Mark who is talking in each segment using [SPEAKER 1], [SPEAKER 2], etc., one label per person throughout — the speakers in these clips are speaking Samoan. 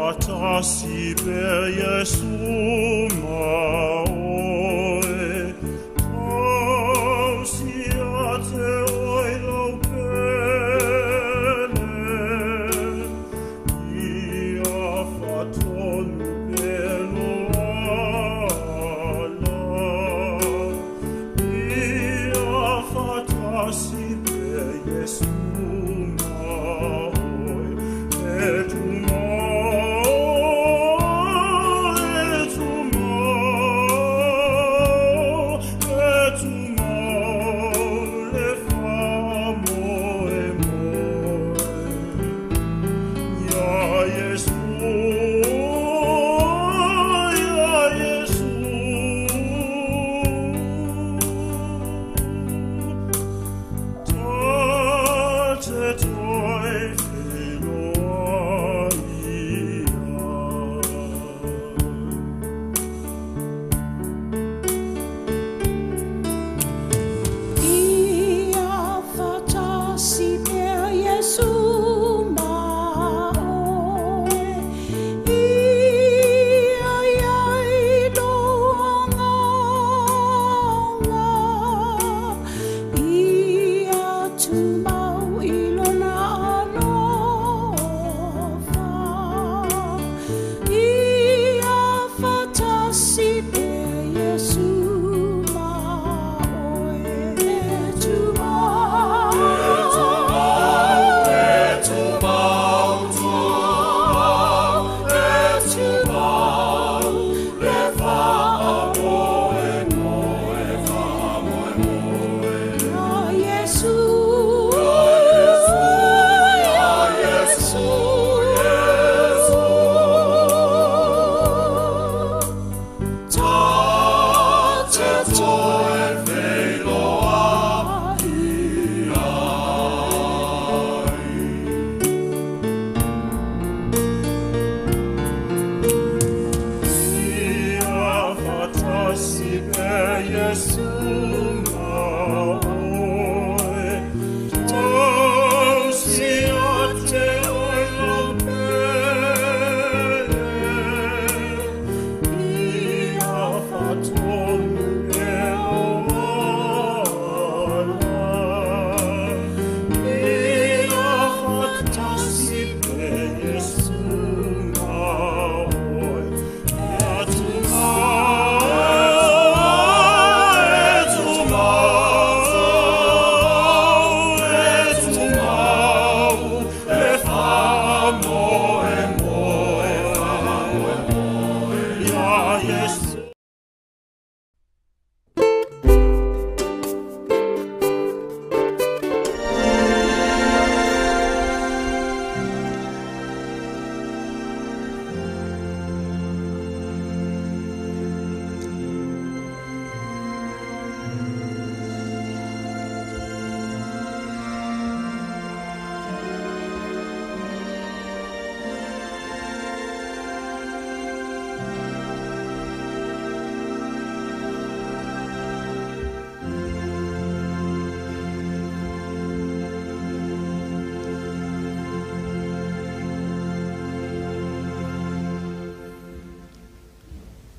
[SPEAKER 1] Fatasi per Iesu ma oe, tausi a te oi lau pele, ia fatonu pelo ala, ia fatasi per Iesu ma oe, et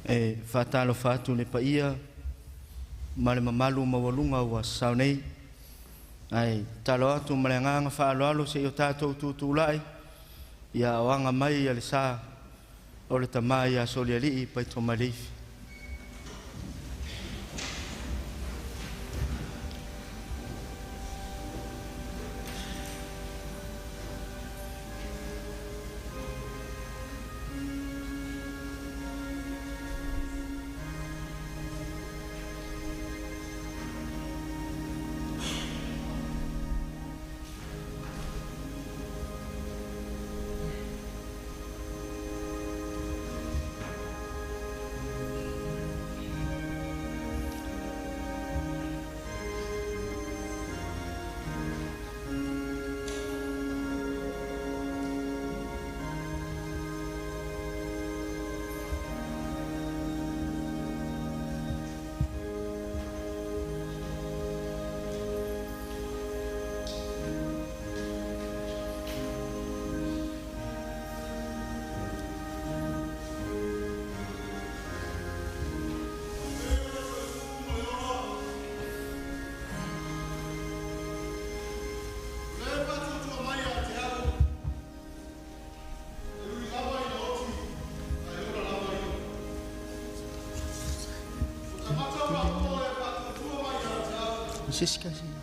[SPEAKER 2] E whātalo atu le paia ma le mamalu maualuga ua sao nei. Ae talo atu ma le agaga faaaloalo se i o tatou tutulai ia oaga mai ia le sa o le tamā ia Solialii Paitomaleifi. Se isi kasi.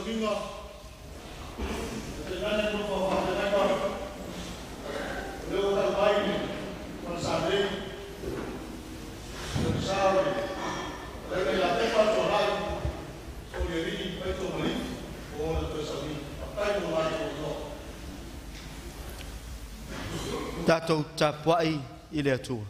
[SPEAKER 3] sauniga, tainane nofo a faafeagaiga o lea ua tau mai i le falesa nei, o le sa o le fetalaiga ia Tepa Tuanai Soolialii Faitiomalii mo lana toe sauniga. Faafetai mo lo latou avanoa.
[SPEAKER 2] Tatou tapuai i le Atua.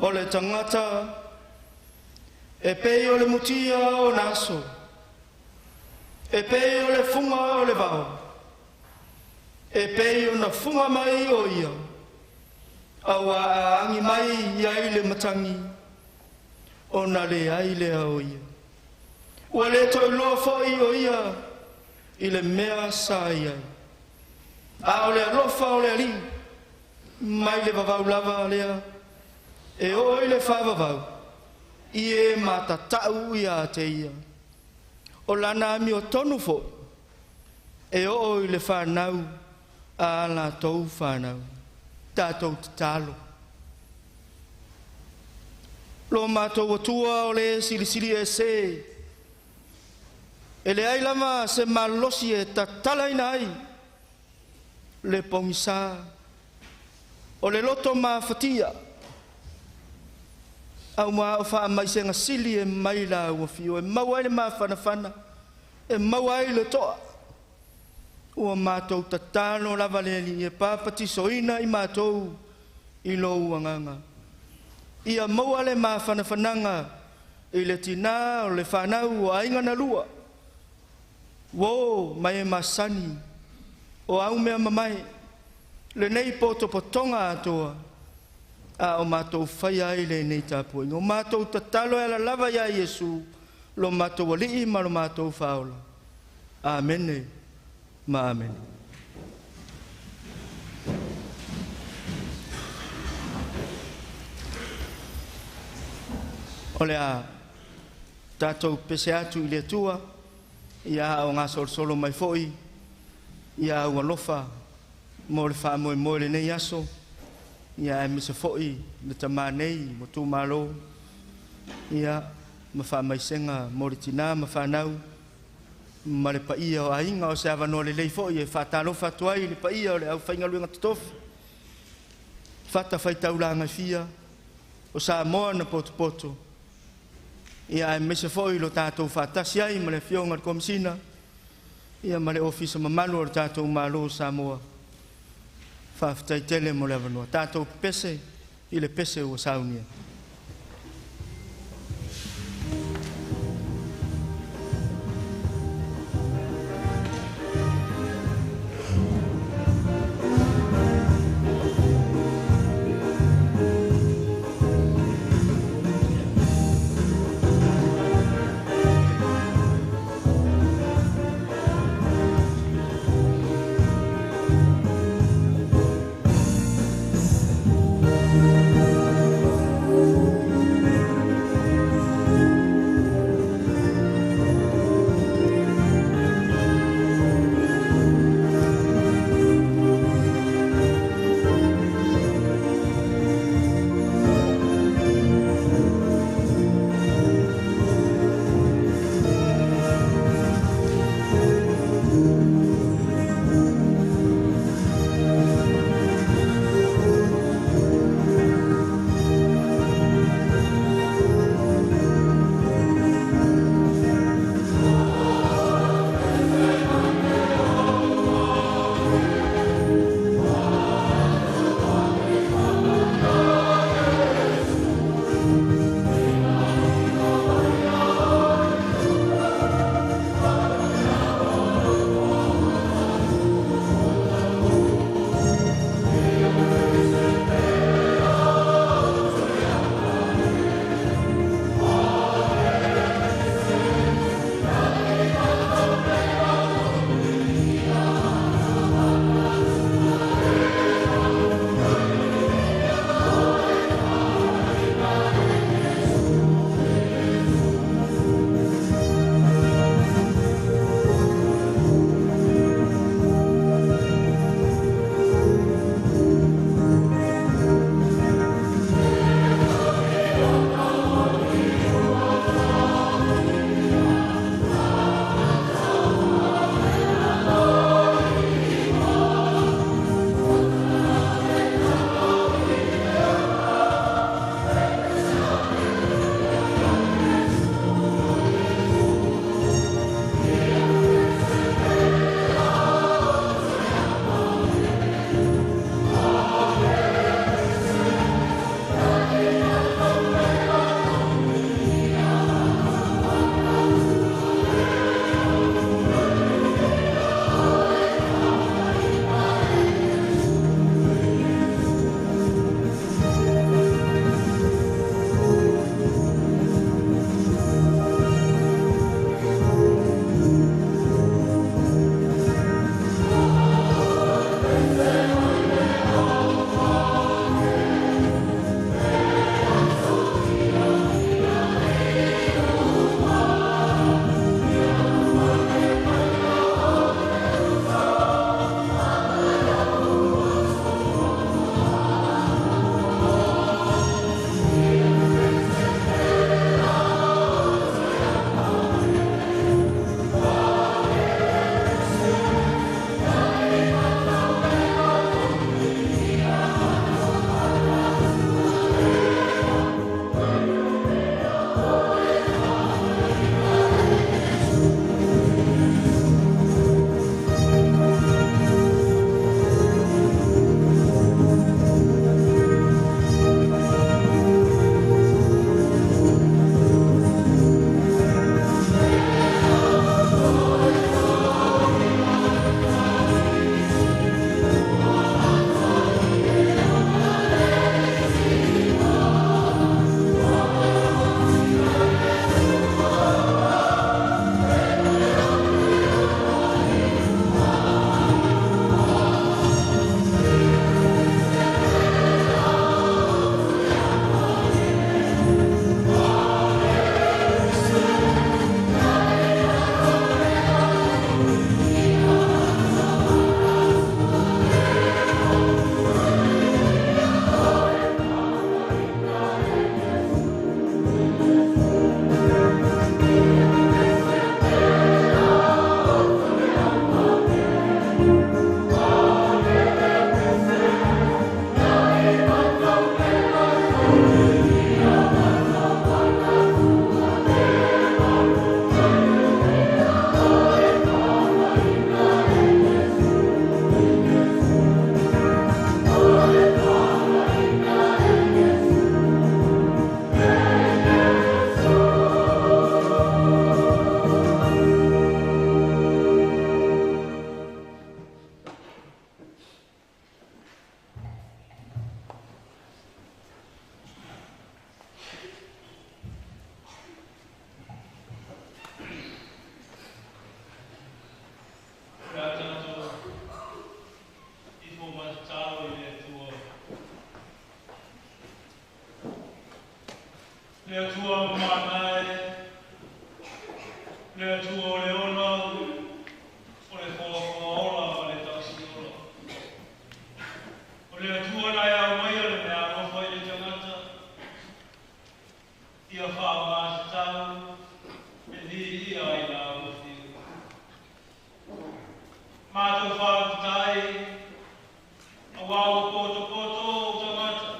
[SPEAKER 2] O le tagata e pei o le mutia o na aso, e pei o le fuga o le vao, e pei ona fuga mai o ia, auā a agi mai i ai le matagi, ona leai lea o ia. Ua le toe iloa foi o ia i le mea sa i ai. A o le alofa o le Alii, mai le vavau lava lea, e oo i le faavavau, i e matatau ia te ia. O lana amiotonu foi, e oo i le fanau a latou fanau. Tatou tatalo. Lo matou Atua o le Silisili Ese, e leai lava se malosi e tatalaina ai le pogisa o le loto mafatia, aumā o faamaisega sili e mai lau afio e maua ai le mafanafana, e maua ai le toa. Ua matou tatalo lava le Alii e papatisoina i matou i lou agaga, ia maua le mafanafanaga i le tinā o le fanau o aiga na lua, uō ma e masani o au mea mamae, lenei potopotoga atoa, a o matou faia ai lenei tapuaiga. O matou tatalo e ala lava iā Iesu, lo matou Alii ma lo matou Faaola. Amene ma amene. O le a tatou pese atu i le Atua, ia a o gasolosolo mai foi ia au alofa mo le faamoemoe i lenei aso, ia aemaise foi le tamā nei ua tumalo, ia ma faamaisega mo le tinā ma fanau ma le paia o aiga. O se avanoa lelei foi e faatalofa atu ai i le paia o le aufaigaluega totofi, fatafaitaulaga e fia o Samoa na potopoto. Ia aemaise foi lo tatou faatasi ai ma le Afioga i le Komesina, ia ma le Ofisa mamalu o le tatou Malo o Samoa. Faafetai tele mo le avanoa. Tatou pepese i le pese ua saunia.
[SPEAKER 1] Thank
[SPEAKER 4] Le Atua mamana e, le Atua o le ola, o le foafoaola ma le tausiola. O le Atua na e aumaia le meaalofa i le tagata, ia faaaogatatau e viia ai lau Afioga. Matou faafetai, auā ua potopoto ou tagata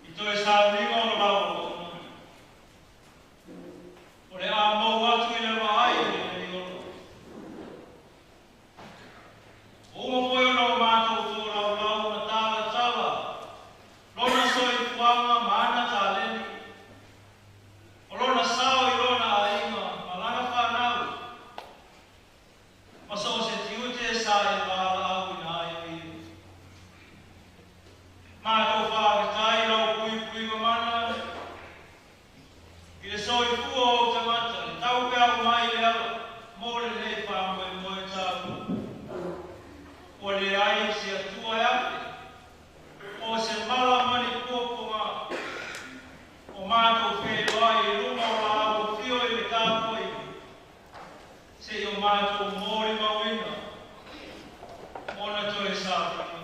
[SPEAKER 4] i toe sauniga o le lau auauna. O le a mou atu i le vaai o lenei ola. Ua uma foi ona o matou tolaulau ma talatala lona soifuaga ma ana taleni, o lona sao i lona aiga ma lana fanau, ma so o se tiute sa e valaauina ai o ia. Matou faafetai i lau puipuiga mana i le soifua o ou tagata, le taupeau mai i le ala mo lenei faamoemoe taua. Ua leai se Atua e afe, po o se mala ma ni puapuaga o matou feiloai i luga o laau afio i le tapuaiga, seia o matou molimauina ona toe sauniga.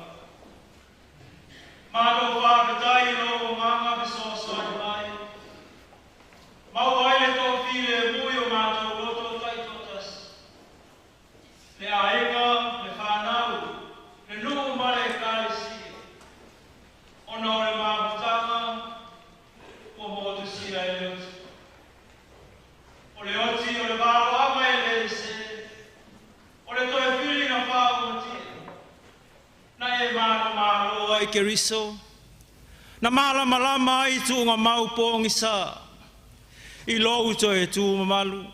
[SPEAKER 4] Matou faafetai i lou agaga fesoasoani mai, maua ai le toafilemu i o matou loto taitoatasi, le aiga, le fanau, le nuu ma le Ekalesia, ona o le mafutaga ua motusia e le oti. O le oti o le valoaga e le sese, o le toe filiga faaumatia, na e manumalo ai Keriso, na malamalama ai tuugamau pogisa i lou toe tu mamalu.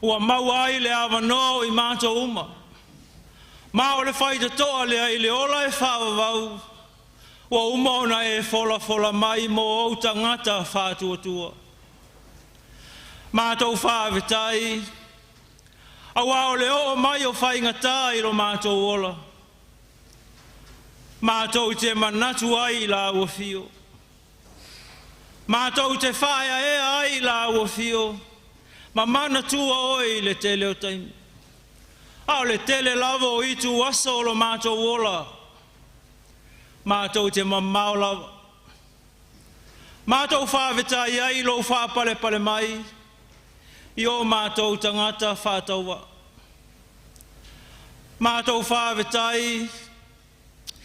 [SPEAKER 4] Ua maua ai le avanoa o i matou uma. Ma o le faitotoa lea i le ola e faavavau, ua uma ona e folafola mai mo ou tagata faatuatua. Matou faafetai, auā o le oo mai o faigatā i lo matou ola, matou te manatu ai i lau afio. Matou te faaeaea ai i lau afio, ma manatua oe i le tele o taimi. A o le tele lava o ituaso o lo matou ola, matou te mamao lava. Matou faafetai ai i lou faapalepale mai i o matou tagata faatauvaa. Matou faafetai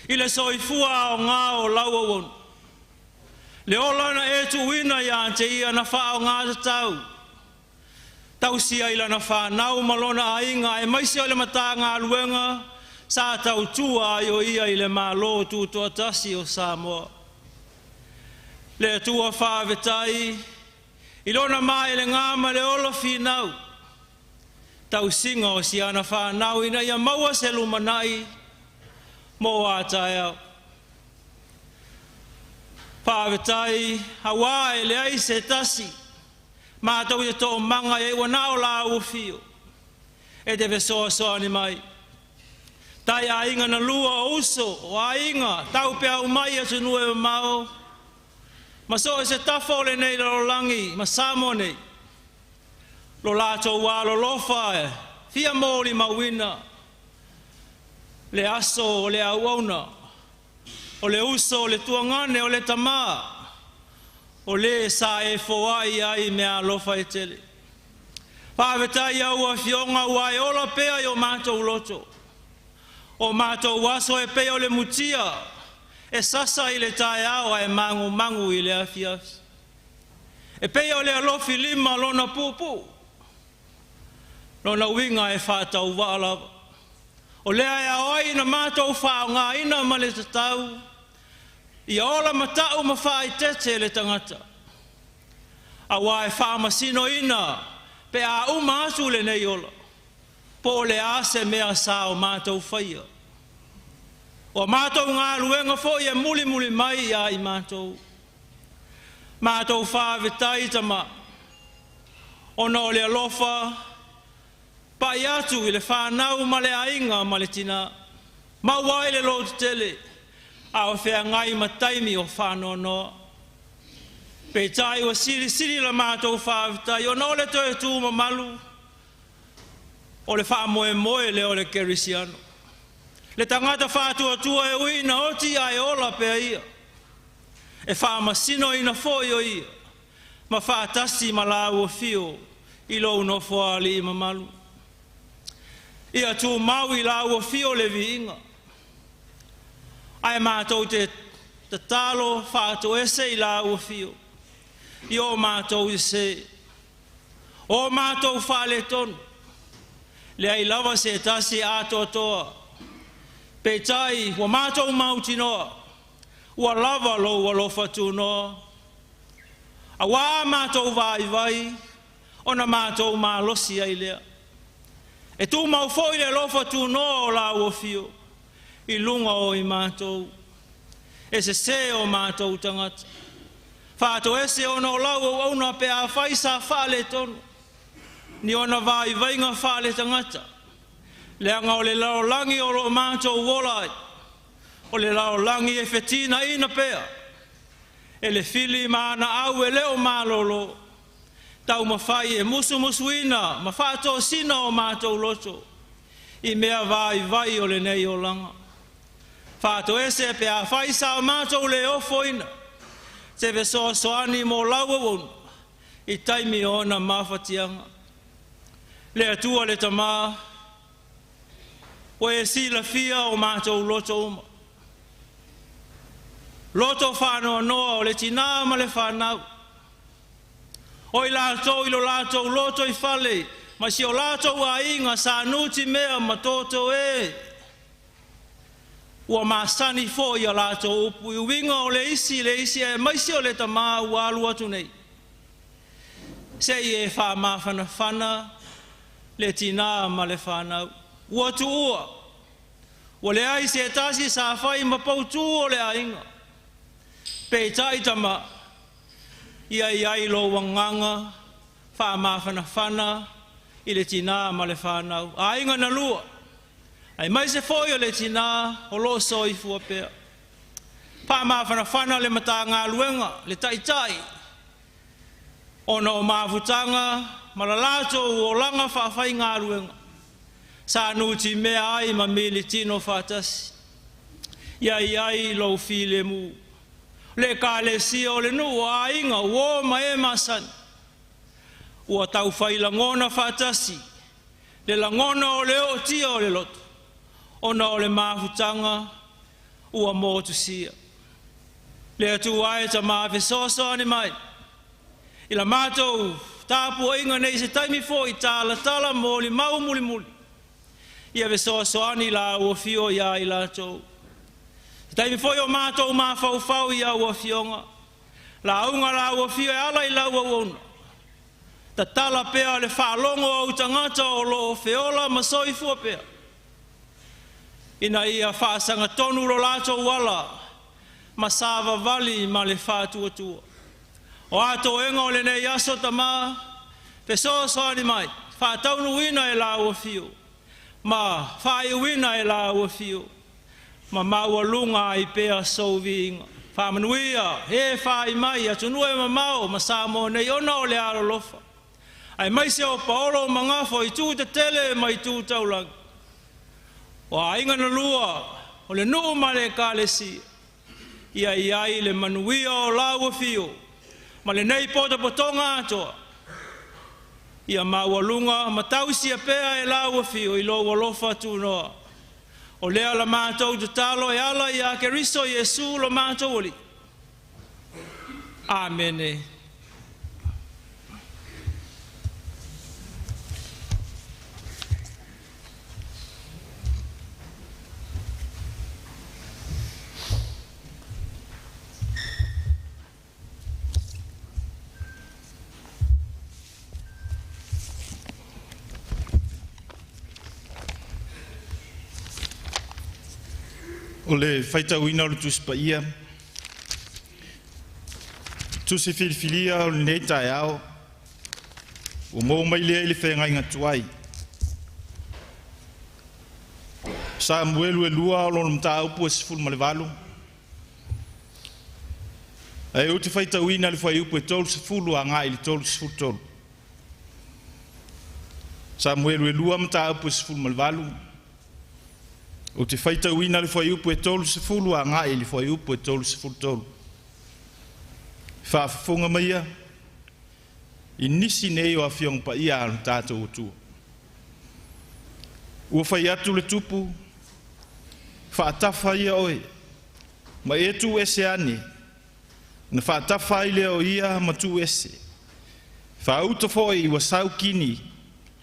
[SPEAKER 4] i le soifua aoga o lau auauna, le ola na e tuuina ia te ia na faaaogatatau, tausia i lana fanau ma lona aiga, aemaise o le Matagaluega sa tautua ai o ia i le Malo Tutoatasi o Samoa. Le Atua faafetai i lona maelega ma le ola finau, tausiga o si ana fanau ina ia maua se lumanai mo a taeao. Faafetai auā e leai se tasi matou te toomaga ai ua na o lau afio e te fesoasoani mai. Tai aiga na lua o uso o aiga taupeau mai atunuu e mamao ma so o se tafa o lenei lalolagi ma Samoa nei, lo latou alolofa e fia molimauina le aso o le auauna, o le uso, o le tuagane, o le tamā, o le sa e foai ai meaalofa e tele. Faafetai i au afioga ua e ola pea i o matou loto. O matou aso e pei o le mutia e sasa i le taeao ae magumagu i le afiafi. E pei o le alofi lima lona puupuu, lona uiga e faatauvaa lava. O lea e ao ai ona matou faaaogaina ma le tatau, ia ola matau ma faaeteete le tagata, auā e faamasinoina pe a uma atu lenei ola, po o le a se mea sa o matou faia. O a matou galuega foi e mulimuli mai ia i matou. Matou faafetai Tama, ona o le alofa pai atu i le fanau ma le aiga ma le tinā, maua ai le lototele a o feagai ma taimi o faanoanoa. Peitai ua silisili la matou faafetai ona o le toe tu mamalu o le faamoemoe lea o le kerisiano. Le tagata faatuatua e ui ina oti ae ola pea ia. E faamasinoina foi o ia ma faatasi ma lau afio i lou nofoalii mamalu. Ia tumau i lau afio le viiga, ae matou te tatalo faatoese i lau afio i o matou sese, o matou faaletonu, leai lava se tasi e atoatoa, peitai ua matou mautinoa, ua lava lou alofa tunoa, auā matou vaivai, ona matou malosi ai lea. E tumau foi le alofa tunoa o lau afio i luga o i matou, e sesē o matou tagata. Faatoese ona o lau auauna pe afai sa faaletonu ni ona vaivaiga faaletagata, leaga o le lalolagi o lo o matou ola ai, o le lalolagi e fetinaina pea e le fili ma ana au e le o malolo, taumafai e musumusuina ma faatosina o matou loto i mea vaivai o lenei olaga. Faatoese pe afai sa o matou le ofoina se fesoasoani mo lau auauna i taimi o ona mafatiaga. Le Atua le Tamā, ua e silafia o matou loto uma, loto faanoanoa o le tinā ma le fanau, o i latou i lo latou lotoifale ma si o latou aiga sa nutimea ma totoē, ua masani foi a latou upu i uiga o le isi i le isi aemaise o le tamā ua alu atu nei. Se i e faamafanafana le tinā ma le fanau. Ua tuua, ua leai se tasi sa fai ma pautū o le aiga. Peitai tama, ia i ai lou agaga faamafanafana i le tinā ma le fanau. Aiga na lua, aemaise foi o le tinā o lo o soifua pea. Faamafanafana le Matagaluega, le Taitai, ona o mafutaga ma le latou olaga faafaigaluega sa nutimea ai ma militino faatasi. Ia i ai lou filemu. Le Ekalesia o le nuu, o aiga, uo ma e masani, ua taufai lagona faatasi le lagona o le ootia o le loto, ona o le mafutaga ua motusia. Le Atua e Tamā fesoasoani mai i la matou tapuaiga nei se taimi foi talatala molimau mulimuli, ia fesoasoani lau afio ia i latou. Se taimi foi o matou mafaufau i au afioga, lauga lau afio e ala i lau auauna, tatala pea le faalogo a ou tagata o lo o feola ma soifua pea, ina ia faasagatonu lo latou ala ma savavali ma le faatuatua. O a toega o lenei aso tamā, fesoasoani mai, faataunuuina e lau afio, ma faaiuina e lau afio, ma maualuga ai pea sou viiga. Faamanuia e fai mai atunuu e mamao ma Samoa nei ona o le alolofa, aemaise o paolo o magafo i tu tetele ma i tu taulagi. O aiga na lua, o le nuu ma le ekalesia, ia i ai le manuia o lau afio, ma lenei potopotoga atoa, ia maualuga ma tausia pea e lau afio i lou alofa tunoa. O lea la matou tatalo e ala ia Keriso Iesu lo matou Alii. Amene.
[SPEAKER 5] O le faitauina o le Tusi Paia, Tusi filifilia o lenei taeao, ua maua mai lea i le feagaiga tuai. Samuelu e 2 o lona mataupu e 18. Ae ou te faitauina le fuaiupu e 30 agai i le 33. Samuelu e 2 mataupu e 18. Ou te faitauina le fuaiupu e 30 agai i le fuaiupu e 33. Faafofoga maia i nisi nei o afioga paia a lo tatou Atua. Ua fai atu le tupu, faatafa ia oe, ma e tu ese ane, na faatafa ai lea o ia ma tu ese. Faauta foi ua sau kini,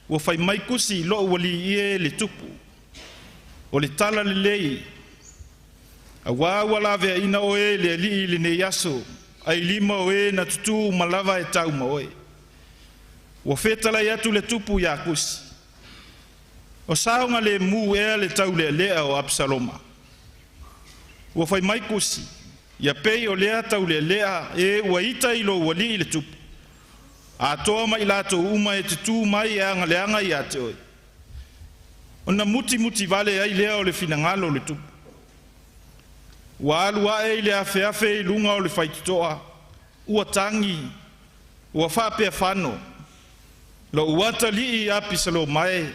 [SPEAKER 5] ua fai mai Kusi lou alii e le tupu. O le tala lelei, auā ua laveaina oe e le Alii i lenei aso, ai lima o e na tutū uma lava e tau ma oe. Ua fetalai atu le tupu ia Kusi, o saogalemu ea le taulealea o Apisaloma. Ua fai mai Kusi, ia pei o lea taulealea e ua ita i lou alii le tupu, atoa ma i latou uma e tutū mai e agaleaga ia te oe. Ona mutimuti vale ai lea o le finagalo o le tupu. Ua alu ae i le afeafe i luga o le faitotoa, ua tagi, ua faapea fano, lou atalii Apisaloma e,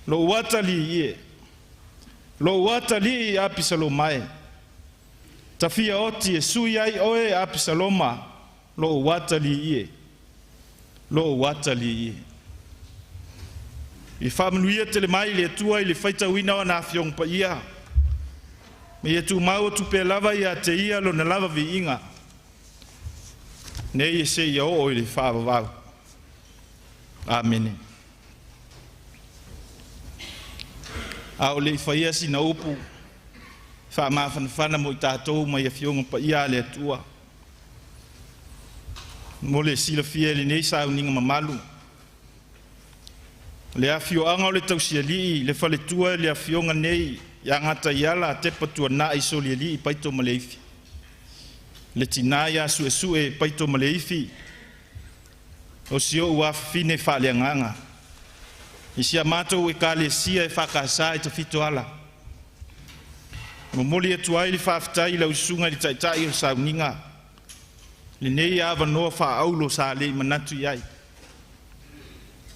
[SPEAKER 5] lou atalii e, lou atalii Apisaloma e, tafia oti e sui ai oe Apisaloma, lou atalii e, lou atalii e. I faamanuia tele mai le Atua i le faitauina o ana afioga paia, ma ia tumau atu pea lava ia te ia lona lava viiga, nei e seia oo i le faavavau. Amene. A o le i faia sina upu faamafanafana mo i tatou mai afioga paia a le Atua, mo le silafia e lenei sauniga mamalu, le afioaga o le Tausialii, le faletua i le afioga nei ia Gataiala Tepa Tuanai Solialii Paito Maleifi, le tina ia Suesue Paito Maleifi, o si ou afafine faaleagaga, i si a matou Ekalesia e Faakasa i Tafitoala. Momoli atu ai le faafetai i lau susuga i le Taitai o le sauniga, lenei avanoa faaulo sa le i manatu i ai.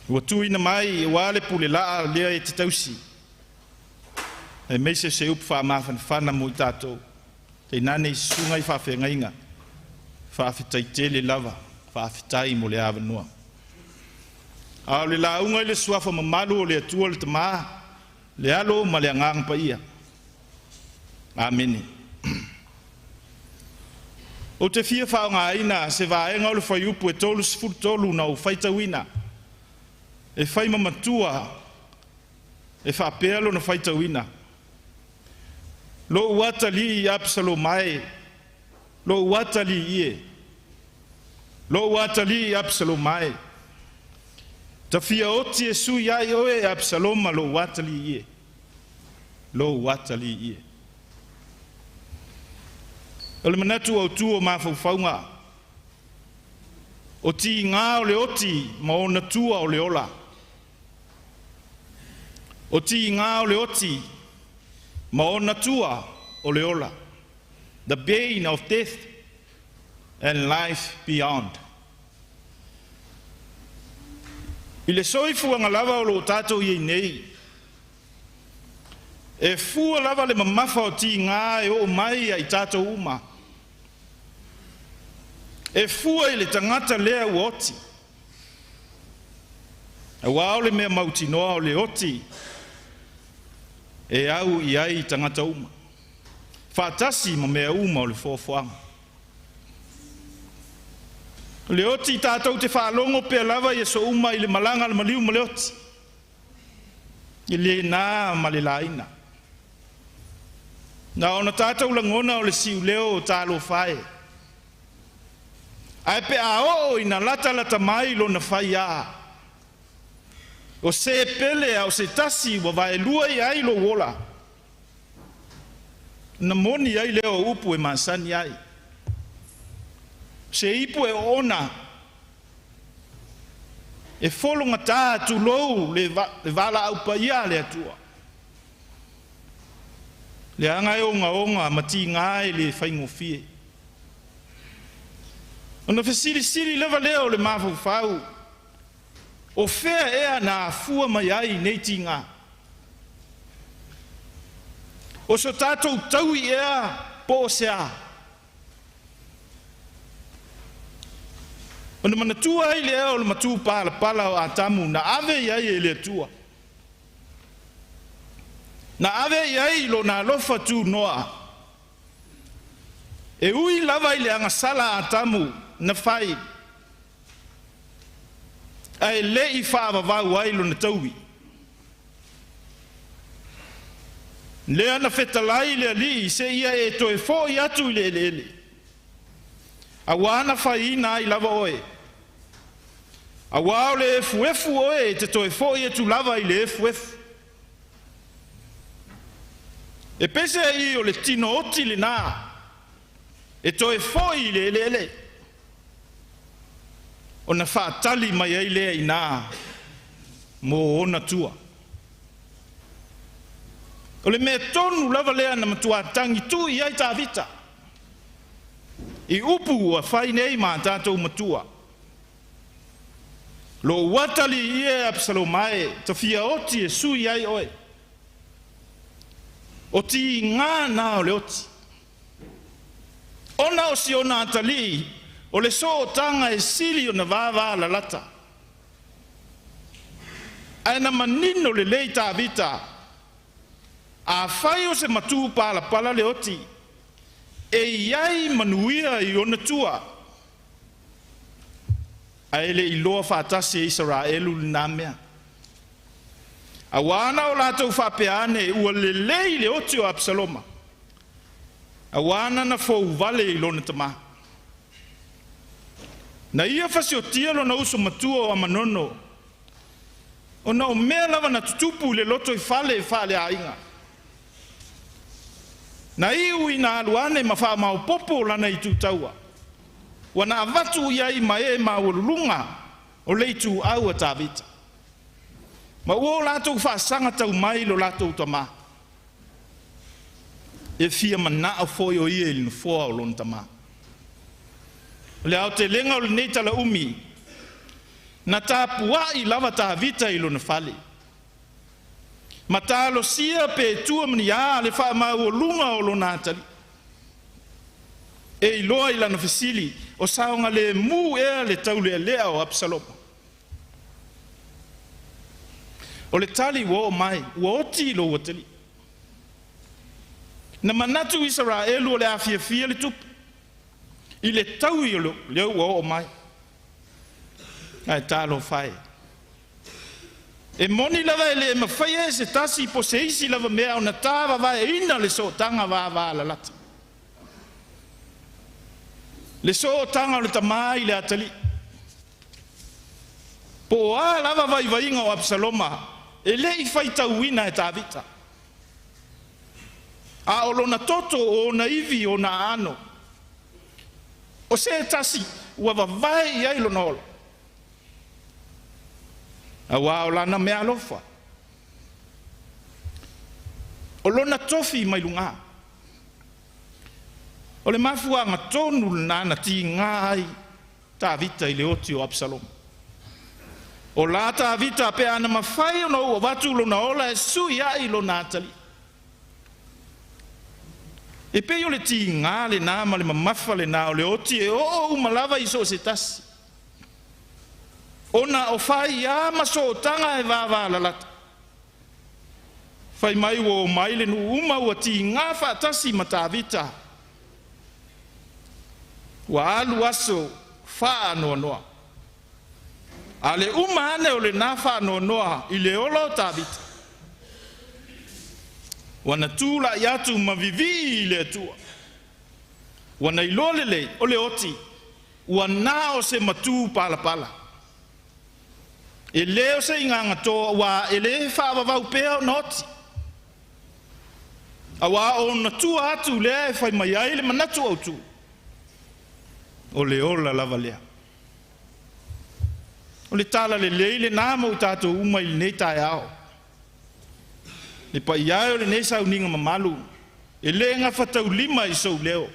[SPEAKER 5] Ua tuuina mai aua le pule laa lea e te tausi, aemaise se upu faamafanafana mo i tatou, tainane i susuga i faafeagaiga. Faafetai tele lava, faafetai mo le avanoa. A o le lauga i le suafa mamalu o le Atua le Tama, le Alo ma le Agaga Paia. Amene. Ou te fia faaaogaina se vaega o le fuaiupu e 33 na ou faitauina, e fai ma matua e faapea lona faitauina. Lou atalii Apisaloma e, lou atalii e, lou atalii Apisaloma e, tafia oti e sui ai oe Apisaloma, lou atalii e, lou atalii e. O le manatu autu o mafaufauga, o tiga o le oti ma ona tua o le ola. O tiga o le oti ma ona tua o le ola. The bane of death and life beyond. I le soifuaga lava o lo o tatou i ai nei, e fua lava le mamafa o tiga e oo mai ia i tatou uma. E fua i le tagata lea ua oti. Auā o le mea mautinoa o le oti e au i ai tagata uma, faatasi ma mea uma o le foafoaga. O le oti tatou te faalogo pea lava i aso uma i le malaga a le maliu ma le oti, e le na ma le laina. Na ona tatou lagona o le siuleo o talofa e. Ae pe a oo ina latalata mai lona faiā, o se pele a o se tasi ua vaelua i ai lou ola, na moni ai lea o upu e masani ai. Se ipu e oona, e fologata tulou le valaau paia a le Atua. Leaga e ogaoga ma tiga e le faigofie. Ona fesilisili lava lea o le mafaufau, o fea ea na afua mai ai nei tiga? O so tatou taui ea po o se a? Ona manatua ai lea o le matupalapala o Atamu na ave i ai e le Atua. Na ave i ai lona alofa tunoa. E ui lava i le agasala a Atamu na fai, ae le i faavavau ai lona taui. Lea na fetalai le Alii seia e toe fo'i atu i le eleele, auā na faiina ai lava oe. Auā o le efuefu oe e te toe fo'i atu lava i le efuefu. E pese ai o le tino oti lenā, e toe fo'i i le eleele. Ona faatali mai ai lea i ina mo ona tua. O le mea tonu lava lea na matua tagitu'i ai Tavita i upu ua fai nei ma tatou matua. Lou atalii e Apisaloma e, ta fia oti e sui ai oe. O tigā na o le oti. Ona o si ona atalii, o le sootaga e sili ona vāvālalata. Ae na manino lelei Tavita, afai o se matupalapala le oti, e i ai manuia i ona tua, ae le iloa faatasi e Isaraelu lenā mea. Auā na o latou faapea ane ua lelei le oti o Apisaloma, auā na fou vale i lona tamā. Na ia fasiotia lona uso matua o Amanono, ona o mea lava na tutupu i le loto i fale e faaleaiga. Na iu ina alu ane ma faamaopoopo lana itutaua, ua na avatu i ai ma e maualuluga o le ituau a Tavita. Ma ua o latou faasaga tau mai lo latou tamā. E fia manao foi o ia i le nofoa o lona tamā. O le aotelega o lenei talaumi, na tapuai lava Tavita i lona fale. Ma talosia pe tua ma ni a le faamaualuga o lona atalii. E iloa i lana fesili, o saogalemu ea le taulealea o Apisaloma. O le tali ua oo mai, ua oti lou atalii. Na manatu Isaraelu o le a fiafia le tupu i le taui o lea ua oo mai. Ae talofa e. E moni lava e le mafaia e se tasi po o se isi lava mea ona tavavaeina le sootaga vavalalata. Le sootaga o le tamā i le atalii. Po o a lava vaivaiga o Apisaloma e le i faitauina e Tavita. A o lona toto o ona ivi o ona aano. O se tasi ua vavae i ai lona ola. Auā o lana meaalofa. O lona tofi mai lugā. O le mafuaaga tonu lenā na tigā ai Tavita i le oti o Apisaloma. O la Tavita pe ana mafai ona ou avatu lona ola e sui ai lona atalii. E pei o le tigā lenā ma le mamafa lenā o le oti e oo uma lava i so o se tasi. Ona o faiā ma sootaga e vavalalata. Fai mai ua omai le nuu uma ua tigā faatasi ma Tavita. Ua alu aso faanoanoa. A le uma ane o lenā faanoanoa i le ola o Tavita, ua na tula'i atu ma vivii i le Atua. Ua na iloa lelei o le oti, ua na o se matupalapala. E le o se igagatoa auā e le faavavau pea ona oti. Auā o ona tua atu lea e fai mai ai le manatu autu, o le ola lava lea. O le tala lelei lenā mo i tatou uma i lenei taeao. Le paia e o lenei sauniga mamalu, e le gafataulima i sou leo.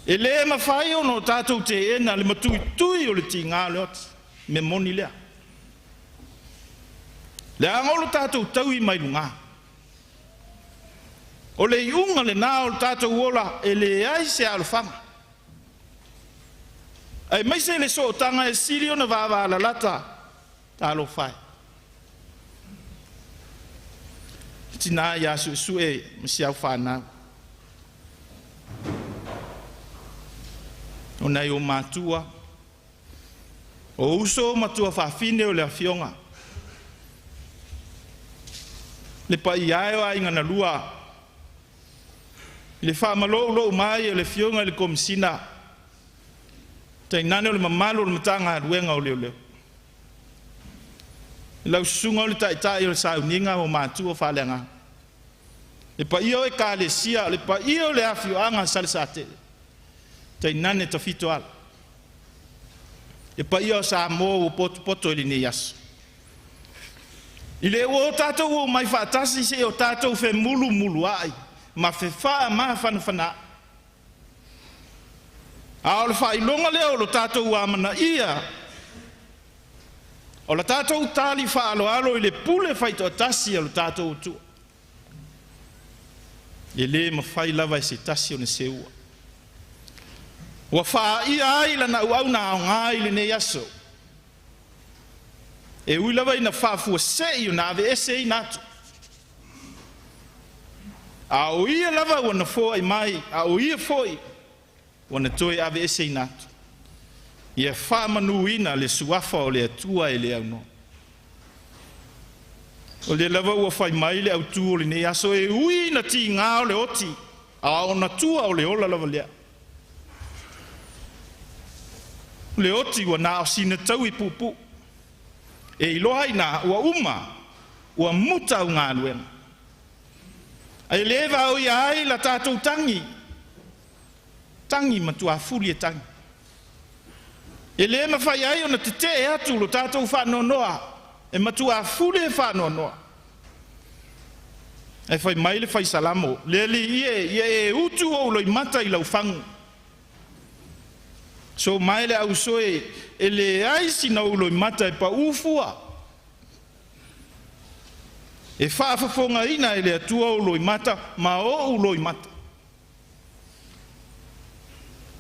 [SPEAKER 5] E lē mafai ona o tatou teena le matuitui o le tigā o le oti, mea moni lea. Leaga o lo tatou taui mai lugā. O le iuga lenā o le tatou ola e leai se alofaga. Aemaise le sootaga e sili ona vavalalata, talofa e. Le tinā ia Suesue ma si au fanau. O nai o matua, o uso ma tuafafine o le afioga, le paia e o aiga na lua, i le faamalōulō mai o le afioga i le Komesina, tainane o le mamalu o le Matagaluega o Leoleo. I lau susuga o le taitai o le sauniga o matua faaleagaga, le paia o Ekalesia, le paia o le afioaga Salesatele, tainane Tafitoala, le paia o Samoa ua potopoto i lenei aso. I le ua o tatou omai faatasi seia o tatou femulumuluai ma fefaamafanafanaai. A o le faailoga lea o lo tatou amanaia o la tatou tali faaaloalo i le pule faitoatasi a lo tatou Atua. E le mafai lava e se tasi ona seua. Ua faia ai lana auauna aoga i lenei aso. E ui lava ina faafuasei ona aveeseina atu. A o ia lava ua na foai mai, a o ia foi ua na toe aveeseina atu. Ia faamanuina le suafa o le Atua e le aunoa. O lea lava ua fai mai le autū o lenei aso e ui ina tigā o le oti, a o ona tua o le ola lava lea. O le oti ua na o sina taui puupuu. E iloa ai i ina ua uma, ua muta au galuega. Ae le vaoia ai la tatou tagi, tagi matuafuli e tagi. E le mafai ai ona tetee atu lo tatou faanoanoa, e matuafuli e faanoanoa. Ae fai mai le fai Salamo, le Alii e, ia e utu ou loimata i lau fagu. So mai le au soe e leai sina ou loimata e paū fua. E faafofogaina e le Atua ou loimata ma o'u loimata.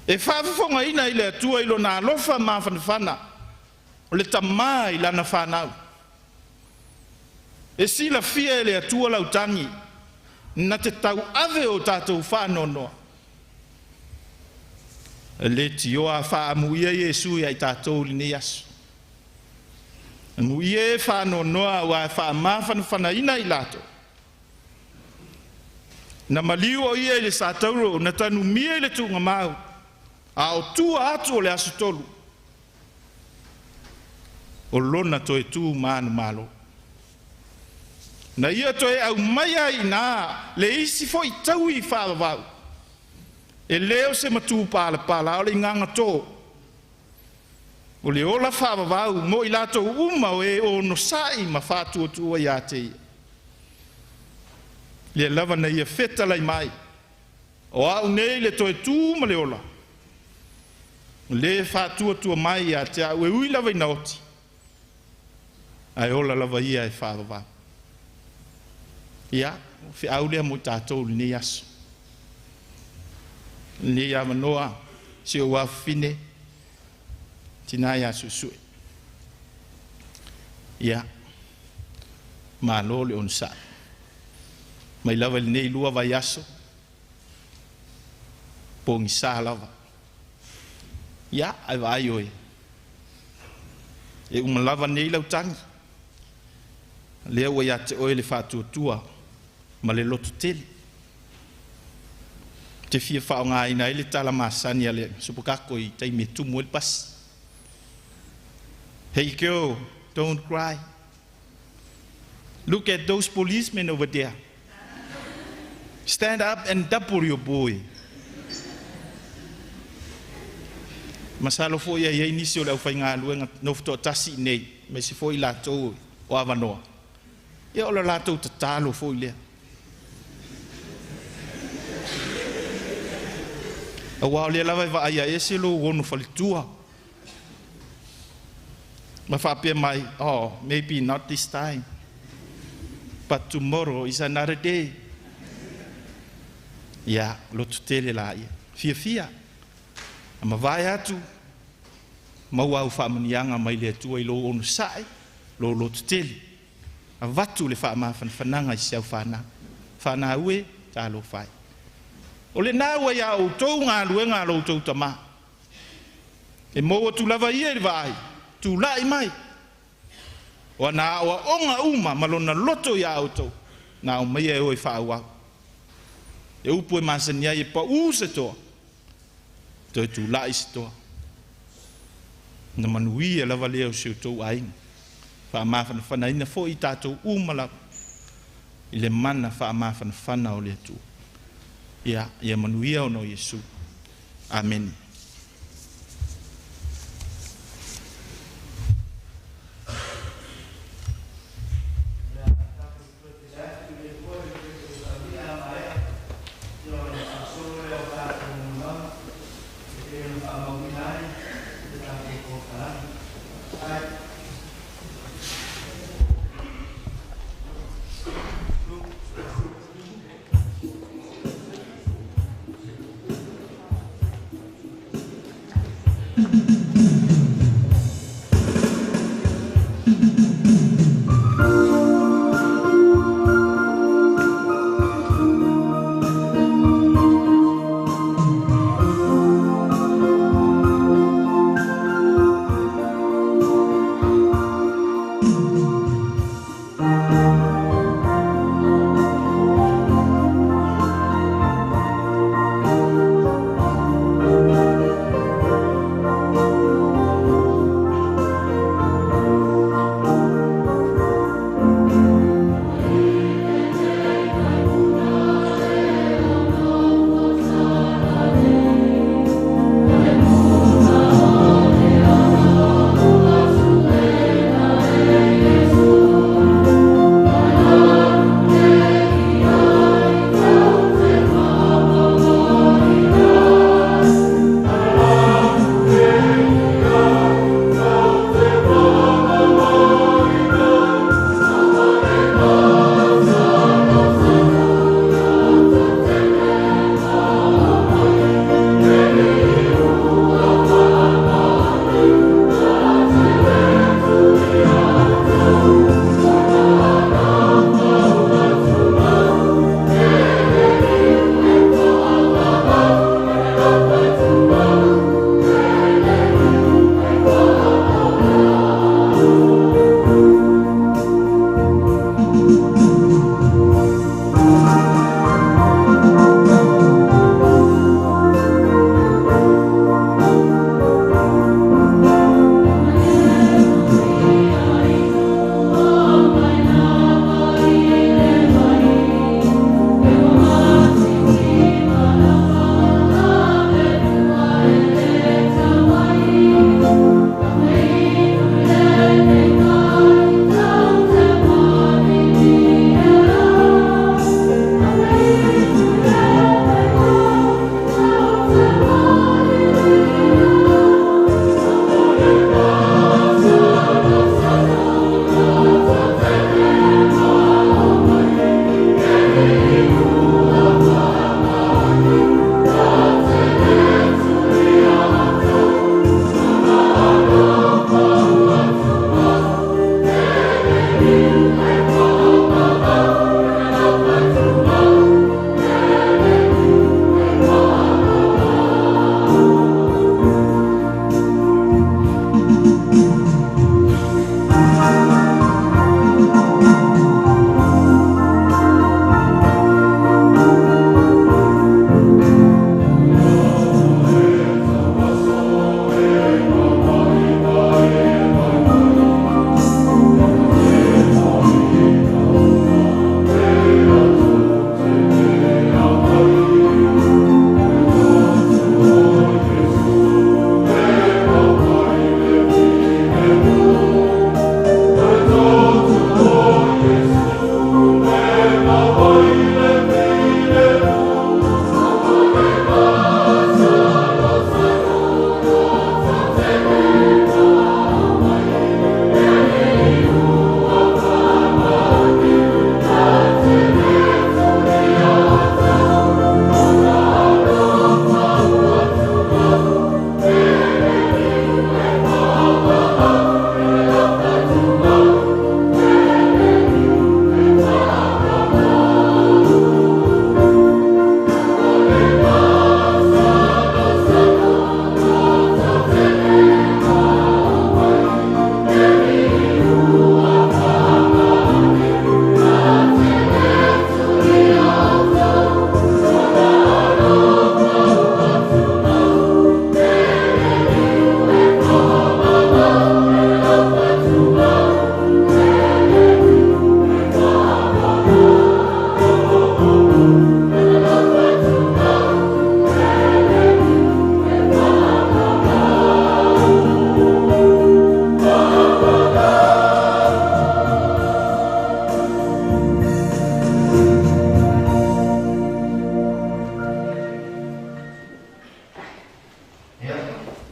[SPEAKER 5] E faafofogaina i le Atua i lona alofa mafanafana o le tamā i lana fanau. E silafia e le Atua lau tagi, na te tauave o tatou faanoanoa. E le tioa faamuia Iesu ia i tatou i lenei aso. Amuia e faanoanoa aua e faamafanafanaina i latou. Na maliu o ia i le satauro, na tanumia i le tuugamau, a o tua atu o le aso tolu, o lona toe tu manumalo. Na ia toe aumaia ai i ina le isi foi taui faavavau, e le o se matupalapala, a o le igagatō. O le ola faavavau mo i latou uma o e onosai ma faatuatua ia te Ia. Lea lava na ia fetalai mai, o au nei le toe tu ma le ola, le faatuatua mai ia te au e ui lava ina oti, ae ola lava ia e faavavau. Ia, feau lea mo i tatou i lenei aso. Lenei avanoa, si ou afafine, tinā ia Suesue. Ia, malo le onosai. Mai lava i lenei 2 vaiaso, pogisa lava. Ia, ae vaai oe. E uma lava nei lau tagi. Lea ua ia te oe le faatuatua ma le loto tele. Te fia faaaogaina ai le tala masani a le Supakako i taimi e tumu ai le pasi. Hey girl, don't cry. Look at those policemen over there. Stand up and double your boy. Masalo foi e iai nisi o le aufaigaluega nofo toatasi i nei, aemaise foi i latou o avanoa. Ia o le latou tatalo foi lea. Auā o lea lava e vaaia ese lou ono faletua ma faapea mai, "Oh, maybe not this time, but tomorrow is another day." Ia lototele laia fiafia mavae atu maua au faamanuiaga mai le Atua i lou onosa'i lou lototele avatu le faamafanafanaga i si au fanau fanau e talofa ai o lenā ua iā outou galuega a lo outou tamā e mou atu lava ia i le vaai tula'i mai o ana aoaoga uma ma lona loto iā outou na aumaia e o e faaauau e upu e masani ai e paʻū se toa toe tula'i se toa na manuia lava lea o si outou aiga faamafanafanaina fo'i tatou uma lava i le mana faamafanafana o le Atua. Ia, ia manuia ona o Iesu. Amene.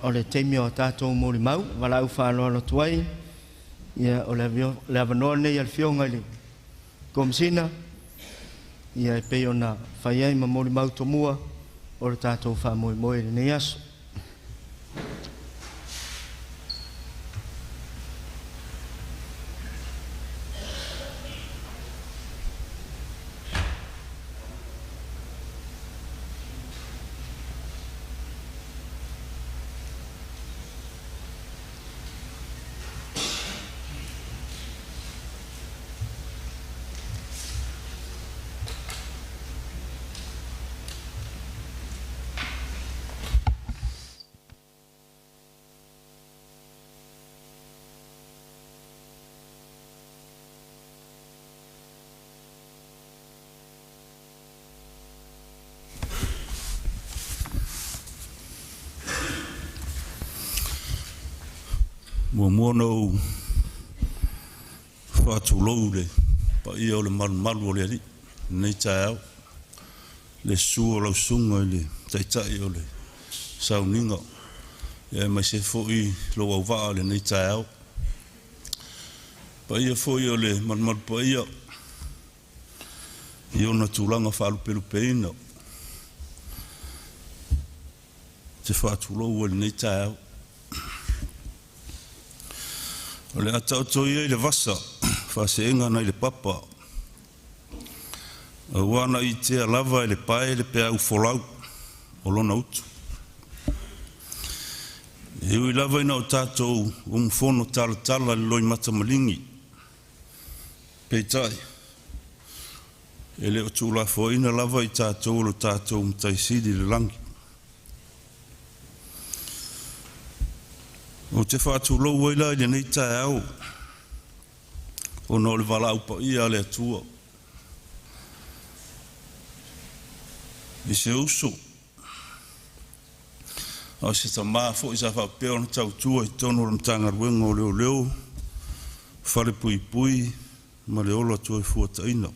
[SPEAKER 2] o le taimi o tatou molimau, valaau faaaloalo atu ai, ia, o le avanoa lenei a le Afioga i le Komesina, ia, e pei ona fai ai ma molimau tomua o le tatou faamoemoe i lenei aso.
[SPEAKER 6] Muamua ona ou faatulou le paia o le malumalu o le Alii i lenei taeao, le susu o lau susuga i le Taitai o le sauniga, aemaise foi lou auvaa i lenei taeao. Paia foi o le malumalu paia i ona tulaga faalupelupeina, te faatulou ai i lenei taeao. O le a taoto ia i le vasa faasēga nai le papa, auā na itea lava e le pae le peau folau o lona utu. E ui lava ina o tatou umufono talatala i le loimata maligi, peitai, e le o tuulafoaiina lava i tatou e lo tatou Matai Sili i le lagi. Ou te faatulou ai la i lenei taeao, ona o le valaau paia a le Atua i se uso, a o se tamā foi sa faapea ona tautua i totonu o le Matagaluega o Leoleo, Falepuipui ma le Ola Toefuataina.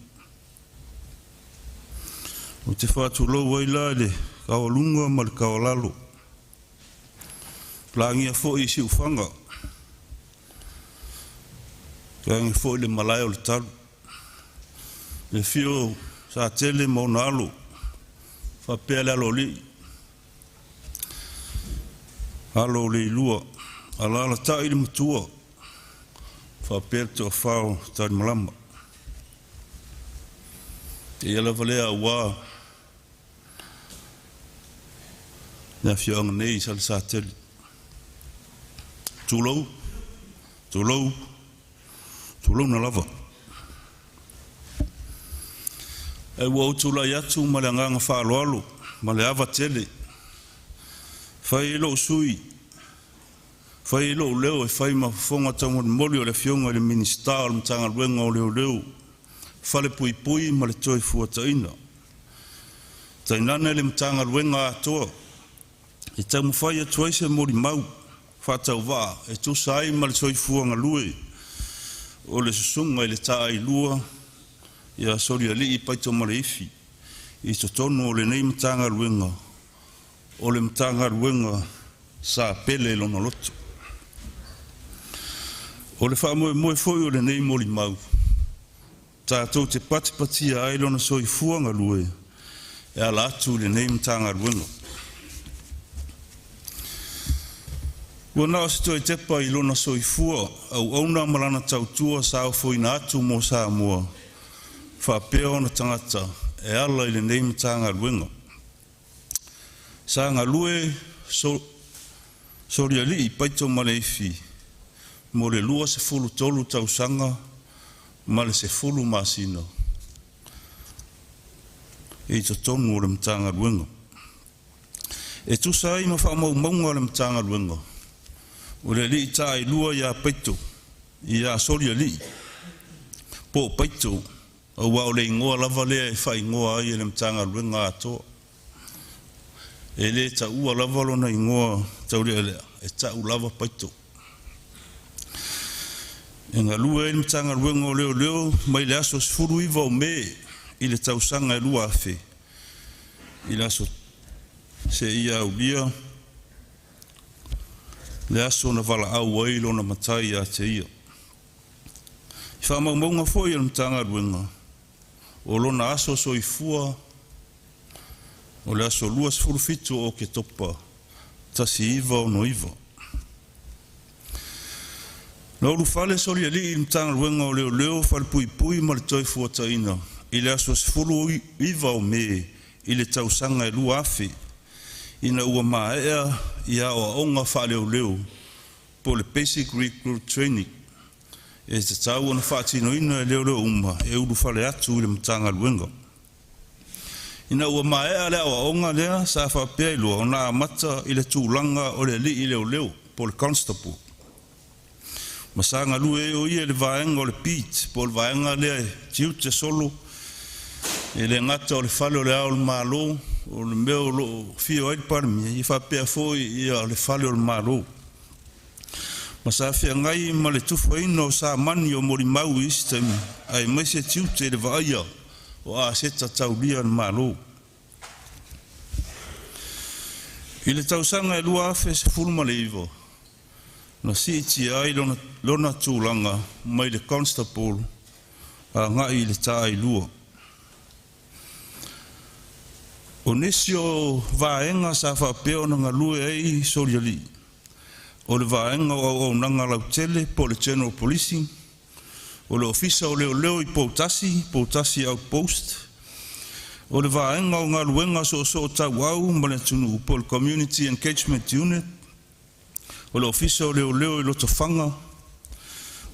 [SPEAKER 6] Ou te faatulou ai la i le taualuga ma le taualalo, lagia foi i siufaga, tainane foi le malae o le talu, le afio o Satele ma ona alo, faapea le Aloalii, alo o Leilua, alaalatai le matua, faapea le toafa o Talimalama. Ia lava lea aua le afioaga nei i Salesatele. Tulou, tulou, tulouna lava. Ae ua ou tulai atu ma le agaga faaaloalo ma le ava tele, fai ai lou sui, fai ai lou leo e fai ma fofoga taumolimoli o le Afioga i le Minisita o le Matagaluega o Leoleo, Falepuipui ma le Toefuataina, tainane le Matagaluega atoa, e taumafai atu ai se molimau faatauvaa e tusa ai ma le soifua galue o le susuga i le Taailua ia Solialii Paitomaleifi i totonu o lenei Matagaluega, o le Matagaluega sa pele i lona loto. O le faamoemoe foi o lenei molimau, tatou te patipatia ai lona soifua galue e ala atu i lenei Matagaluega. Ua na o se toe tepa i lona soifua auauna ma lana tautua sa ofoina atu mo Samoa faapea ona tagata e ala i lenei Matagaluega. Sa galue Solialii Paitomaleifi mo le 23 tausaga ma le 10 masina i totonu o le Matagaluega. E tusa ai ma faamaumauga a le Matagaluega, o le alii taailua ia Paito, ia Solialii, po o Paito, aua o le igoa lava lea e faaigoa ai e le Matagaluega atoa. E le taua lava lona igoa taulealea, e tau lava Paito. E galue ai le Matagaluega o Leoleo mai le aso 19 o Me i le tausaga e 2000 i le aso seia aulia le aso na valaau ai lona Matai ia te ia. I faamaumauga foi a le Matagaluega, o lona aso soifua o le aso 27 o Oketopa 1969. Na ulufale Solialii i le Matagaluega o Leoleo, Falepuipui ma le Toefuataiga i le aso 19 o Me i le tausaga e 2000, ina ua maea ia aoaoga faaleoleo po o le Basic Recruit Training e tatau ona faatinoina e leoleo uma e ulufale atu i le Matagaluega. Ina ua maea le aoaoga lea, sa faapea ai loa ona amata i le tulaga o le alii leoleo po o le constable, ma sa galue ai o ia i le vaega o le beat po o le vaega lea e tiute solo e le gata o le fale o le Ao o le Malo, o le mea o lo o afio ai le Palemia, ia faapea foi ia le fale o le Malo. Ma sa feagai ma le tufaina o samani o molimau i isi taimi, aemaise tiute i le vaaia o aseta taulia a le Malo. I le tausaga e 2019, na siitia ai lona, lona tulaga mai le constable agai i le taailua. O nisi o vaega sa faapea ona galue ai Solialii, o le vaega o auaunaga lautele po o le General Policing, o le Ofisa o Leoleo i Poutasi, Poutasi Outpost, o le vaega o galuega soosootauau ma le atunuu po o le Community Engagement Unit, o le Ofisa o Leoleo i Lotofaga,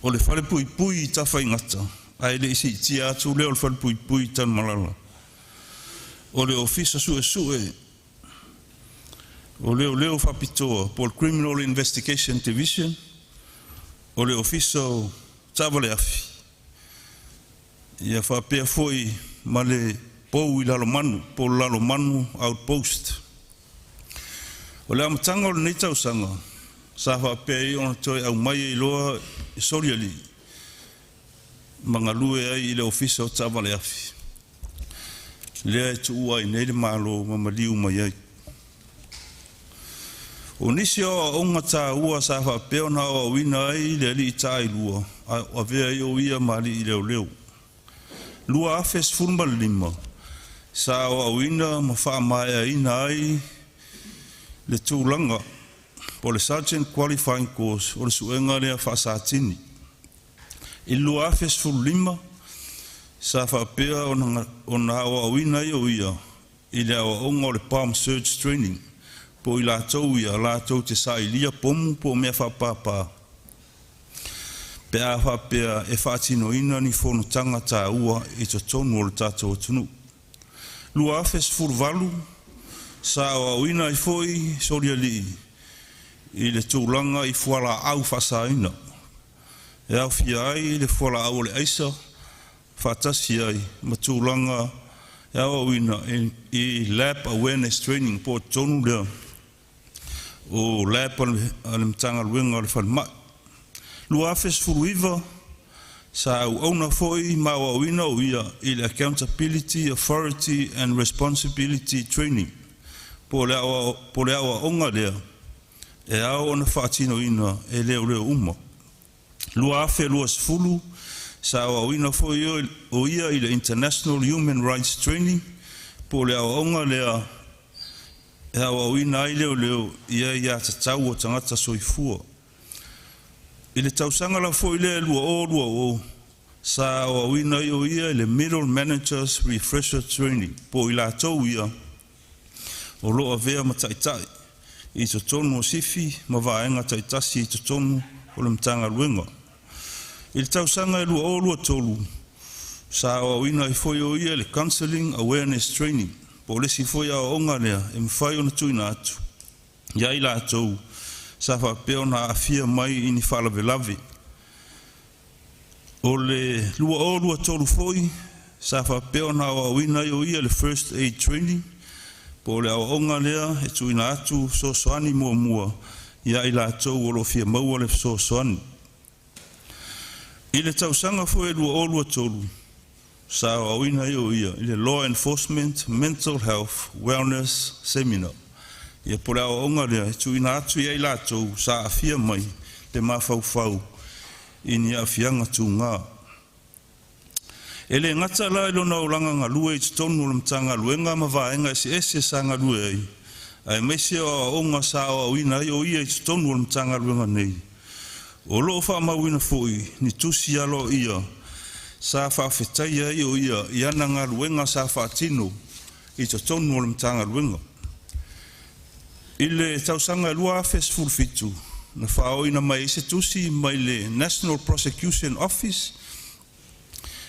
[SPEAKER 6] o le Falepuipui i Tafaigata, ae le i siitia atu lea o le Falepuipui i Tanumalala, o le Ofisa Suesue o Leoleo Faapitoa po o le Criminal Investigation Division, o le Ofisa o Taavale Afi, ia faapea foi ma le pou i Lalomanu po o le Lalomanu Outpost. O le amataga o lenei tausaga sa faapea ai ona toe aumai ai loa e Solialii ma galue ai i le Ofisa o Taavale Afi lea e tuua ai nei le Malo ma maliu mai ai. O nisi o aoaoga taua sa faapea ona aoaoina ai le alii taailua a o avea ai o ia ma alii leoleo. 2015 sa aoaoina ma faamaeaina ai le tulaga po o le Sergeant Qualifying Course o le suega lea faasatini. I le 2015 sa faapea ona, ona aoaoina ai o ia i le aoaoga o le Bomb Search Training po o i latou ia latou te sailia pomu po o mea faapapa pe a faapea e faatinoina ni fonotaga taua i totonu o le tatou atunuu. 2018 sa aoaoina ai foi Solialii i le tulaga i fualaau faasaina e aofia ai le fualaau o le aisa faatasi ai ma tulaga e aoaoina i lab awareness training po o totonu lea o lab a le Matagaluega o le Falemai. 2019 sa auauna foi ma aoaoina o ia i le Accountability Authority and Responsibility Training po o le aoaoga lea e ao ona faatinoina e leoleo uma. 2020 sa aoaoina foi o ia i le International Human Rights Training po o le aoaoga lea e aoaoina ai leoleo i aiatatau o tagata soifua. I le tausaga la foi lea 2020 sa aoaoina ai o ia i le Middle Managers Refresher Training po o i latou ia o lo o avea ma taitai i totonu o sifi ma vaega taitasi i totonu o le Matagaluega. I le tausaga e 2023 sa aoaoina ai foi o ia i le Counseling Awareness Training po o le isi foi aoaoga lea e mafai ona tuuina atu ia i latou sa faapea ona aafia mai i ni faalavelave. O le 2023 foi sa faapea ona aoaoina ai o ia i le First Aid Training po o le aoaoga lea e tuuina atu fesoasoani muamua ia i latou o lo o fia maua le fesoasoani. I le tausaga foi e 2023 sa aoaoina ai o ia i le Law Enforcement Mental Health Wellness Seminar. Ia po o le aoaoga lea e tuuina atu i ai latou sa aafia mai le mafaufau i ni aafiaga tuga. E le gata la i lona olaga galue i totonu o le Matagaluega ma vaega eseese sa galue ai, aemaise o aoaoga sa aoaoina ai o ia i totonu o le Matagaluega nei, o lo o faamauina foi ni tusi aloaia sa faafetaia ai o ia i ana galuega sa faatino i totonu o le Matagaluega. I le tausaga e 2017, na faaooina mai ai se tusi mai le National Prosecution Office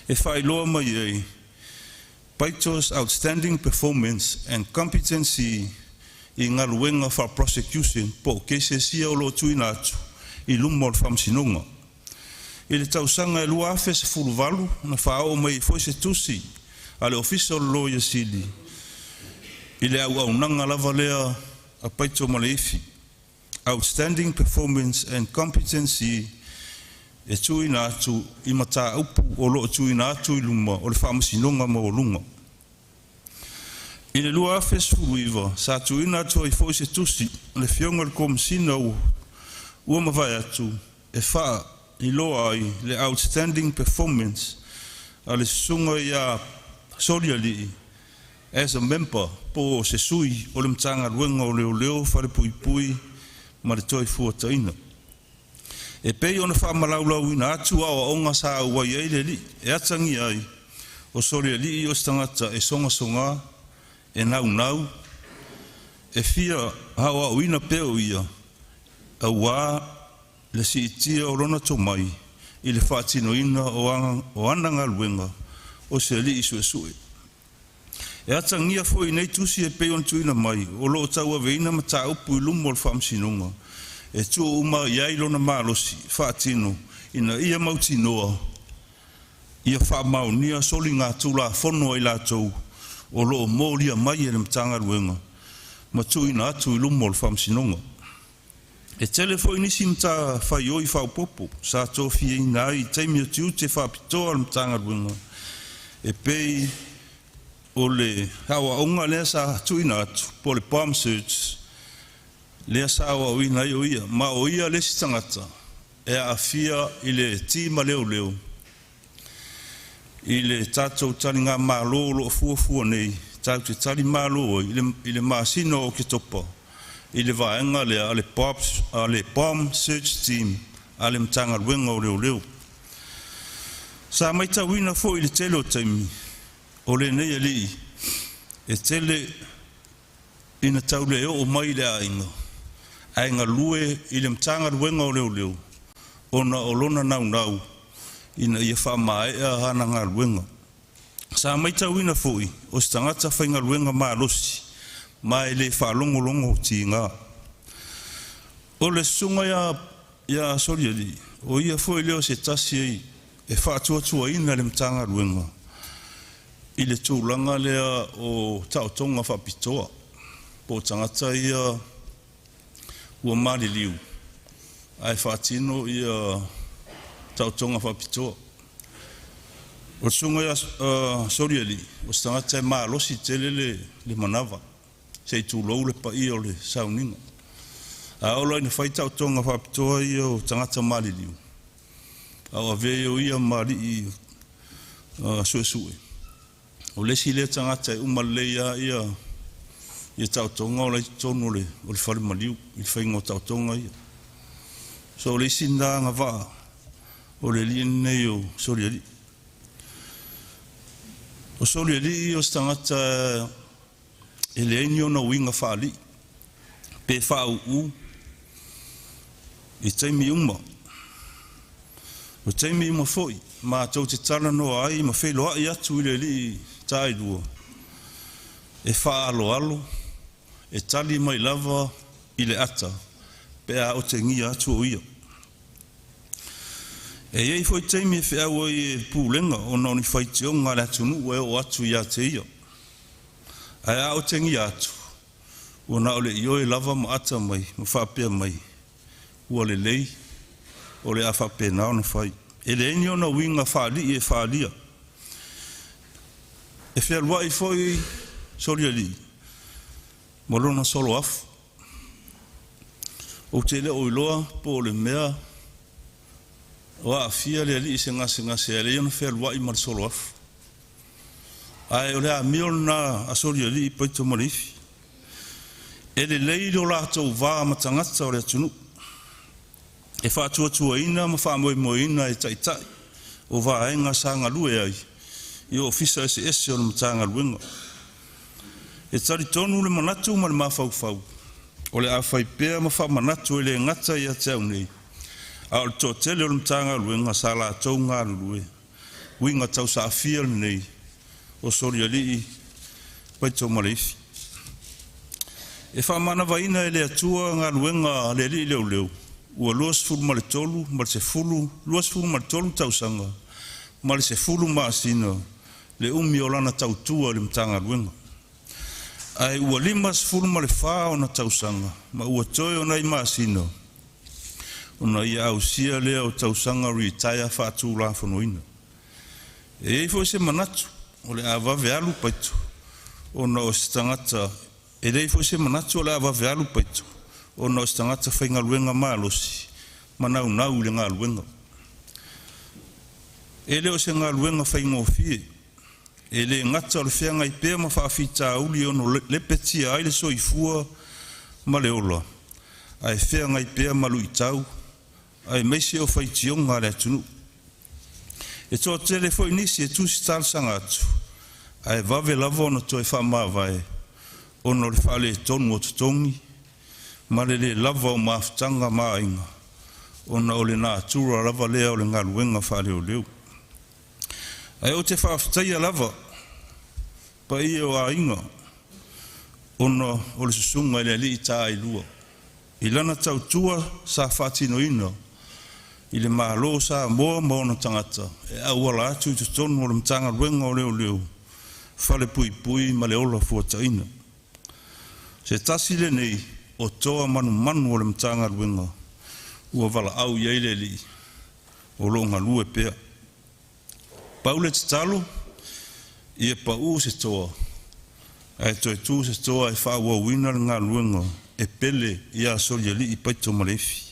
[SPEAKER 6] e faailoa mai ai Paito's outstanding performance and competency i galuega faa-prosecution po o cases ia o lo o tuuina atu i luma o le Faamasinoga. I le tausaga e 2018, na faaoo mai ai foi se tusi a le Ofisa o le Loia Sili i le auaunaga lava lea a Paito ma Leifi, outstanding performance and competency e tuuina atu i mataupu o lo o tuuina atu i luma o le Faamasinoga Maualuga. I le 2019, sa tuuina atu ai foi se tusi a le Afioga i le Komesina ua mavae atu e faailoa ai le outstanding performance a le Susuga ia Solialii as a member po o se sui o le Matagaluega o Leoleo, Falepuipui ma le Toefuataina. E pei ona faamalaulauina atu aoaoga sa auai ai le alii e atagia ai o Solialii o se tagata e sogasoga, e naunau, e fia aoaoina pea o ia auā le siitia o lona tomai i le faatinoina o ana galuega o se alii suesue. E atagia foi i nei tusi e pei ona tuuina mai o lo o tauaveina mataupu i luma o le Faamasinoga e tuu uma i ai lona malosi faatino ina ia mautinoa ia faamaonia soligatulafono a i latou o lo o molia mai e le Matagaluega ma tuuina atu i luma o le Faamasinoga. E tele foi nisi matafaioi faaopoopo sa tofiaina ai i taimi o tiute faapitoa o le Matagaluega e pei o le aoaoga lea sa tuuina atu po o le bomb search lea sa aoaoina ai o ia, ma o ia le isi tagata e aafia i le tima leoleo i le tatou taligamalo o lo o fuafua nei tatou te talimalo ai i le masina o Oketopa i le vaega lea a le Bomb Search Team a le Matagaluega o Leoleo. Sa matauina foi i le tele o taimi o lenei alii e tele ina tau le oo mai i le aiga ae galue i le Matagaluega o Leoleo ona o lona naunau ina ia faamaea ana galuega. Sa matauina foi o se tagata faigaluega malosi ma e le faalogologo tiga. O le susuga ia Solialii, o ia foi lea o se tasi e faatuatuaina le Matagaluega i le tulaga lea o taotoga faapitoa po o tagata ia ua maliliu ae faatino ia taotoga faapitoa. O le susuga ia Solialii, o se tagata e malosi tele le manava, se i tulou le paia o le sauniga. A oo loa ina fai taotoga faapitoa ia o tagata maliliu, a o avea ai o ia ma alii suesue, o le isi lea tagata e uma lelei lava ia taotoga o la i totonu o le fale maliu i le faiga o taotoga ia. So o le isi lena agavaa o le alii lenei o Solialii. O Solialii o se tagata e leai ni ona uiga faalii pe faauu i taimi uma. O taimi uma foi matou te talanoa ai ma feiloai atu i le alii taailua e faaaloalo, e tali mai lava i le ata pe a otegia atu o ia. E i ai foi taimi e feau ai e le pulega ona o ni faitioga a le atunuu e oo atu ia te ia. Ae a otegia atu, ua na o le ioe lava ma ata mai ma faapea mai, ua lelei, o le a faapena ona fai. E leai ni ona uiga faalii e faaalia. E fealuai foi Solialii ma lona soloafu. Ou te le o iloa po o le mea o aafia le alii i se gasegase e ala ai ona fealuai ma le soloafu. Ae o le amio lena a Solialii Paito ma Leifi. E lelei lo latou va ma tagata o le atunuu. E faatuatuaina ma faamoemoeina e taitai o vaega sa galue ai i ofisa eseese o le Matagaluega. E talitonu le manatu ma le mafaufau o le a fai pea ma faamanatu e le gata ia te au nei, a o le toatele o le Matagaluega sa latou galulue, uiga tausaafia lenei o Solialii Paitomaleifi. E faamanavaina e le Atua galuega a le alii leoleo ua 23 ma le 10, 23 tausaga ma le 10 masina le umi o lana tautua i le Matagaluega. Ae ua 54 ona tausaga ma ua toe o nai masina ona ia ausia lea o tausaga retire faatulafonoina. E i ai foi se manatu o le a vave alu Paito ona o se tagata e leai foi se manatu o le a vave alu Paito ona o se tagata faigaluega malosi ma naunau i le galuega. E le o se galuega faigofie. E le gata o le feagai pea ma faafitauli e ono lepetia ai le soifua ma le ola, ae feagai pea ma luitau aemaise o faitioga a le atunuu. E toatele foi nisi e tusi talosaga atu ae vave lava ona toe faamavae ona o le faaletonu o totogi ma le le lava o mafutaga ma aiga ona o le natura lava lea o le galuega faaleoleo. Ae ou te faafetaia lava paia o aiga ona o le susuga i le alii taailua i lana tautua sa faatinoina i le Malo o Samoa ma ona tagata e auala atu i totonu o le Matagaluega o Leoleo, Falepuipui ma le Ola Fuataina. Se tasi lenei o toa manumanu o le Matagaluega ua valaau i ai le Alii o lo o galue pea. Pau le tatalo, ia pau se toa ae toe tu se toa e faaauauina le galuega e pele ia Solialii Paitomaleifi,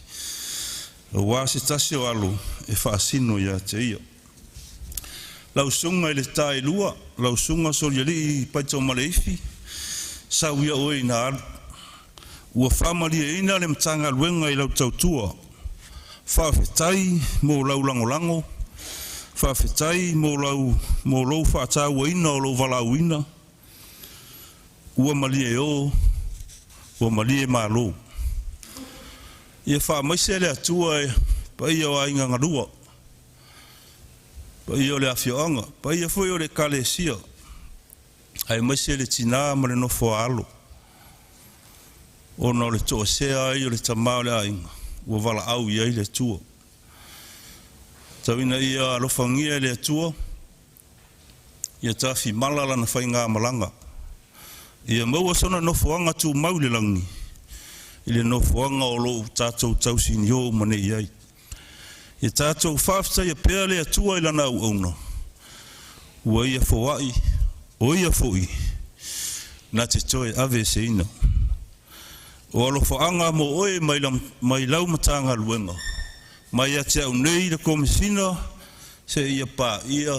[SPEAKER 6] aua se tasi o alo e faasino ia te ia. Lau susuga i le Tailua, lau susuga Solialii Paitomaleifi, sau ia oe ina alu. Ua faamalieina le Matagaluega i lau tautua. Faafetai mo lau lagolago, faafetai mo lou faatauaina o lou valaauina. Ua malie o, ua malie malo. Ia faamaise le Atua i paia o aiga galua, paia o le afioaga, paia foi o le Ekalesia, aemaise le tina ma le nofo a alo, ona o le toesea ai o le tama o le aiga ua valaau i ai le Atua. Tau ina ia alofagia e le Atua, ia tafimala lana faigamalaga, ia maua sona nofoaga tumau i le lagi, i le nofoaga o lo o tatou tausinio uma nei ai. Ia tatou faafetaia pea le Atua i lana auauna, ua ia foai, o ia foi na te toe aveeseina. O alofaaga mo oe mai, la, mai lau Matagaluega, mai ia te au nei le Komesina, seia paia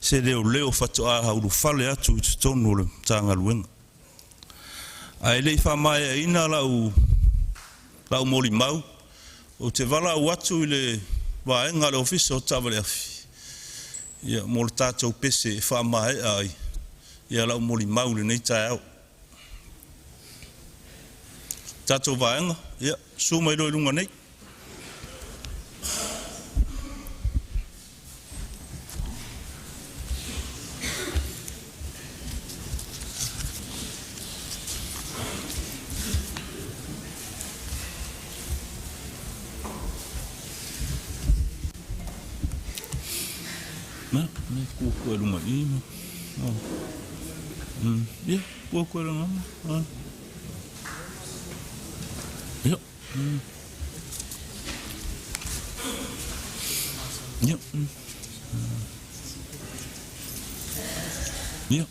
[SPEAKER 6] se leoleo faatoa ulufale atu i totonu o le Matagaluega. Ae le i faamaeaina lau molimau, ou te valaau atu i le vaega a le Ofisa o Taavale Afi ia, mo le tatou pese e faamaea ai ia lau molimau i lenei taeao. Tatou vaega, ia, susu mai loa i luga nei. Na, ne kua lunga i ma. Ia, kua lunga ma. Ia. Ia. Ia.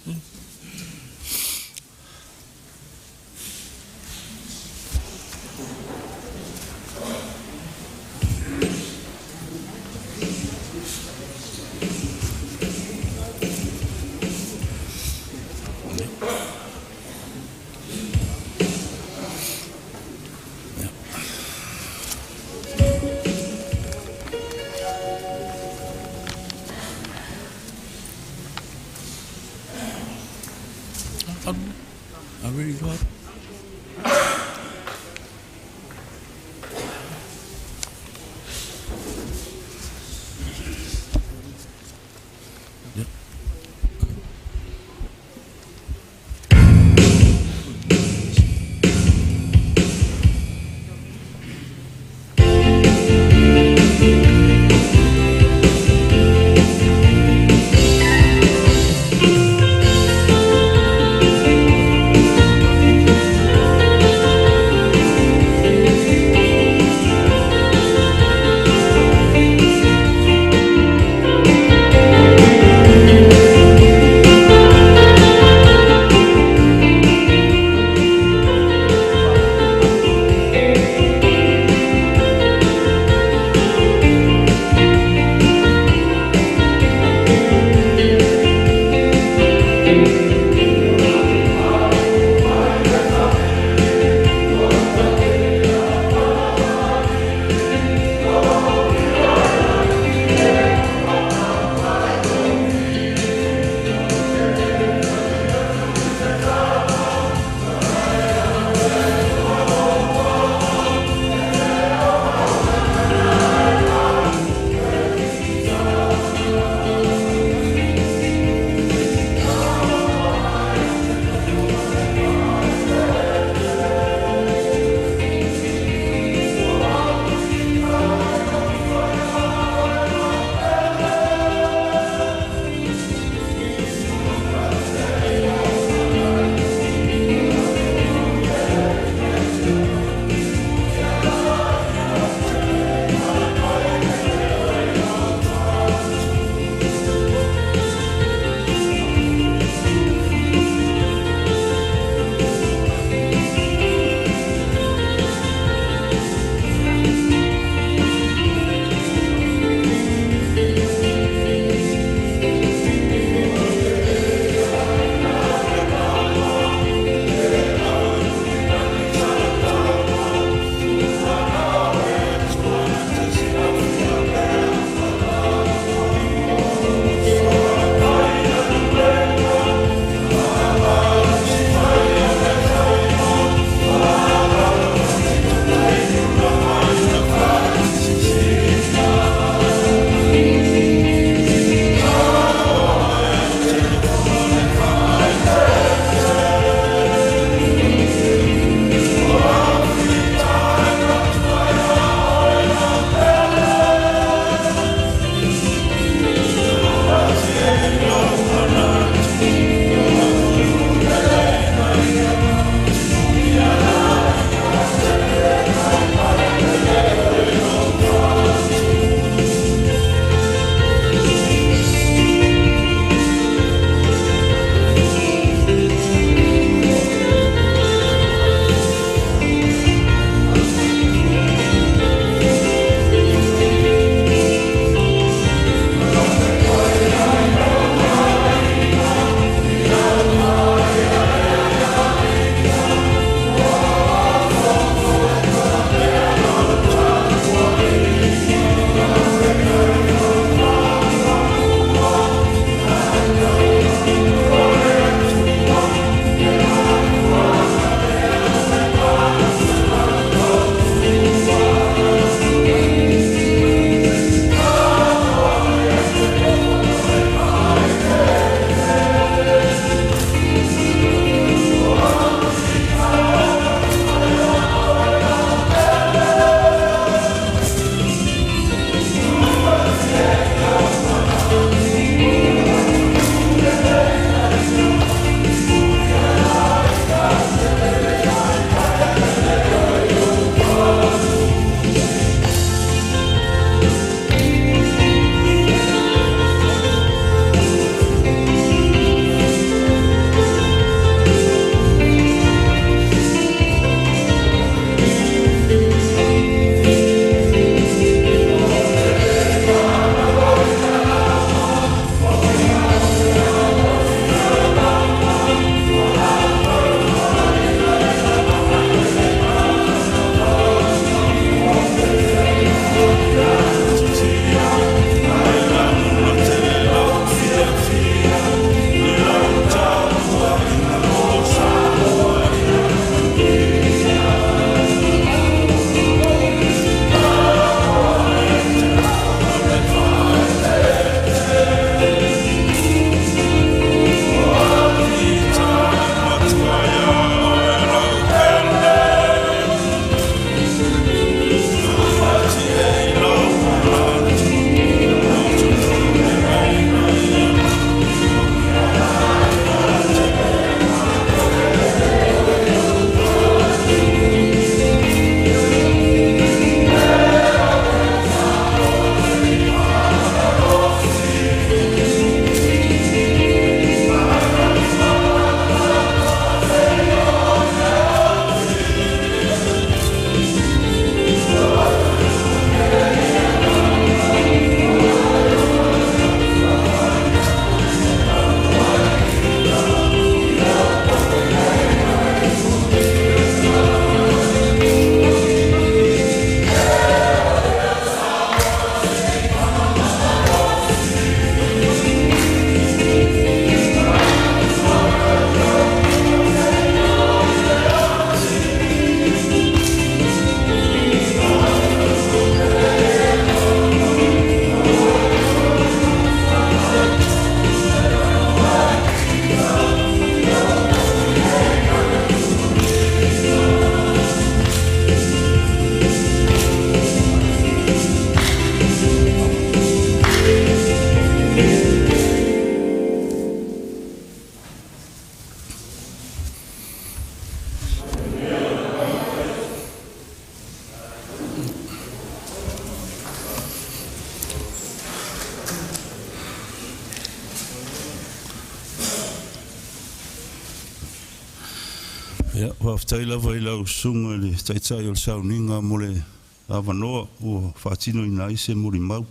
[SPEAKER 6] Ia, faafetai lava i lau susuga i le Taitai o le sauniga mo le avanoa ua faatinoina ai se molimau.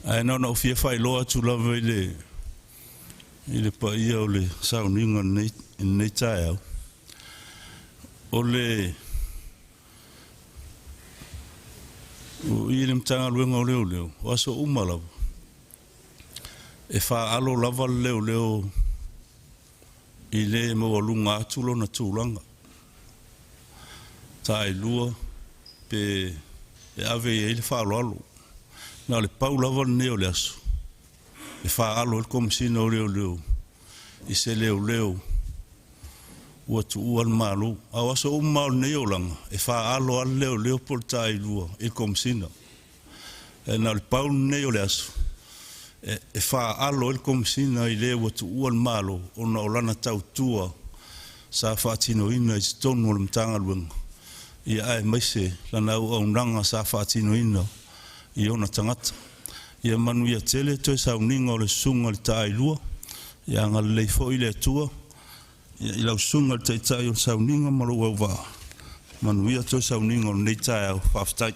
[SPEAKER 6] Ae na ona ou fia faailoa atu lava i le i le paia o le sauniga i lenei, i lenei taeao, o le o i le Matagaluega o Leoleo, o aso uma lava, e faalo lava le leoleo i le maualuga atu lona tulaga. Tailua pe e ave i ai le faaaloalo. Na o le pau lava lenei o le aso e faalo ai le Komesina o Leoleo i se leoleo ua tuua le Malo. A o aso uma lava o lenei olaga, e faalo lava le leoleo po o le tailua i le Komesina. E na o le pau lenei o le aso e faalo ai le Komesina i le ua tuua le Malo ona o lana tautua sa faatinoina i totonu o le Matagaluega, ia aemaise lana auaunaga sa faatinoina i ona tagata. Ia manuia tele toe sauniga o le susuga i le Taailua, ia agalelei foi le Atua ia i lau susuga i le Taitai o le sauniga ma lou auvaa, manuia toe sauniga o lenei taeao. Faafetai.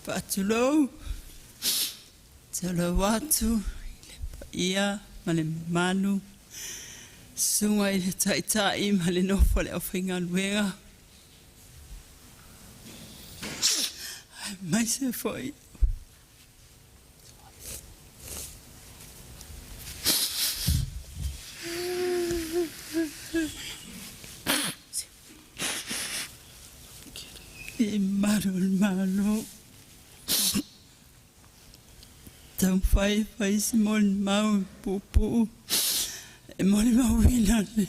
[SPEAKER 7] Faatulou, tatalo atu i le paia ma le mamalu, susuga i le Taitai ma le nofo a le aufaigaluega, aemaise foi i malu o le Malo. Taumafai e fai se molimau puupuu e molimauina le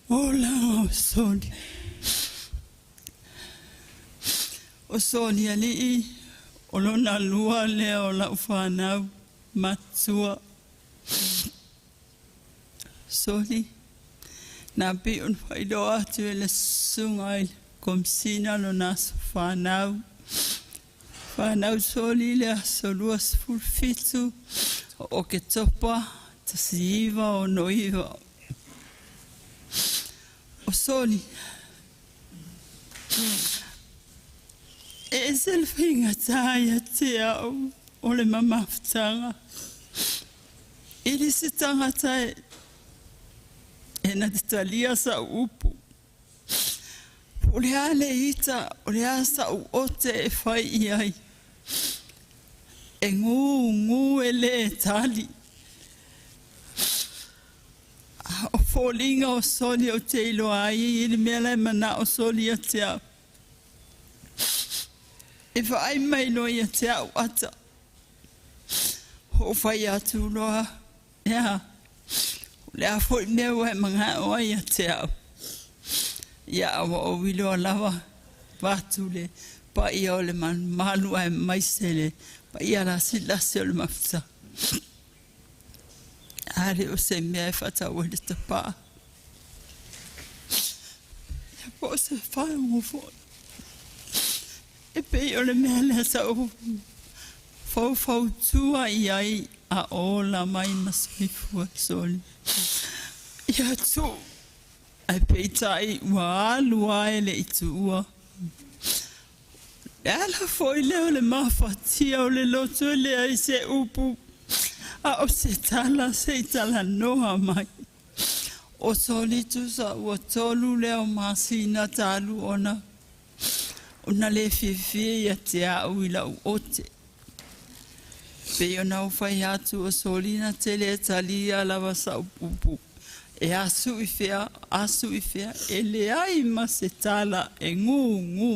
[SPEAKER 7] olaga o Soli. O Soli alii o lona lua lea o lau fanau matua. Soli, na pei ona faailoa atu e le susuga i le Komesina lona aso fanau. Fanau Soli i le aso 27 o Oketopa 1969. O Soli, e ese le faigata ia te au o le mamafutaga i le isi tagata e e na te talia sau upu. Po o le a le ita, o le a sau ote e fai i ai. E gū, gū e lē tali. A o foliga o Soli ou te iloa ai e i ai le mea la e manao Soli ia te au. E vaai mai loa ia te au ata. Ou fai atu loa, e a? Le a fo'i mea ua e maga'o ai ia te a'u, ia a ua ou iloa lava vaeatu le paia o le malumalu aemaise le paia lasilasi o le mafutaga. A le o se mea e faatau ai le tapaa, ia po o se fagu fo'i. E pei o le mea lea sa ou faufautua i ai a ola mai ma soifua soli. Ia tuu, ae peitai ua alu lava e le i tuua. O le ala foi lea o le mafatia o le loto e leai se upu a o se tala se i talanoa mai. O soli tusa ua 3 lea o masina talu ona ona le fiafia ia te a'u i la'u ote. Pei ona ou fai atu o soli na tele e talia lava sa'u upu e asu i fea, asu i fea, e leai ma se tala e gūgū.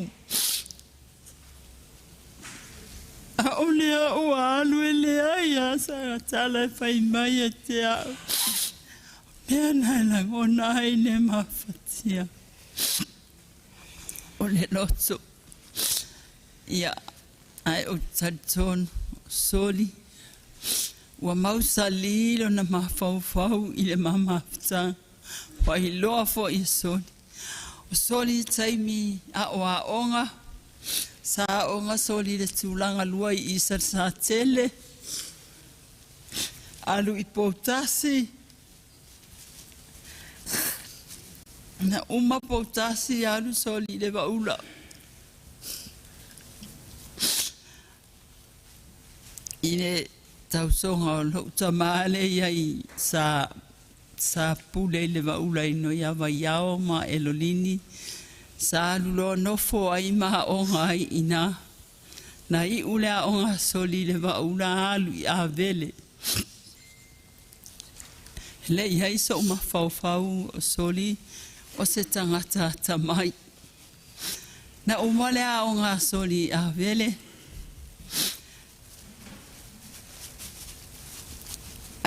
[SPEAKER 7] ʻAʻole a'u alu e leai a sana tala e fai mai ia te a'u. Mea na e lagona ai le mafatia o le loto. Ia, ae ou te talitonu, soli, ua mausali lona mafaufau i le mamafutaga, ua iloa foi e soli. O soli i taimi aoaoga, sa aoga soli i le tulaga lua i i Salesatele, alu i Poutasi, na uma Poutasi alu soli i le Vaula. I le tausoga o lo'u tamā lea i ai sa sa pule i le Vaula i ino ia Vaiao ma Elolini, sa alu loa nofo ai ma aoga ai iinā. Na i'u le aoga soli i le Vaula alu i Avele. E le'i ai so'u mafaufau o soli o se tagata atamai. Na uma le aoga soli i Avele,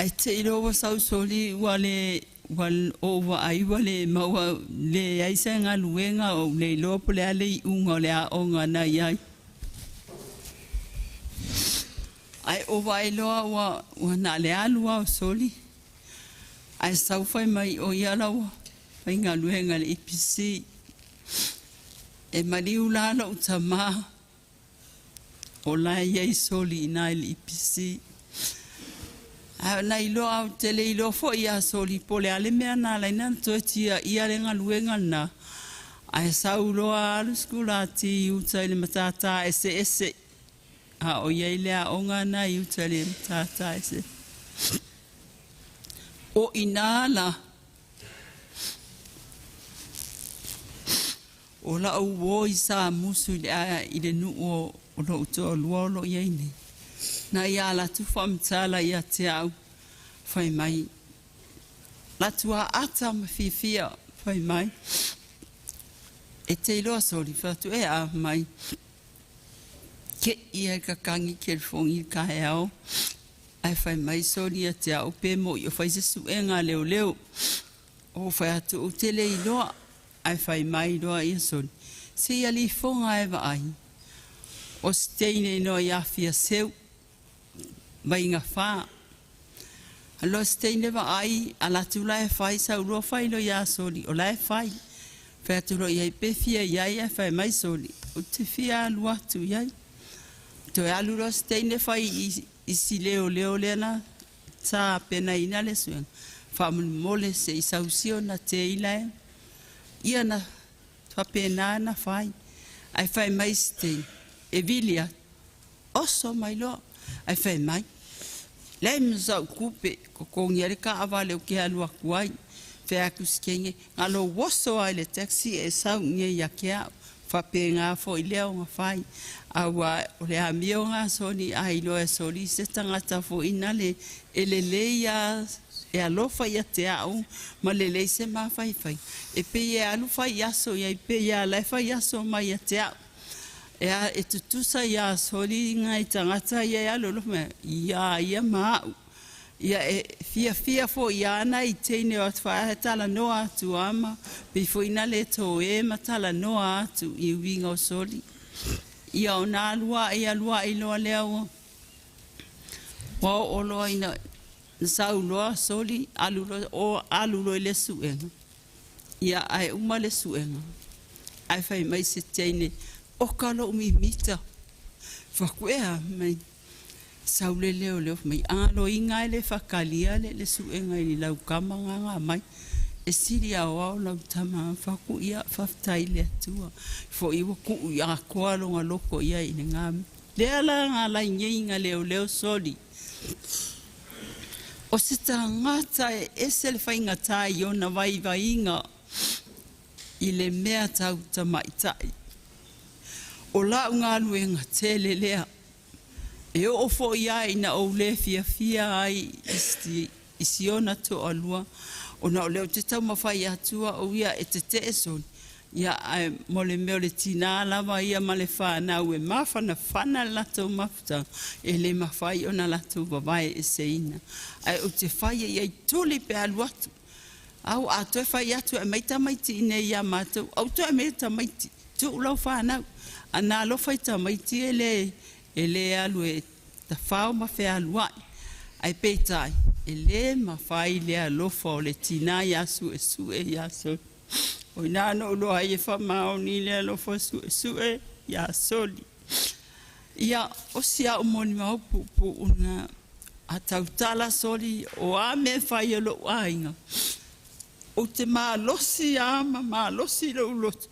[SPEAKER 7] ae te'i loa ua sau soli ua le ua ou vaai ua le maua leai se galuega ou le iloa po o le a le iuga o le aoga na i ai. Ae ou vaai loa ua ua na o le alu lava o soli ae sau fai mai o ia la ua faigaluega i le EPC. E maliu la lo'u tamā o la e i ai soli iinā i le EPC. Ae na iloa ou te le iloa fo'i iā soli po o le a le mea na ala ai ona toe tiaia le galuega lenā, ae sau loa alu sikulati i uta i le Matatā Eseese a o i ai le aoga lena i uta i le Matatā Eseese. O inā la o la'u uō i Samusu i le i le nuu o lo'u toalua o loo i ai nei. Na ia ala atu faamatala ia te a'u fai mai latu aata ma fiafia fai mai e te iloa soli fai atu e a mai ke'i ai kakagi kelifogi i le taeao ae fai mai soli ia te a'u pe mo'i o fai se su'ega a leoleo. Ou fai atu ou te le iloa ae fai mai loa ia soli seia lifoga e vaai o se teine inoa ia Fiaseu Vaigafā. Aloa se teine vaai ala atu la e fai sau loa fai loa iā soli o la e fai. Fai atu loa i ai pe fia i ai ae fai mai soli ou te fia alu atu i ai. Toe alu loa se teine fai i si leoleo lea na tapenaina le suega faamolemole se i sausia ona teila e ia na faapena na fai. Ae fai mai se teine e vili atu oso mai loa ae fai mai leai ma sa'u tupe totogi ai le taavale ou te alu atu ai. Fai atu si teine na lou oso lava i le taxi e sau i inei ia te a'u. Faapena fo'i lea ona fai a ua o le amio lena a soli a iloa e soli se tagata fo'i nale e lelei a e alofa ia te a'u ma lelei se mafaifaiga e pei e alu fai aso i ai pei a la e fai aso mai ia te a'u. E a e tutusa iā soli nai tagata ia e alolofa mai ia ia ma a'u. Ia e fiafia fo'i ana i teine o atu talanoa atu ama pe fo'i na le toe ma talanoa atu i uiga o soli. Ia ona alu alua'i loa lea ua ua oo loa ina na sau loa soli alu loa o alu loa i le suega. Ia ae uma le suega ae fai mai se teine oka lou mimita. Fai atu, "E a?" Mai sau le leo leo mai a loiga e le faakalia le suega i lau kama gaga mai e sili ao lau tama. Fai atu, "Ia faafetai le Atua fo'i ua tuu i atoa lona loto ia i le gā lea la gā laineiga leoleo soli o se tagata e ese le faigata i ona vaivaiga i le mea tau tamaitai. O lau galuega tele lea e oo fo'i a ina ou le fiafia ai i siona toalua ona o lea ou te taumafai atu au ia e tete'e soli ia ae mo le mea o le tinā lava ia ma le fanau e mafanafana le latou mafutaga e le mafai ona latou vavae eseina ae ou te fai i ai tuli pe alu atu au a toe fai atu e aumai tamaiti i inei ia matou au toe aumaia tamaiti tuu lau fanau ana alofa i tamaiti e le alu e tafao ma fealuai ae peitai e le mafai le alofa o le tinā iā Suesue iā Soli. O ina na ou iloa ai e faamaoni le alofa Suesue iā Soli. Ia o si au molimau puupuu lena a tautala soli o a mea e fai e lou aiga ou te malosi a ma malosi lou loto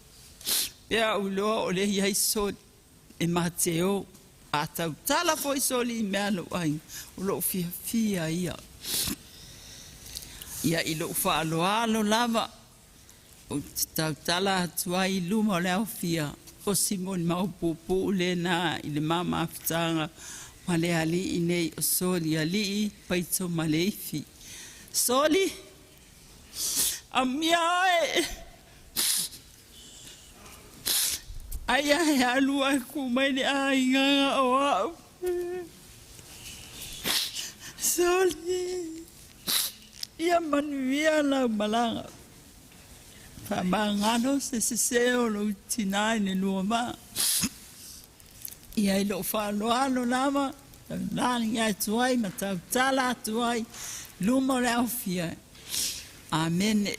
[SPEAKER 7] pe a ou iloa o lea e i ai soli e ma te o. A tautala foi soli i mea a lou aiga o lou fiafia ia. Ia i lou faaaloalo lava ou te tautala atu ai i luma o le aofia o si molimau puupuu lena i le ma mafutaga ma le alii nei o Soli Alii Paitomaleifi. Soli, amuia oe aia e alu ae ku mai le aiga o au. Soli, ia manuia lau malaga. Faamagalo se sesē o lou tinā i le lua vaa. Ia i lou faaaloalo lava taulagi atu ai ma tautala atu ai luma o le aofia. Amene.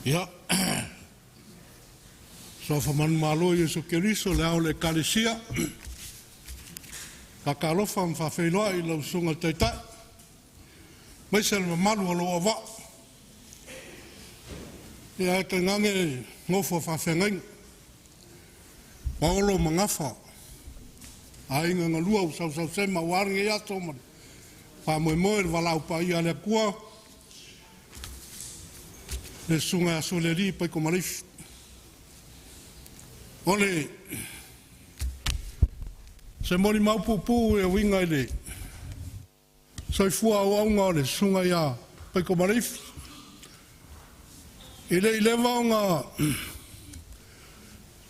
[SPEAKER 3] Ia, soafa manumalo Iesu Keriso le ao le Ekalesia, faatalofa ma faafeiloai i lau Susuga i le Taitai, aemaise le mamalu o lou auvaa. Ia ae tainane nofo a faafeagaiga, paolo ma gafa, aiga na lua ua sausausema aua lenei aso ma le faamoemoe i le valaau paia a le Atua, le Susuga ia Sulialii Paitomaleifi. O le se molimau puupuu e uiga i le soifua auauna o le Susuga ia Paitomaleifi, e le i leva ona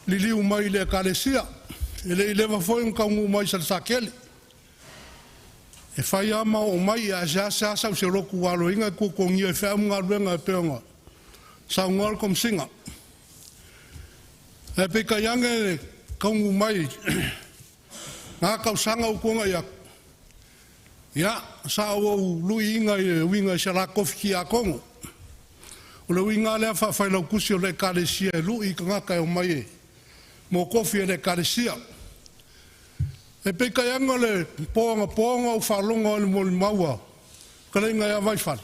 [SPEAKER 3] liliu mai i le Ekalesia, e le i leva foi ona taunuu mai i Salesatele. E fai lava ma oo mai, ae seasea sau i se lotu aloaia e tuatuagia ai feau ma galuega e pei ona saunoa le Komesina. Ae peitai ane le taunuu mai i na tausaga ua tuanai atu, ia sa ou luiina e uiga i se la tofi tiakono. O le uiga lava lea faa-failautusi o le Ekalesia e lui i tagata e omai mo tofi o le Ekalesia. E peitai ane o le po anapo na ou faalogo ai i le molimau a le fetalaiga ia Vaifale,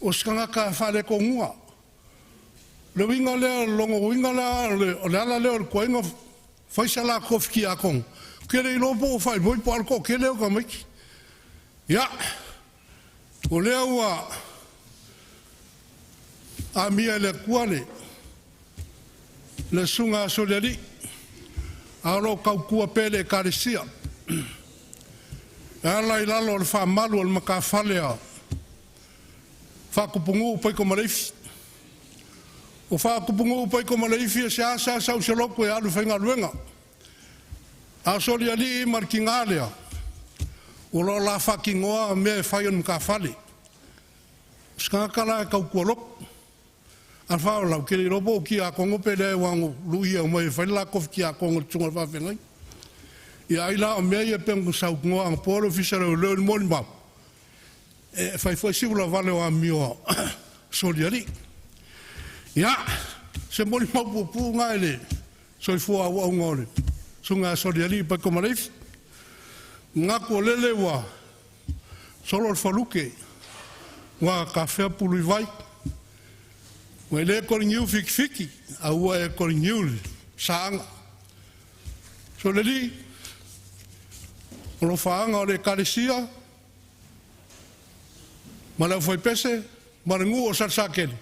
[SPEAKER 3] o se tagata faaletonuga. O le uiga lea o lona uiga la o le ala lea o le tuai ona fai sa la tofi tiakono, ou te le iloa po ua faimoi po o a le toatele ia o tamaiti. Ia, o lea ua amia e le Atua le susuga ia Solialii, a o lo o tautua pea le Ekalesia e ala i lalo o le faamalu o le matafale a Faatupunuu Paitomaleifi. O Faatupunuu Paitomaleifi e seasea sau se loto e alu e faigaluega, a o Solialii ma le tina lea ua o la faatinoa mea e fai o le matafale. O se tagata la e tautua lotu. Ae o le faalavelave ou te le iloa po o tiakono pe leai aua na ou luia e omai e fai le la tofi tiakono i le susuga i le faafeagaiga. Ia ai la o mea ia pei ona saunoa anapo le Ofisa o Leoleo i le molimau, e fai foi si ulavale o amio a Solialii. Ia, o se molimau puupuu lena i le soifua auauna o le susuga ia Solialii Paitomaleifi. E manatu o lele ua solo le falute ua tafea pulu i vai, ua le toliniu fitifiti a ua e toliniu le saaga. Solialii, o alofaaga o le Ekalesia ma le aufaipese ma le nuu o Salesatele,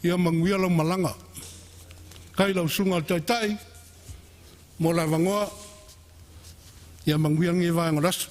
[SPEAKER 3] ia manuia lau malaga. Faafetai i lau susuga i le Taitai mo le avanoa. Ia manuia lenei vaega o le aso.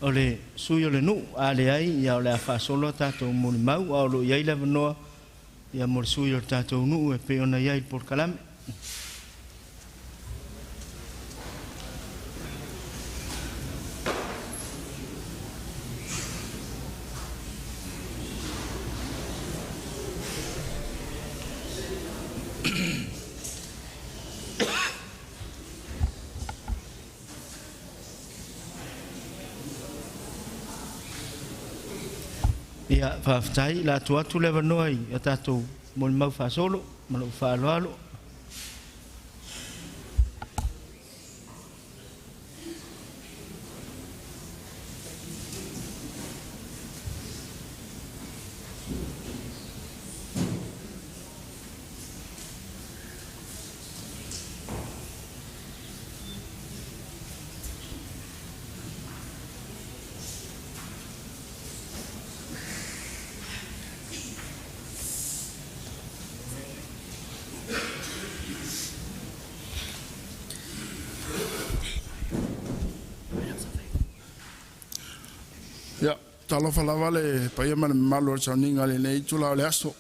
[SPEAKER 2] O le sui o le nuu, a leai, ia o le a faasolo a tatou molimau, a o lo o i ai le avanoa ia mo le sui o le tatou nuu e pei ona i ai i le polokalame. Ia, faafetai, o le a tuu atu le avanoa i a tatou molimau faasolo ma lou faaaloalo.
[SPEAKER 8] Ia, talofa lava le paia ma le mamalu o le sauniga i lenei itula o le aso.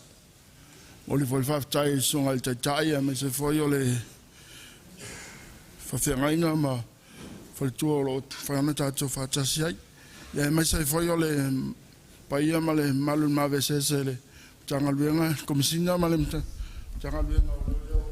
[SPEAKER 8] Momoli foi le faafetai i le susuga i le Taitai aemaise foi o le faafeagaiga ma faletua o lo o mafai ona tatou faatasi ai. Ia aemaise ai foi o le paia ma le mamalu o le maave eseese i le Matagaluega, le Komesina ma le Matagaluega o Leoleo.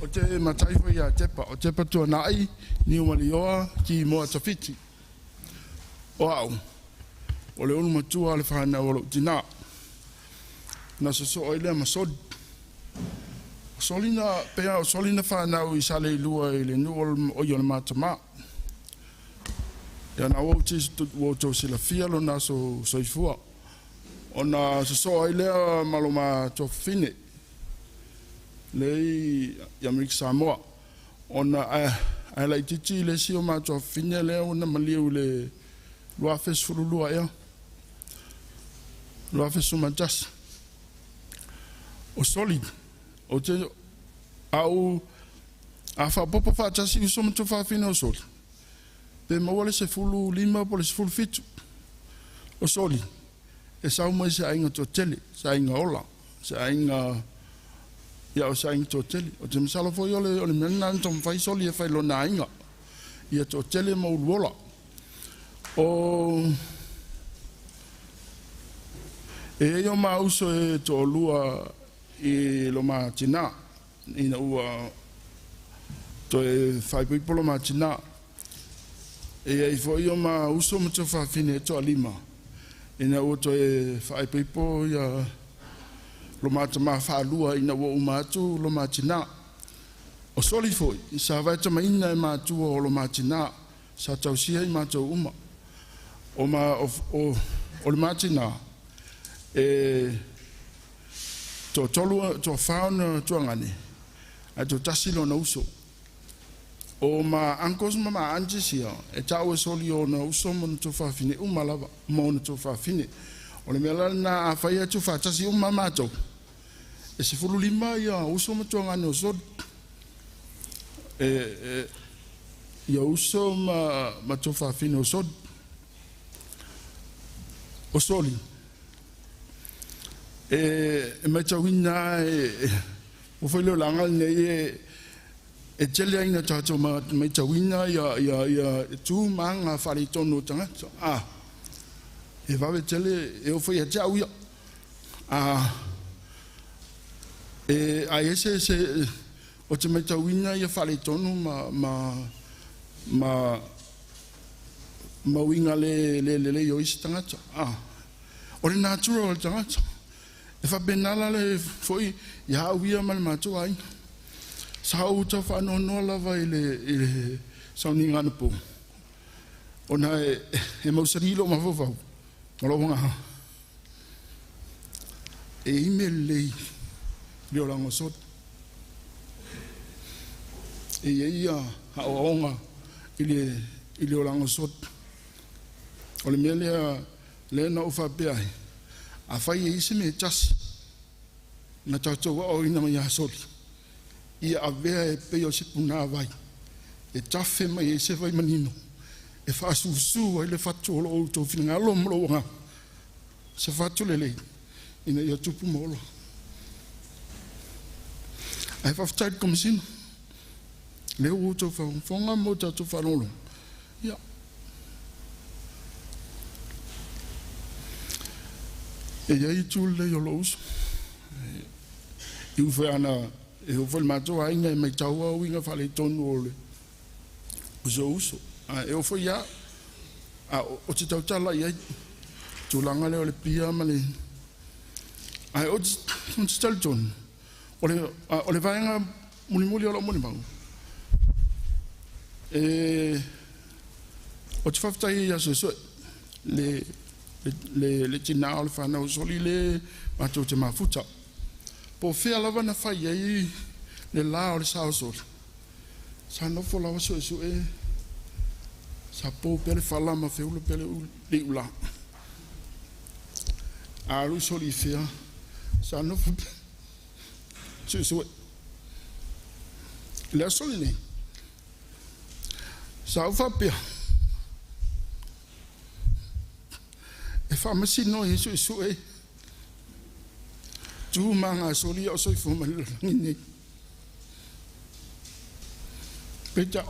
[SPEAKER 8] Ou te matai foi ia Tepa, o Tepa Tuanai, Niumalioa, Kimoa Tafiti. O au, o le ulu matua o le whanau o lou tina. Na sosoo ai lea ma Soli. O Soli na, pea o Soli na whanau i Saleilua i le nuu o oi o le matama. Ia na ua ua outou silafia lona aso soifua. Ona sosoo ai lea ma lo matua fafine. lea i Amerika Samoa ona ae laitiiti le isi o matou afafine lea ua na maliu i le 2012 ea 2011. O Soli, ou te au a faaopoopo faatasi uso ma tuafafine o Soli, pe maua le 15 po o le 17. O Soli, e sau mai se aiga toatele, se aiga ola, se aiga ia o se aiga toatele. O te masalo foi o le mea lena na taumafai Soli e fai lona aiga, ia toatele ma uluola. O e ai o ma uso e toalua i lo matinā, ina ua toe faaipoipo lo matinā. E ai foi o ma uso ma tuafafine e toalima, ina ua toe faaipoipo ia lo matamā faalua ina ua uma atu lo matinā. O Soli foi, sa vaetamaina e matua o lo matinā, sa tausia i matou uma. O, ma, o le matinā, e toatolu toafa ona tuagane, ae toatasi lona uso. O ma uncles ma ma aunties ia, e ta'u e Soli ona uso ma ona tuafafine uma lava, ma ona tuafafine. O le mea la lena afai atu faatasi uma matou, e 15 ia uso ma tuagane o Soli. E ia uso ma tuafafine o Soli. O Soli, e matauina e ua foi le olaga lenei e tele ai na tatou matauina ia tu ma aga faaletonu o tagata. E vave tele e oo foi ia te au ia. E ai ese se o te matauina ia faaletonu ma uiga le lelei o isi tagata. O le natura o le tagata. E faapena la le foi ia au ia ma le matou aiga. Sa ou tau faanoanoa lava i le sauniga anapo. Ona e mausali lou mafaufau ma lou agaga. E i mea lelei le olaga o Soli. E i ai ia aoaoga i le olaga o Soli. O le mea lea na ou faapea ai, afai e i se mea e tasi na tatou aoaoina mai ia Soli, ia avea e pei o se punāvai, e tafe mai ai se vai manino, e faasusu ai le fatu o lou outou finagalo ma lou agaga, se fatu lelei, ina ia tupu ma ola. Ae faafetai i le Komesina, lea ua outou faafogafoga ma o tatou faalogologo. Ia. E i ai itu lelei o lou uso. E ui foi ana e oo foi i le matou aiga e maitaua uiga faaletonu o le o si ou uso. Ae e oo foi ia a o te tautala i ai tulaga lea o le pia ma le ae o te talitonu o le vaega mulimuli o lou molimau e o te faafetai ia Suesue le tinā o le fanau o Soli le matou te mafuta. Po o fea lava na fai ai le la o le sa o Soli. Sa nofo lava Suesue sa pou pea le fala ma feula pea le iulā. A alu Soli i fea, sa nofo pea Suesue. Le aso lenei, sa ou faapea, e faamasino ai Suesue tu ma aga a Soli a o soifua mai le lalolagi nei. Peitai,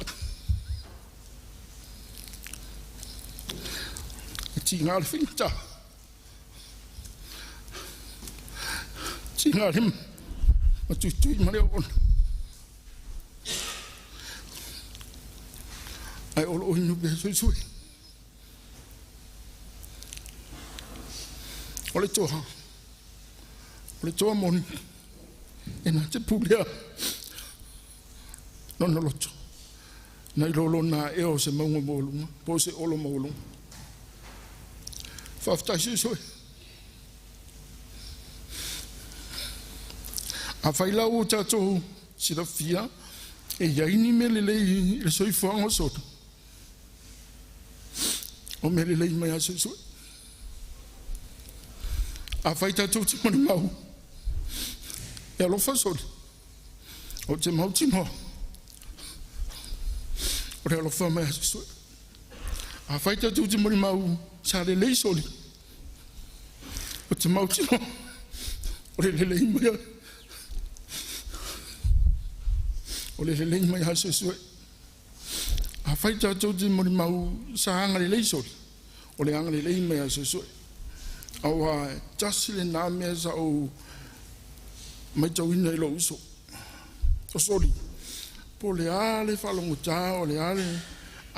[SPEAKER 8] e tiga le faigata. Tiga le matuitui ma le oona. Ae o loo inu pea Suesue. O le toa, o le toa moni, e na te pulea lona loto. Nai lo lona aea o se mauga maualuga, po o se olo maualuga. Faafetai Suesue. Afai la ua tatou silafia e iai ni mea lelei i le soifuaga o solo, o mea lelei mai a suesue. Afai tatou te molimau e alofa soli, o te mautinoa o le alofa mai a suesue. Afai tatou te molimau sa lelei soli, o te mautinoa o le lelei mai o le lelei mai a suesue. Afai tatou te molimau sa agalelei soli, o le agalelei mai a suesue. Auā tasi lenā mea sa ou matauina i lou uso o soli, po o le a le faalogotā o le a le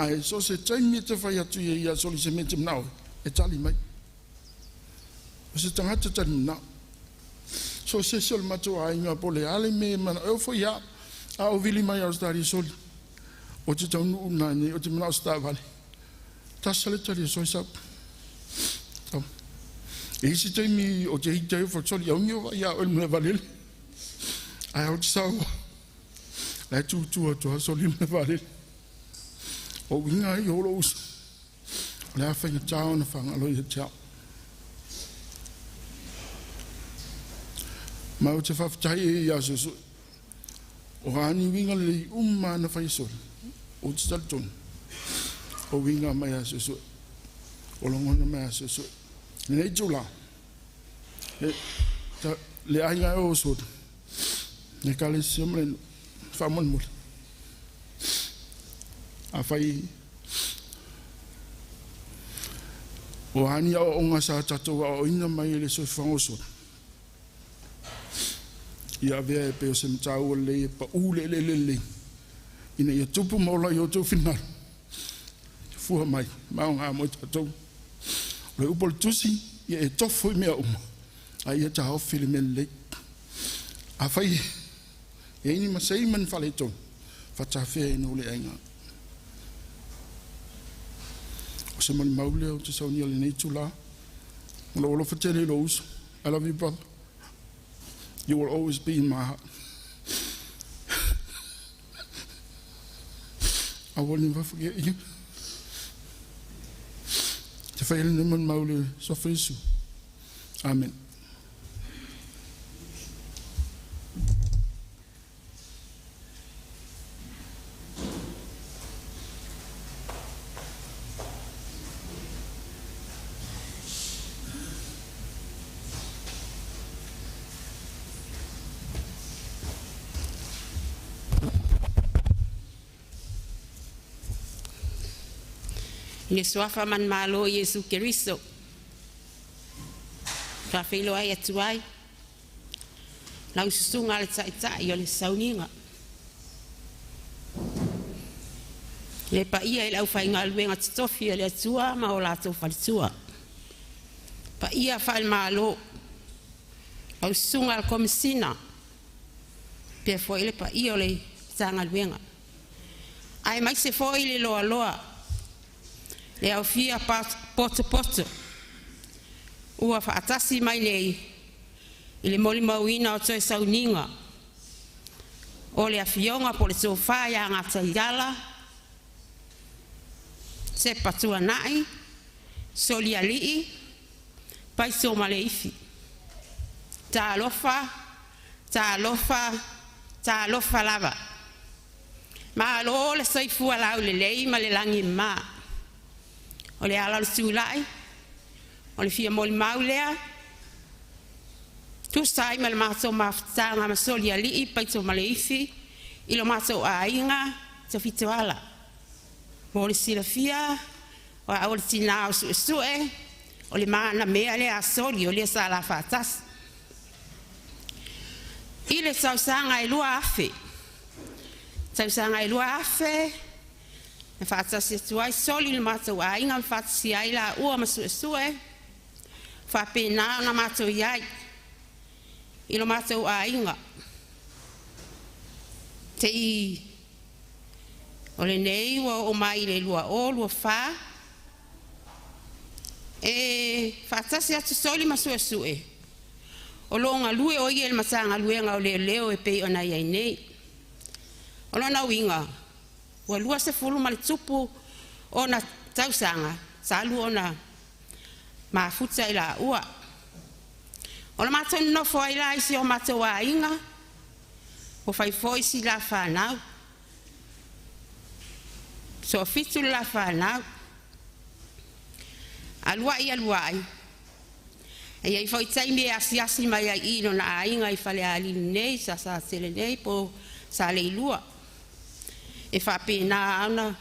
[SPEAKER 8] ae so o se taimi e te fai atu ai ia soli se mea e te manao ai, e tali mai. O se tagata tali manao. So o se isi o le matou aiga po o le a le mea e manao, e oo foi ia au, a ou vili mai Ausetalia soli, ou te taunuu nanei, ou te manao i se taavale, tasi lava le tali a soli sau. Sau. E i ai se taimi ou te ita ai ou fai atu, soli aumi ou vaai ia oe i le malaevaalele. Ae ou te sau, la e tutu atu lava soli i le malaevaalele. O uiga ai o lou uso, o le a faigata ona faagalo ia te au. Ma ou te faafetai ai ia Suesue, o a ni uiga lelei uma na fai e soli, ou te talitonu, o uiga mai a Suesue, o lagona mai a Suesue. Lenei itulā, le, ta, le aiga e o soli, le ekalesia ma le nuu, faamolemole. Afai o a ni aoaoga sa tatou aoaoina mai e le soifuaga o soli, ia avea e pei o se mataupu lelei e pau le eleele lelei, ina ia tupu ma ola i outou finagalo, fua mai ma aoga mo i tatou. O le upu a le Tusi, ia e tofo i mea uma, a ia taofi le mea lelei. Afai e i ai ni masei ma ni faaletonu, faatafea ina o le aiga. O se molimau lea ou te saunia i lenei itulā. Ma lou alofa tele i lou uso. I love you, brother. You will always be in my heart. I will never forget you. Te whai lenei molimau i le suafa o Iesu. Amen.
[SPEAKER 9] I le suafa manumalo o Iesu Keriso, faafeiloai atu ai lau susuga a le Taitai o le Sauniga, le paia i le aufaigaluega totofi a le Atua ma o latou faletua, paia faale-Malo, lau susuga i le Komesina, faapea foi le paia o le Matagaluega, aemaise foi le loaloa le aofia potopoto ua faatasi mai nei i le molimauina o toe sauniga o le Afioga po o le Tofa ia Gataiala Sepa Tuanai Solialii Paiso ma le Ifi. Talofa, talofa, talofa lava. Malo le soifua laulelei ma le lagi e mama. O le ala o le tulai, o le fia molimau lea, tusa ai ma le matou mafutaga ma Solialii Paitomaleifi i lo matou aiga Tafitoala. Mo le silafia, o au o le tina o Suesue, o le manamea lea a Soli o lea sa la faatasi. I le tausaga e 2000, tausaga e 2000, na faatasi atu ai Soli i le matou aiga ma faatasia ai laua ma Suesue, faapena ona matou iai i lo matou aiga. Te i o lenei ua oo mai i le 2024, e faatasi atu Soli ma Suesue. O loo galue o ia i le matagaluega o Leoleo e pei ona iai nei. O lona uiga ua 20 ma le tupu ona tausaga talu ona mafuta i laua. O le matou nonofo ai la i si o matou aiga, ua fai foi si la fanau. Soafitu le la fanau. Aluai aluai, e iai foi taimi e asiasi mai ai i lona aiga i Falealili nei, Sasatele nei po Saleilua. E faapena ona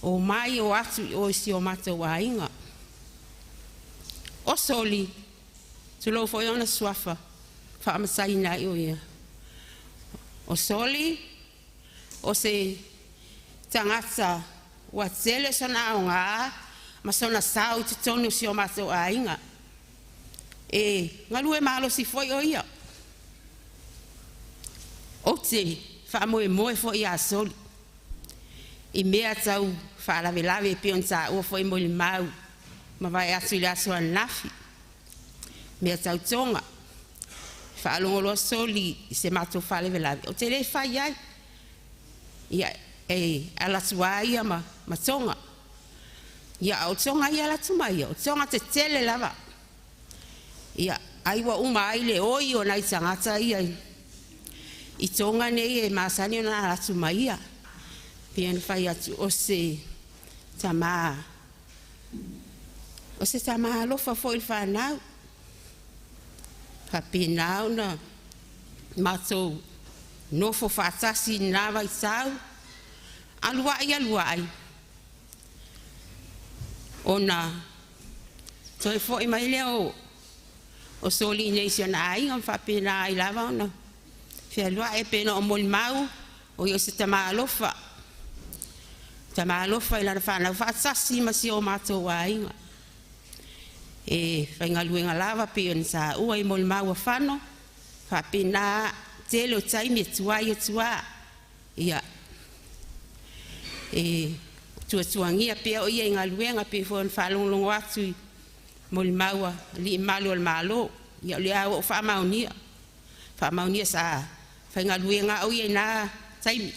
[SPEAKER 9] o mai o atu i o i si o matou aiga. O Soli, tulou foi ona suafa, faamasaina ai o ia. O Soli, o se tagata ua tele sona aoga ma sona sao i totonu o si o matou aiga. E galue malosi foi o ia. Ou te faamoemoe foi ia Soli i mea tau faalavelave e pei ona taua foi molimau ma vae atu i le aso ananafi. Mea tau toga. Faalogoloa Soli i se matou faalavelave, ou te le fai ai. Ia, e ala atu lava ia ma toga. Ia, o toga ia e ala atu mai ia, o toga tetele lava. Ia, ai ua uma ai le oi o nai tagata ia i toga nei e masani ona ala atu mai ia. Pei ona fai atu o se tamā, o se tamā alofa foi i le fanau. Faapena ona matou nofo faatasi i lena vaitau, aluai aluai, ona toe foi mai lea o Soli i nei i si ona aiga ma faapena ai lava ona fealuai e pei ona molimau o ia o se tamā alofa, tamā alofa i lana fanau faatasi ma si o matou aiga. E faigaluega lava pei ona taua i molimau a Fano, faapena tele o taimi e tuai atu lava. Ia, e tuatuagia pea o ia i galuega pei foi ona faalogologo atu i molimau a alii mamalu o le Malo. Ia o lea ua ou faamaonia, faamaonia sa faigaluega au ia i na taimi.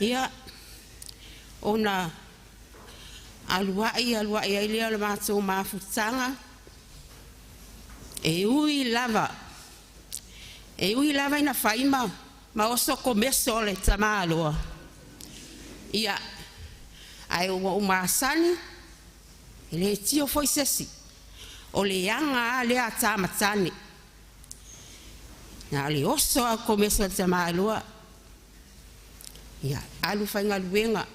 [SPEAKER 9] Ia, ona aluai aluai ai lea o le matou mafutaga, e ui lava ina fai ma oso komeso o le tamaloa, ia, ae ua ou masani, e le tio foi sesi, o le aga lava lea a tamatane, na o le oso lava o komeso o le tamaloa, ia, alu faigaluega,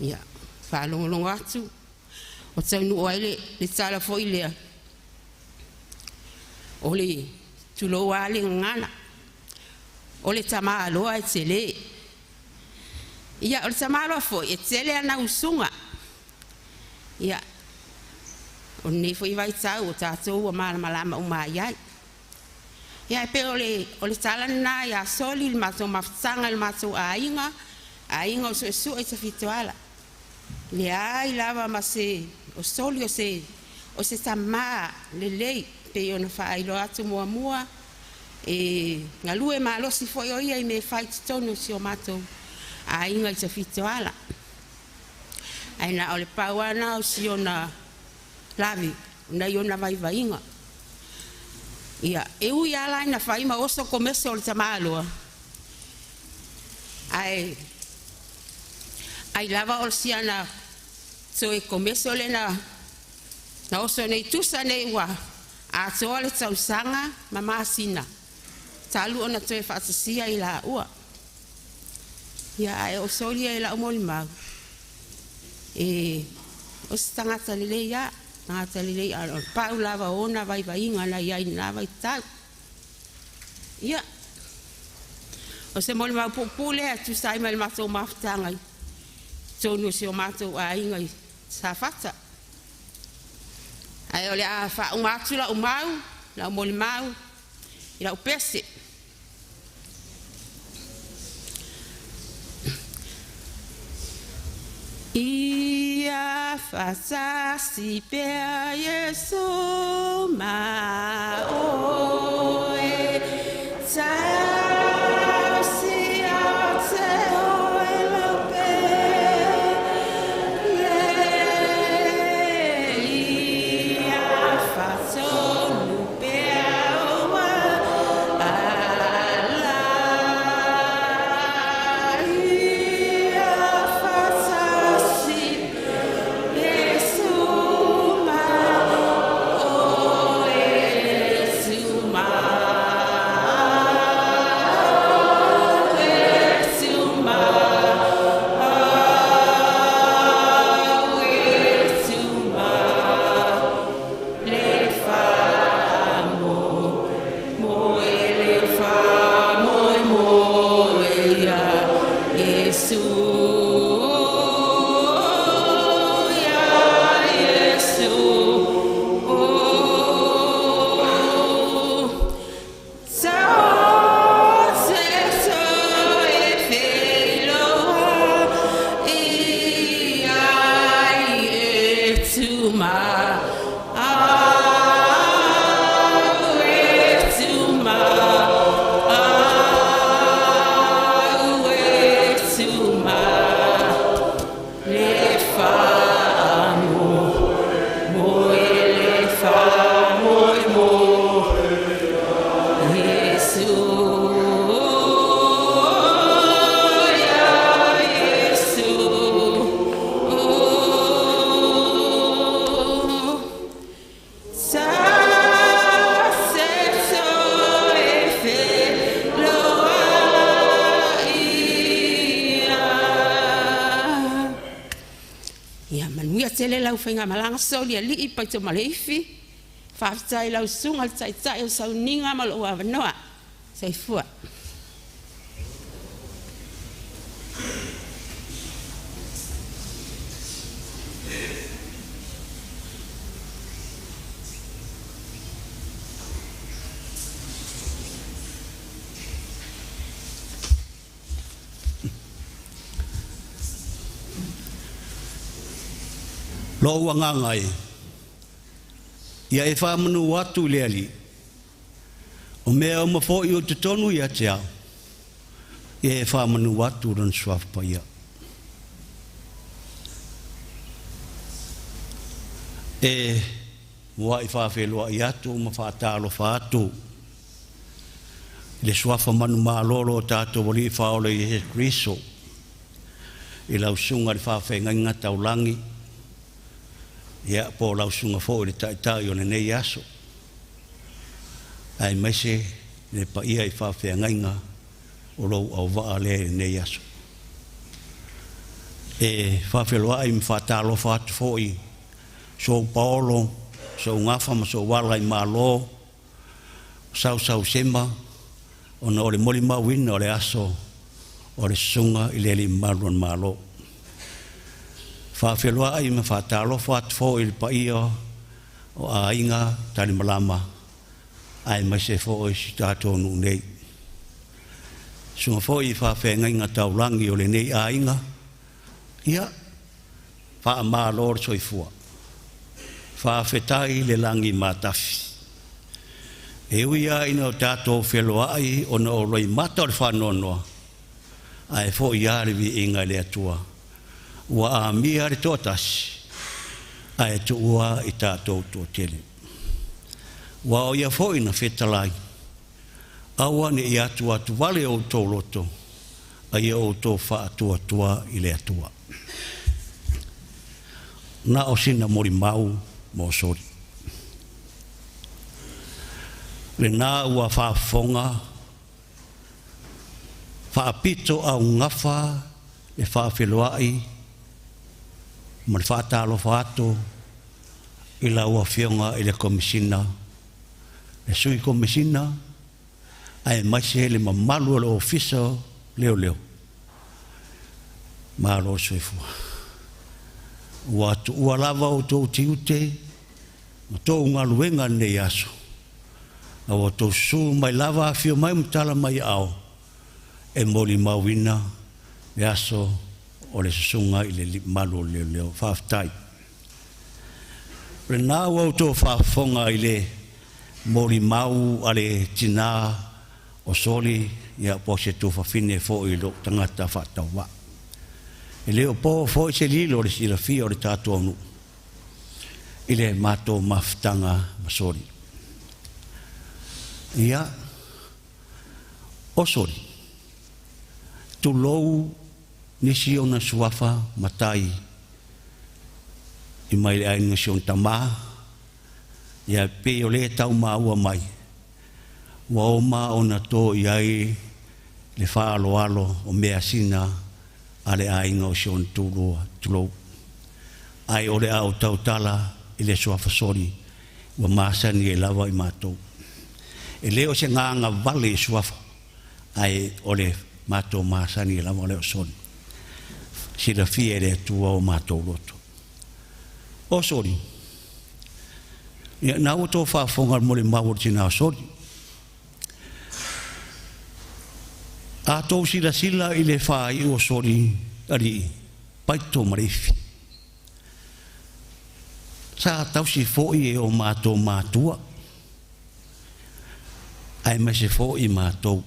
[SPEAKER 9] ia, faalogologo atu, o taunuu ai le tala foi lea, o le tulou lava le gagana, o le tamaloa e tele. Ia, o le tamaloa foi, e tele ana usuga. Ia, o lenei foi vaitau o tatou ua malamalama uma ai ai. Ia, e pei o le tala lena ia Soli, le matou mafutaga i le matou aiga, aiga o Suesue i Tafitoala. Leai lava ma se, o Soli o se tamā lelei, pei ona faailoa atu muamua, e galue malosi foi o ia i mea e fai i totonu o si o matou aiga i Tafitoala. Ae na o le pau lava na o si ona lave, nai ona vaivaiga. Ia, e ui lava la ina fai ma oso komeso o le tamaloa, ae ai lava o siana toe komeso lena na oso nei tusa nei ua atoa le tausaga ma masina talu ona toe faatasia i laua. Ia, ae o Soli e lau molimau, e o se tagata lelei lava, tagata lelei, a o le pau lava o ona vaivaiga na iai i lena vaitau. Ia, o se molimau puupuu lea e tusa ai ma le matou mafutaga i totonu o si o matou aiga i Safata. Ae o le a faauma atu lau mau, lau molimau i lau pese. Ia Faatasi pea Iesu ma oe. Tausi ia te oe lau pele. Ia faatonu pea ou ala. Ia faatasi Iesu ma oe, Iesu ma Iesu ma Iesu ma le faamoemoe le faamoemoe ia Iesu ia Iesu Tau te toe feiloai ai e tuma au e tuma au e tuma le faamoemoe le faamoemoe Iesu ia Iesu. Tau te toe feiloai ai. Ia manuia tele lau faigamalaga Solialii Paitomaleifi. Faafetai lau susuga le taitai o sauniga ma lou avanoa. Soifua.
[SPEAKER 10] Lou agaga e, ia e faamanu atu i le Alii, o mea uma foi o i totonu ia te au, ia e faamanu atu Lona Suafa Paia. E mua'i faafeiloai atu ma faatalofa atu i le Suafa manumalolo o tatou Alii Faaola Iesu Keriso, i lau susuga i le faafeagaiga taulagi, ia po o lau susuga foi i le Taitai o lenei aso, aemaise le paia i faafeagaiga o lou auvaa lea i lenei aso. E faafeiloai ma faatalofa atu foi sou paolo, sou gafa ma sou ala i Malo, sausau sema, ona o le molimauina o le aso o le susuga i le Alii Mamalu o le Malo. Faafeiloai ma faatalofa atu foi i le paia o aiga talimalama, aemaise foi si tatou nuu nei. Susuga foi i faafeagaiga taulagi o lenei aiga, ia, faamalo le soifua. Faafetai le lagi matafi. E ui lava ina o tatou feloai ona o loimata o le faanoanoa, ae foi lava le viiga i le Atua, ua amia le toatasi, ae tuua i tatou toatele. Ua o ia foi na fetalai, aua ne i atuatu vale outou loto, a ia outou faatuatua i le Atua. Na o sina molimau mo soli. Lena ua faafofoga faapito augafa le faafeiloai ma le faatalofa atu i lau Afioga i le Komesina, le Sui Komesina, aemaise le mamalu o le Ofisa Leoleo. Malo le soifua. Ua tuua lava outou tiute ma tou galuega lenei aso. A ua outou susu mai lava afio mai ma tala mai aao e molimauina le aso o le susuga i le Alii Mamalu o Leoleo. Faafetai. Lena ua outou faafofoga i le molimau a le tinā o Soli, ia po o se tuafafine foi i lou tagata faatauvaa. E le o po foi se lilo o le silafia o le tatou atunuu i le matou mafutaga ma Soli. Ia, o Soli, tulou nisi ona suafa matai i mai le aiga si ona tamā, ia pei o lē tau maua mai ua oma ona to i ai le faaaloalo o measina a le aiga o si ona tulua, tulou. Ae o le a ou tautala i le suafa Soli ua masani ai lava i matou. E lē o se gaga vale i suafa, ae o le matou masani lava lea o Soli. Silafia e le Atua o matou loto. O Soli, ia na ua tou faafofoga i le molimau o le tinā o Soli. A tou silasila i le faaiu o Soli alii, paito ma le ifi. Sa tausi foi e o matou matua, aemaise foi matou.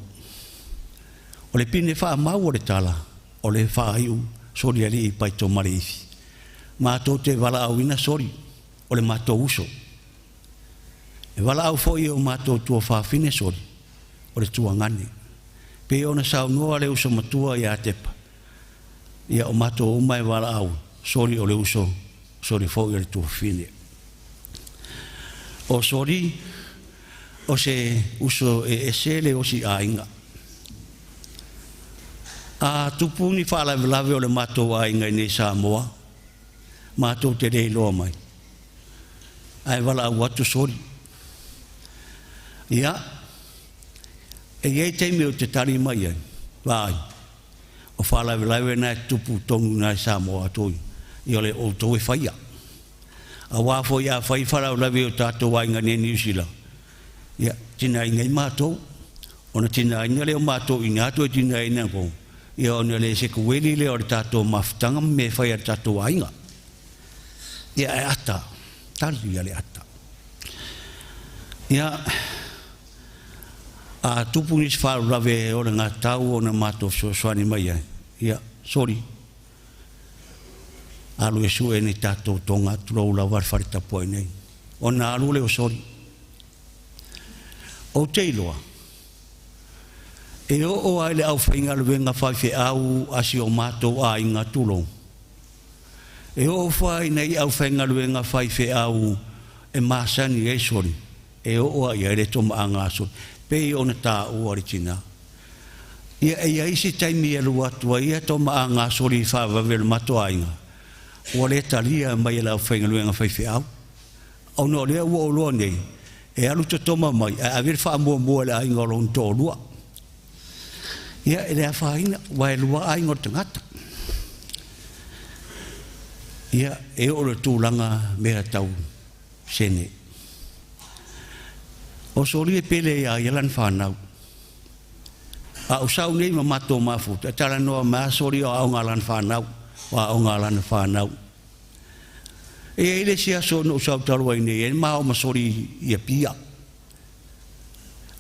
[SPEAKER 10] O le pine faamau o le tala, o le faaiu Soli alii paito ma le ifi. Matou te valaauina Soli, o le matou uso. E valaau foi e o matou tuafafine Soli, o le tuagane. Pei ona saunoa le uso matua ia Tepa, ia o matou uma e valaau, Soli o le uso, Soli foi o le tuafafine. O Soli, o se uso e ese le osi aiga. A tupu ni faalavelave o le matou aiga i nei Samoa, matou te le iloa mai, ae valaau atu Soli. Ia, e i ai taimi ou te tali mai ai, vaai, o faalavelave na e tutupu tonu i Samoa atoa, ia o le outou e faia. Auā foi a fai faalavelave i o tatou aiga nei Niu Sila, ia, tinaina ai matou, ona tinaina lea o matou i ina toe tinaina po, ia ona le sekueli lea o le tatou mafutaga ma mea e fai a le tatou aiga. Ia e ata, tali ia le ata. Ia, a tupu nisi faalavelave o le gatau ona matou fesoasoani mai ai, ia, Soli, alu e sue ni tatou toga, tulou lava le fale tapuai nei. Ona alu lea o Soli. Ou te iloa, e oo lava i le aufaigaluega faifeau a si o matou aiga, tulou, e oo foi i nai aufaigaluega faifeau e masani ai Soli, e oo lava i ai le tomaaga a Soli, pei ona taua le tinā. Ia e i ai isi taimi e alu atu ai ia tomaaga a Soli i faavave o le matou aiga, ua le talia mai e le aufaigaluega faifeau. Ona o lea ua ou iloa nei, e alu totoma mai, ae ave le faamuamua i le aiga o lona toalua. Ia e le afaina, aua e lua aiga o le tagata. Ia e oo i le tulaga mea tau sene. O Soli e pele ia ia lana fanau. A o sau nei ma matou mafuta, e talanoa mai a Soli o aoga a lana fanau, o aoga a lana fanau. E i ai le isi aso na ou sau talu ai nei, e ma o ma Soli i Apia.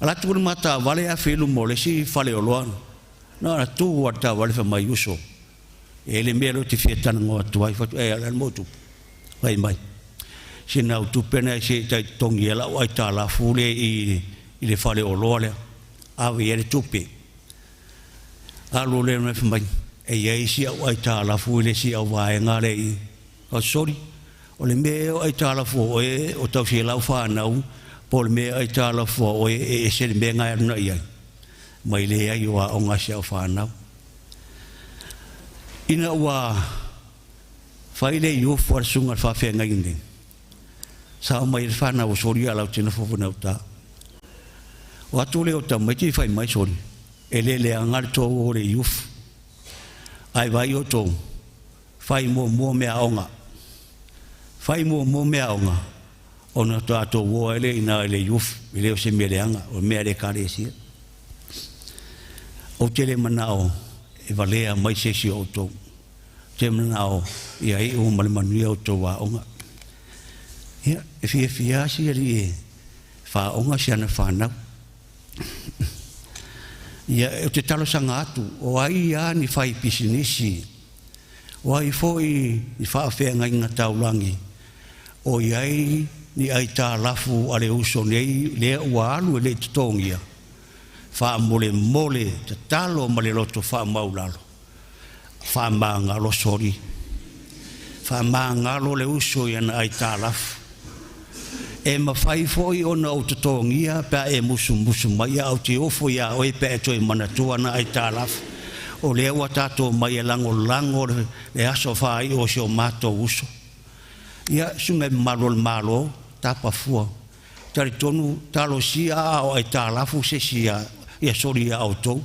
[SPEAKER 10] Ala atu le mataavale afe i luma o le isi faleoloa, na ona tu lava le taavale fai mai, uso, e le mea lea ou te fia talanoa atu ai, fai atu, e, o le a le mea o tupu? Fai mai, sina au tupe na se i tai totogi ai lau aitalafu lea i le faleoloa lea, ave i ai le tupe. Alu lea mai fai mai, e i ai si au aitalafu i le isi au vaega lea i Soli, o le mea ea o aitalafu a oe o tausi ai lau fanau, po o le mea e aitalafu a oe e ese le mea na e alu nei ai, mai leai o aoga a si au fanau. Ina ua fai le iufu a le susuga i le faafeagaiga nei, sa o mai ai le fanau o Soli a lau te nofo foi gauta. O atu lea o tamaiti fai mai Soli, e le leaga le tou o le iufu, ae vaai outou, fai muamua meaaoga, fai muamua meaaoga, ona tatou o ai lea i ina i le iufu, e le o se mea leaga, o le mea a le ekalesia. Ou te le manao e valea mai se isi o outou, ou te manao ia iu ma le manuia outou aoga. Ia, e fiafia si alii e faaoga si ana fanau. Ia, ou te talosaga atu, o ai lava ni fai pisinisi, o ai foi ni faafeagaiga taulagi, o i ai ni aitalafu a le uso nei lea ua alu e le i totogia, faamolemole tatalo ma le loto faamaulalo, faamagalo soli, faamagalo le uso i ana aitalafu. E mafai foi ona ou totogia pe a e musumusu mai, ae ou te ofo iā oe pe a e toe manatua ana aitalafu. O lea ua tatou omai e lagolago le aso faaiu o si o matou uso. Ia, susuga i mamalu o le Malo, tapa fua. Talitonu talosia a o aitalafu se isi ia soli ia outou.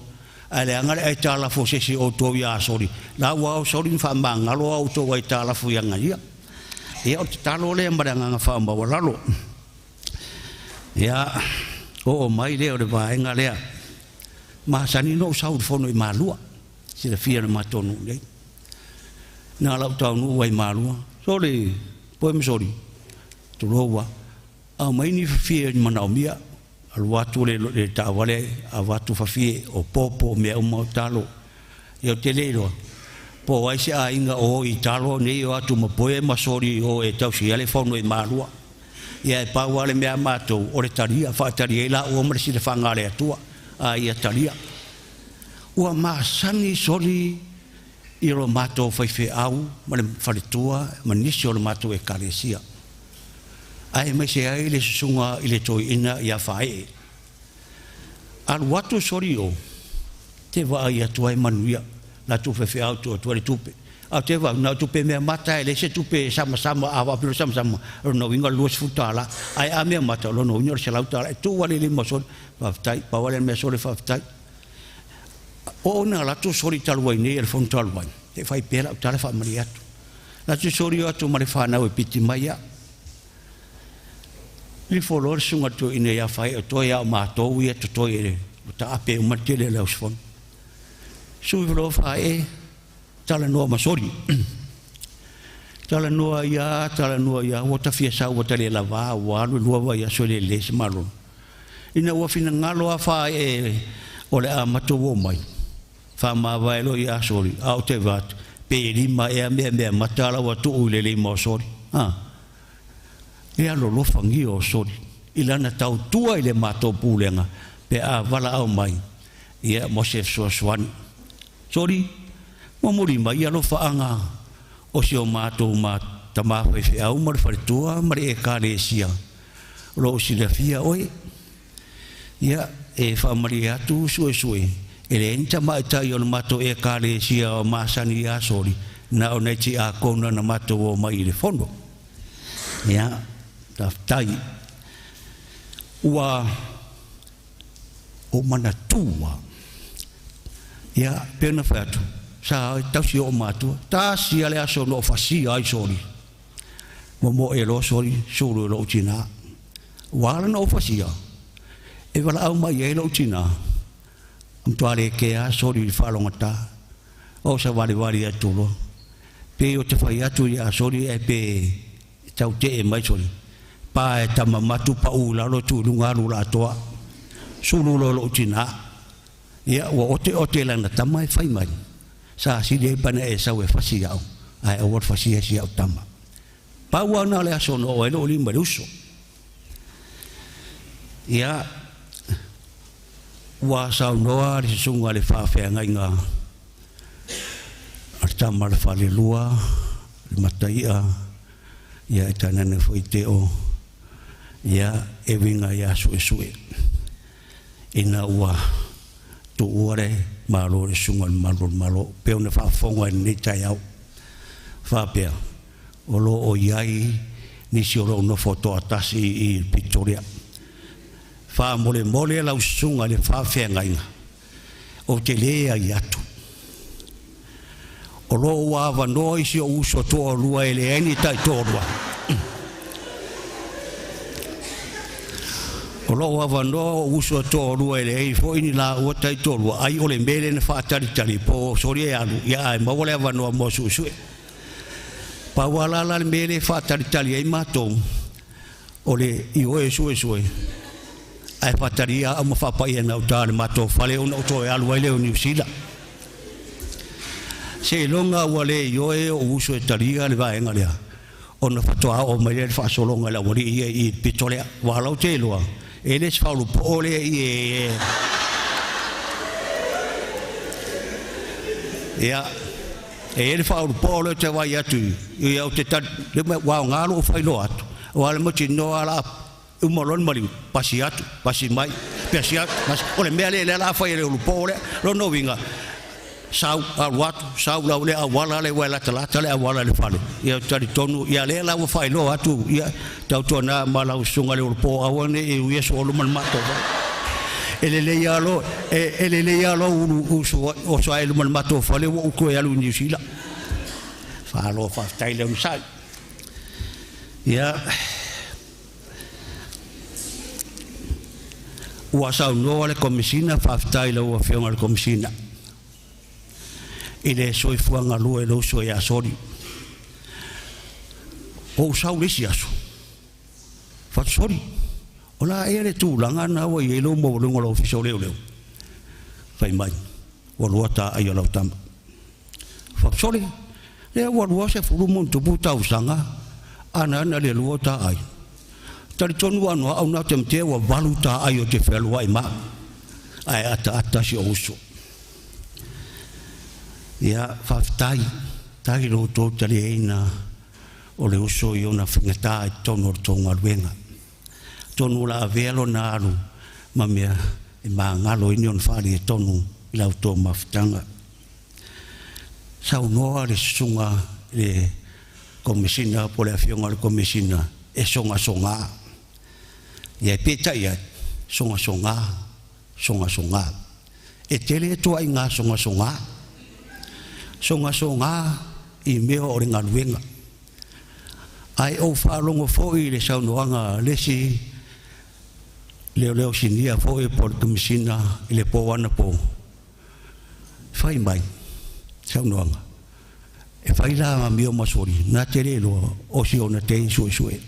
[SPEAKER 10] Ae leaga le aitalafu o se isi o outou ia soli, la ua ao soli ma faamagalo a outou aitalafu ia ia. Ia, o le tatalo lea ma le agaga faamaualalo. Ia, oo mai lea o le vaega lea. Masani ona ou sau i le fono i Malua, silafia e le matou nuu nei. Na lau taunuu ai Malua, soli, poe ma soli, tulou lava. Aumai ni fafie manaomia, alu atu le taavale avatu fafie o popo o mea uma o talo. Ia ou te le iloa po o ai se aiga o o i talo nei o atu ma poe ma soli o e tausi ai le fono i Malua. Ia e pau lava le mea a matou o le talia, faatali ai laua ma le silafaga a le Atua, a ia talia. Ua masani soli i lo matou faifeau ma le faletua ma nisi o le matou ekalesia, aemaise ai le susuga i le toeaina ia Faee. Alu atu soli o, te vaai atu ai manuia, latou faifeau tuu atu ai le tupe. A o te vaai, na o tupe mea mata e leai se tupe e samasama, a faapea samasama, o lona uiga o le $20, ae a mea mata, o lona uiga o le $100. E tuu lava le lima o soli, faafetai, pau lava lea o le mea soli faafetai. Oo ina alu atu soli talu ai nei e le fono talu ai, se i fai pea lau tala faamalie atu. Latou soli o atu ma le fanau e piti mai au. Lifo loa le susuga i le toeaina ia Fae o toe a o matou ia totoe e ua taape uma le tele o le ausifono. Sui loa Fae talanoa ma soli. Talanoa ia, talanoa ia, ua ta fia sau ua ta le lava, ua alu e 2 vaiaso e le lelei se malolo. Ina ua finagalo a Fae o le a matou omai, faamavae loa ia soli, a o te vaai atu, pe 5 ea mea mata la ua tuu i le lima o soli. E alolofagia o soli i lana tautua i le matou pulega pe a valaau mai ia mo se fesoasoani. Soli, momoli mai alofaaga o si o matou tama faifeau ma le faletua ma le ekalesia o loo silafia oe. Ia, e faamalie atu suesue, e leai ni tamaitai o le matou ekalesia o masani ia soli, na o nai tiakona na matou omai i le fono. Ia, faafetai. Ua ou manatua, ia, pei ona fai atu, sa tausi oo matua, tasi lava le aso na ou fasia ai soli, momoe loa soli, sulu e lou tinā. Ua ala ona ou fasia, e valaau mai ai lou tinā, matua le kea soli i le faalogata, o savalivali atu loa. Pe o te fai atu ia soli ae pe tau tee mai soli. Pa e tamamatu pa u lalo tu i luga alu la atoa. Sulu loa lou tinā. Ia ua ote ote lana tama e fai mai. Sa sili ai pana e sau e fasi ia'u, ae aua le fasia si a'u tama. Pau lava na o le aso na oo ai lou lima i le uso. Ia, ua saunoa le susuga i le faafeagaiga a le tama a le falelua, le mataia, ia e tainane foi te o, ia e uiga ia suesue. Ina ua tuua le Malo i le susuga i le Malu o le Malo, pei ona faafofoga i lenei taeao, faapea, o lo o i ai nisi o lo o nofo toatasi i le pito lea. Faamolemole lau susuga i le faafeagaiga, ou te leai atu. O lo o ua avanoa isi ou uso toalua e leai ni taitoalua. O lo o avanoa ou uso toalua e leai foi ni laua taitoalua, ai o le mea lea na faatalitali po o soli e alu, ia ae maua le avanoa mo suesue. Pau lava la le mea lea e faatalitali ai matou, O le ioe suesue ae faatalia au ma faapaia na uta le matou fale ona ou toe alu ai lea o Niu Sila. Seiloga ua le ioe o'u uso e talia le vaega lea ona faatoa oo mai lea le faasologa i le aualii ia i le pito lea. Ua lau te iloa e le se faaulupoo lea i e ia e i ai le faaulupoo lea ou te vaai atu ia ou te tali le mea ua aoga lou faailoa atu aua le mautinoa la uma loa le maliu pasi atu pasi mai pasi atu pasi o le mea lea lea la fai e le ulupoo lea lona uiga sau alu atu sau lau le auala le ua e latalata le auala i le fale ia ou te talitonu ia lea la ua faailoa atu ia tautuana ma lau susuga le ulupoo aua ne i uia soa luma le matou fale e lelei lava lo e lelei lava lou ulu uso oso ae luma le matou fale ua ou toe alu i Niu Sila. Faalo faafetai le onosai. Ia ua saunoa le Komesina, faafetai i lau Afioga i le Komesina i le soifua galue i lou uso ia Soli. Ou sau le isi aso, Fatusoli, o la ea le tulaga na ua i ai lou maualuga o le Ofisa o Leoleo? Fai mai, ua lua taai o lau tama. Fatusoli, lea ua 20 ma ona tupu tausaga ana ana le lua taai. Talitonu ano au na te matea ua 8 taai o te fealuai ma. Ae ataata si o uso. Ia, faafetai, tai lo tou taliaina o le uso i ona faigata i totonu o le tou galuega. Atonu o le a avea lona alu ma mea e magalo ai ni ona faaletonu i la outou mafutaga. Saunoa le susuga i le Komesina po o le Afioga i le Komesina e sogasoga. Ia e peitai ai, sogasoga, sogasoga. E tele ituaiga sogasoga. Sogasoga i mea o le galuega. Ae ou faalogo foi i le saunoaga a le isi leoleo sinia foi po o le Komesina i le po anapo, fai mai saunoaga, e fai la amio ma soli, na te le iloa o si ona tei suesue.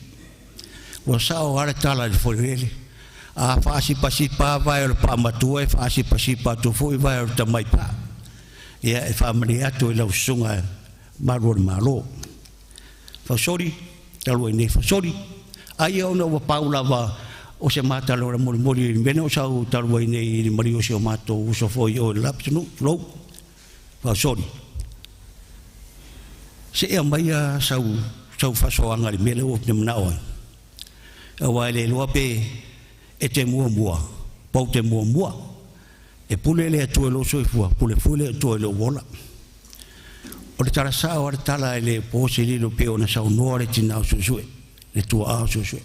[SPEAKER 10] Ua sao lava le tala i le folelele, a faasipasipa vae o le paamatua e faasipasipa atu foi vae o le tamaipaa. Ia e faamalie atu i lau susuga malu o le Malo. Fausoli, talu ai nei Fausoli, ai ona ua pau lava o se matalo le molimoli i le mea o sau talu ai nei i le maliu o si o matou uso foi o le lapitunuu, tulou. Fausoli, se ea mai a sau sau faasoaga i le mea lea ua ou manao ai. Aua e le iloa pe e te muamua, pau te muamua. E pule le Atua i lou soifua, pule foi le Atua i lou ola. O le tala sao a le tala e le po se lilo pe ona saunoa le tina o suesue, le tuaa o suesue.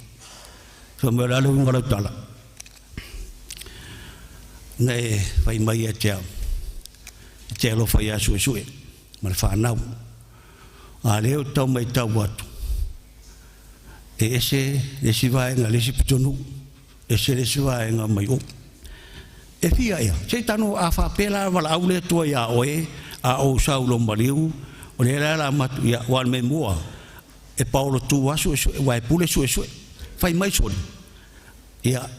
[SPEAKER 10] Fai mai o le a le uiga o lau tala. Na e fai mai ia te au, e te alofa ia suesue ma le whanau. A lea o tau mai tau atu, e ese le isi vaega, le isi pitonuu, ese le isi vaega mai o. E fia ea, se tano a faapea la valaau le Atua iā oe, a ou sau i lou maliu, o lea la la matu, ia, ua le mua, e paolo tu a suesue, ua e pule suesue. Fai mai soli, ia,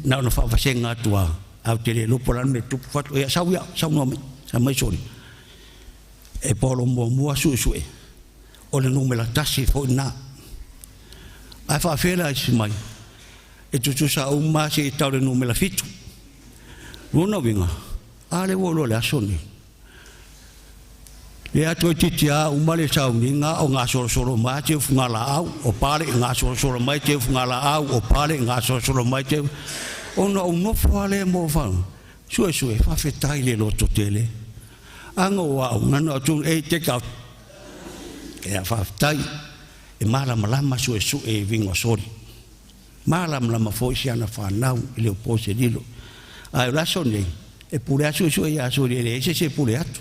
[SPEAKER 10] na ona faavasega atu a, au te le iloa po o le a le mea e tupu fatu, ia, sau ia, saunoa mai, sau mai soli. E paolo muamua suesue, o le numera 1 foi lena. Ae faafea la isi mai, e tutusa uma se i tau le numera 7. Lona uiga, a le ua iloa le aso nei. Le atu e titi a uma le sauniga o gasolosolo mai te ufuga laau, o pale i gasolosolo mai te ufuga laau, o pale i gasolosolo mai te ona ou nofo a le mo fau. Suesue, faafetai le loto tele. Aga o au, nana o tunu, ei, take out. Ia, faafetai, e malamalama suesue i uiga o soli. Malamalama foi si ana whanau i le upo se lilo. Ae o le aso nei, e pule a suesue ia soli e leai se isi e pule atu.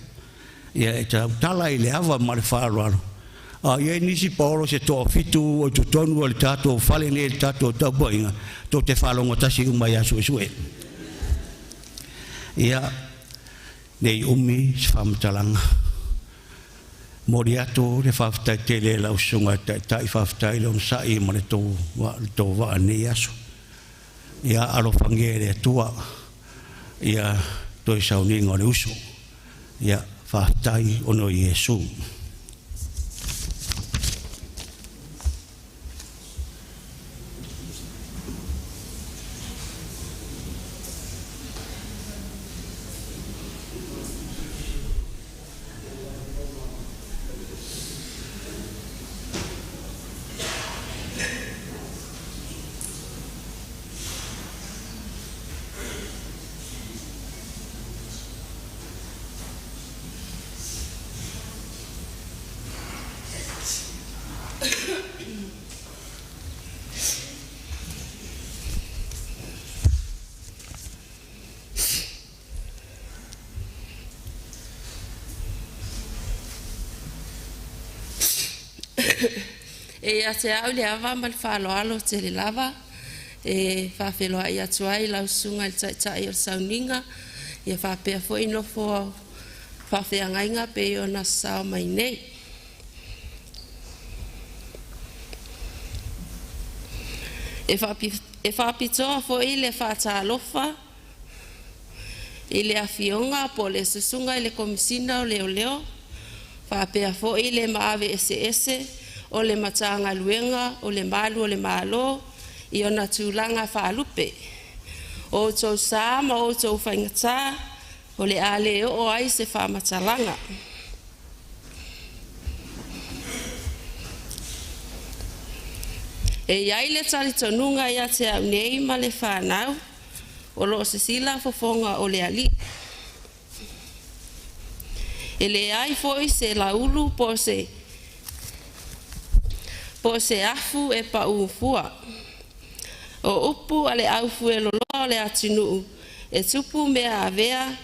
[SPEAKER 10] Ia e tautala i le ava ma le faaaloalo. A i ai nisi paolo se toafitu o i totonu o le tatou fale nei le tatou tapuaiga, tou te faalogo tasi uma ia suesue. Ia, nei umi se faamatalaga. Moli atu le faafetai tele lau susuga i taitai faafetai le onosai ma le tou vaa nei aso. Ia alofagia e le Atua ia toe sauniga o le uso. Ia faafetai ona o Iesu.
[SPEAKER 9] E ia te au le ava ma le faaaloalo tele lava e faafeiloai atu ai lau susuga i le Taitai o le Sauniga ia faapea foi nofo faafeagaiga pei ona sasao mai nei. E faapitoa foi le faatalofa i le afioga po o le susuga i le Komesina o Leoleo faapea foi le maave eseese o le Matagaluega o le Malu o le Malo i ona tulaga faalupe. O outou sa ma outou faigata o le a le oo ai se faamatalaga. E i ai le talitonuga ia te au nei ma le whanau o loo sisila fofoga o le alii. E le ai foi se laulu po o se afu e pau fua. O upu a le au fueloloa o le atunuu e tupu mea avea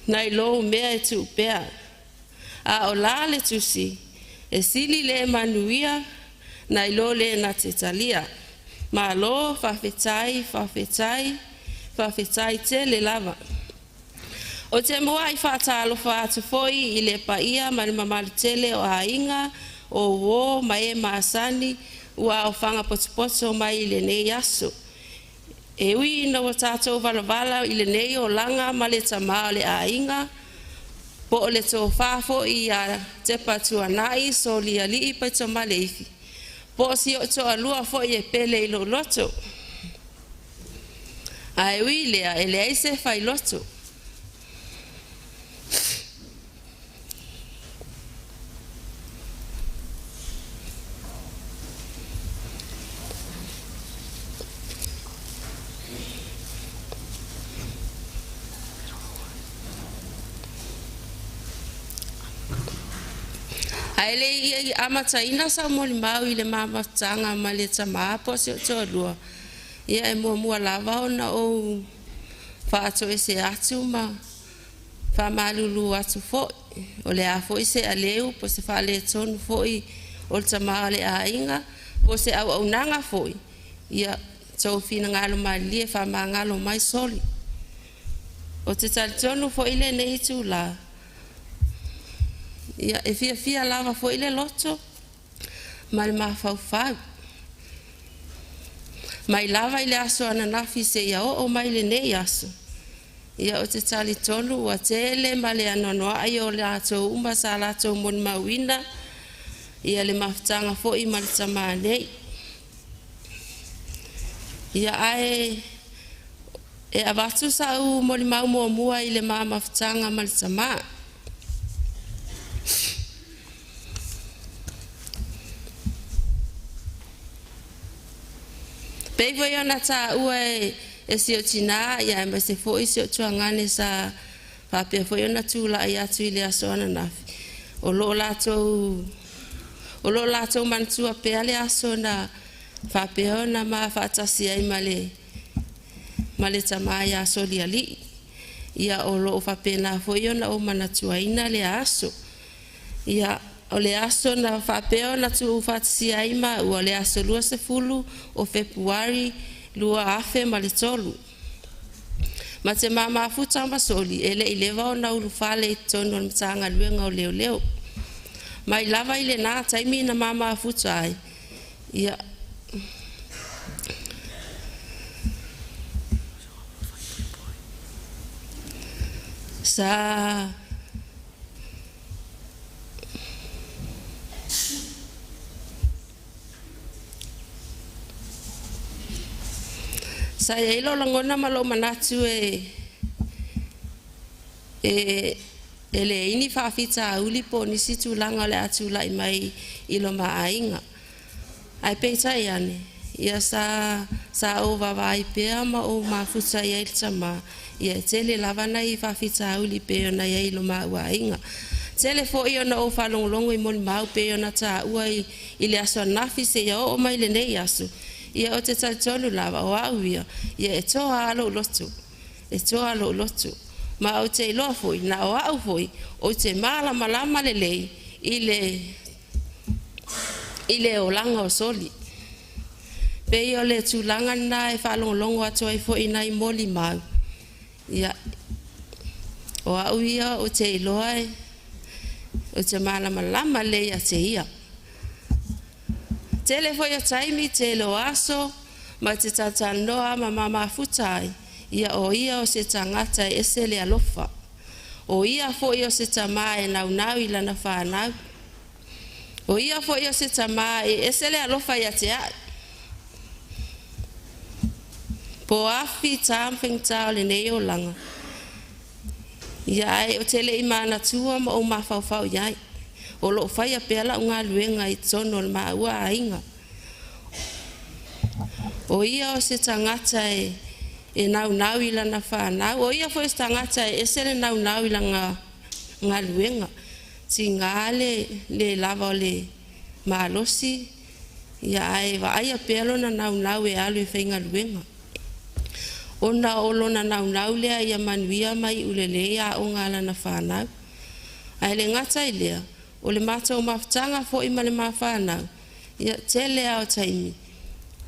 [SPEAKER 9] nai lou mea e tuupea. A o la le tusi e sili le manuia nai lo le na te talia. Malo, faafetai, faafetai, faafetai tele lava. O te mua i whātālofa atu foi i le paia ma le mamalu tele o aiga, o uō ma e masani ua aofaga potopoto mai i lenei aso. E ui ina ua tātou valavala i lenei olaga ma le tamā o le aiga, po o le tofā foi ia Tepa Tuanai Solialii Paitomaleifi, po o si o toalua foi e pele i lou loto. Ae ui lea e leai se failoto. Ae le i amataina sau molimau i le mafutaga ma le tamā po o si ou toalua, ia e muamua lava ona ou faatoese atu ma faamalulu atu foi. O le a foi se aleu po o se faaletonu foi o le tamā o le aiga po o se auaunaga foi, ia tou finagalo malilie faamagalo mai soli. O te talitonu foi lenei itulā, ia e fiafia lava foi le loto ma le mafaufau. Mai lava i le aso ananafi seia oo mai lenei aso. Ia o te talitonu ua tele ma le anoanoai o latou uma sa latou molimauina ia le mafutaga foi ma le tamā nei. Ia ae e avatu sau molimau muamua i le ma mafutaga ma le tamā. Pei foi ona taua e si o tinā ia aemaise foi si o tuagane sa faapea foi ona tulai atu i le aso ananafi. O loo latou manatua pea le aso na faapea ona ma faatasi ai ma le tamā ia Solialii. Ia o loo faapena foi ona ou manatuaina le aso. Ia o le aso na faapea ona tuufaatasia ai maua le aso 20 o Fepuari 2003. Ma te mamafuta ma soli e le i leva o na ulufale i tonu o le Matagaluega o Leoleo. Mai lava i lena taimi na mamafuta ai. Ia sa sa iai lou lagona ma lou manatu e e e leai ni faafitauli po o nisi tulaga o le a tula'i mai i lo maaiga. Ae peitai ane, ia sa sa ou vaavaai pea ma ou mafuta i ai le tamā, ia e tele lava nai faafitauli pei ona i ai i lo maua aiga. Tele fo'i ona ou faalogologo i molimau pei ona tāua i, i le aso ananafi seia oo mai lenei aso, ia ou te talitonu lava o au ia, ia e toa lava lou loto. E toa lou loto. Ma ou te iloa foi, na o au foi, ou te malamalama lelei i le i le olaga o soli. Pei o le tulaga lena e faalogologo atu ai foi i nai molimau. Ia, o au ia ou te iloa e, ou te malamalama lelei ia te ia. Tele foi o taimi, tele o aso, ma te talatalanoa ma mamafuta ai, ia o ia o se tagata e ese le alofa. O ia foi o se tamā e naunau i lana fanau. O ia foi o se tamā e ese le alofa ia te a'u. Po o a fita ma faigata o lenei olaga, ia ae ou te le i manatua ma ou mafaufau i ai, o lo o faia pea la'u galuega i totonu o le maua aiga. O ia o se tagata e e naunau i lana fanau. O ia foi o se tagata e ese le naunau i lana galuega. Tiga le le lava o le malosi, ia ae vaaia pea lona naunau e alu e faigaluega. Ona o lona naunau lea ia manuia ma iu lelei aoga a lana fanau. Ae le gata i lea, o le matou mafutaga foi ma le ma fanau, ia tele lava o taimi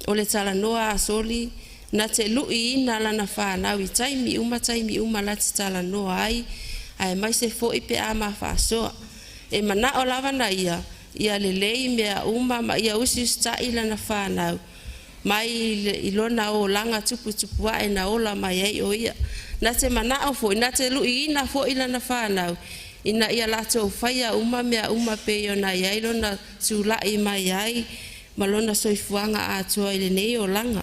[SPEAKER 9] o le talanoa a soli na te lu'iina lana fanau i taimi uma taimi uma la te talanoa ai, aemaise foi pe a ma faasoa. E mana'o lava na ia ia lelei mea uma ma ia usiusita'i lana fanau mai i lona olaga tuputupu ae na ola mai ai o ia. Na te mana'o foi, na te lu'iina foi lana fanau ina ia latou faia uma mea uma pei ona i ai lona tula'i mai ai ma lona soifuaga atoa i lenei olaga.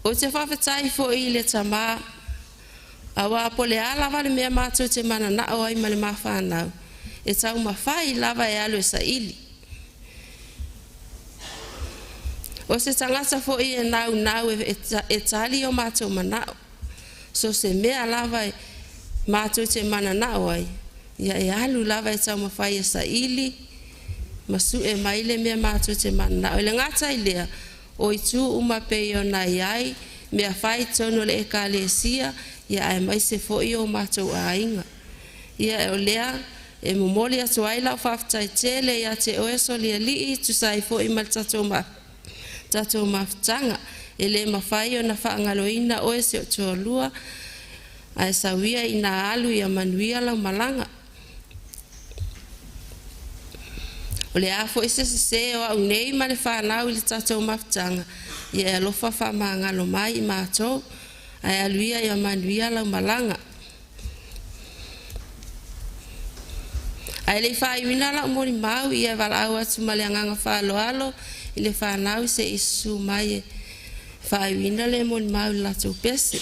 [SPEAKER 9] Ou te faafetai foi i le Tamā, auā po o le a lava le mea matou te manana'o ai ma le ma fanau, e taumafai lava e alu e saili. O se tagata foi e naunau e tali o matou mana'o. So se mea lava e matou te manana'o ai, ia e alu lava e taumafai e saili ma su'e mai le mea matou te manana'o. E le gata i lea, o itu uma pei ona i ai mea fai i totonu o le Ekalesia, ia aemaise foi o matou aiga. Ia o lea e momoli atu ai lau faafetai tele ia te oe Solialii e tusa ai foi ma le tatou tatou mafutaga. E le mafai ona faagaloina oe si ou toalua, ae sau ia ina alu ia manuia lau malaga. O le a foi se sesē o a'u nei ma le fanau i le tatou mafutaga, ia e alofa faamagalo mai i matou, ae alu ia ia manuia lau malaga. Ae le i faaiuina lau molimau, ia e valaau atu ma le agaga faaaloalo i le fanau se i susu mai e faaiuina le molimau i le latou pese.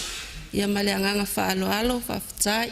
[SPEAKER 9] Ia ma le agaga faaaloalo, faafetai.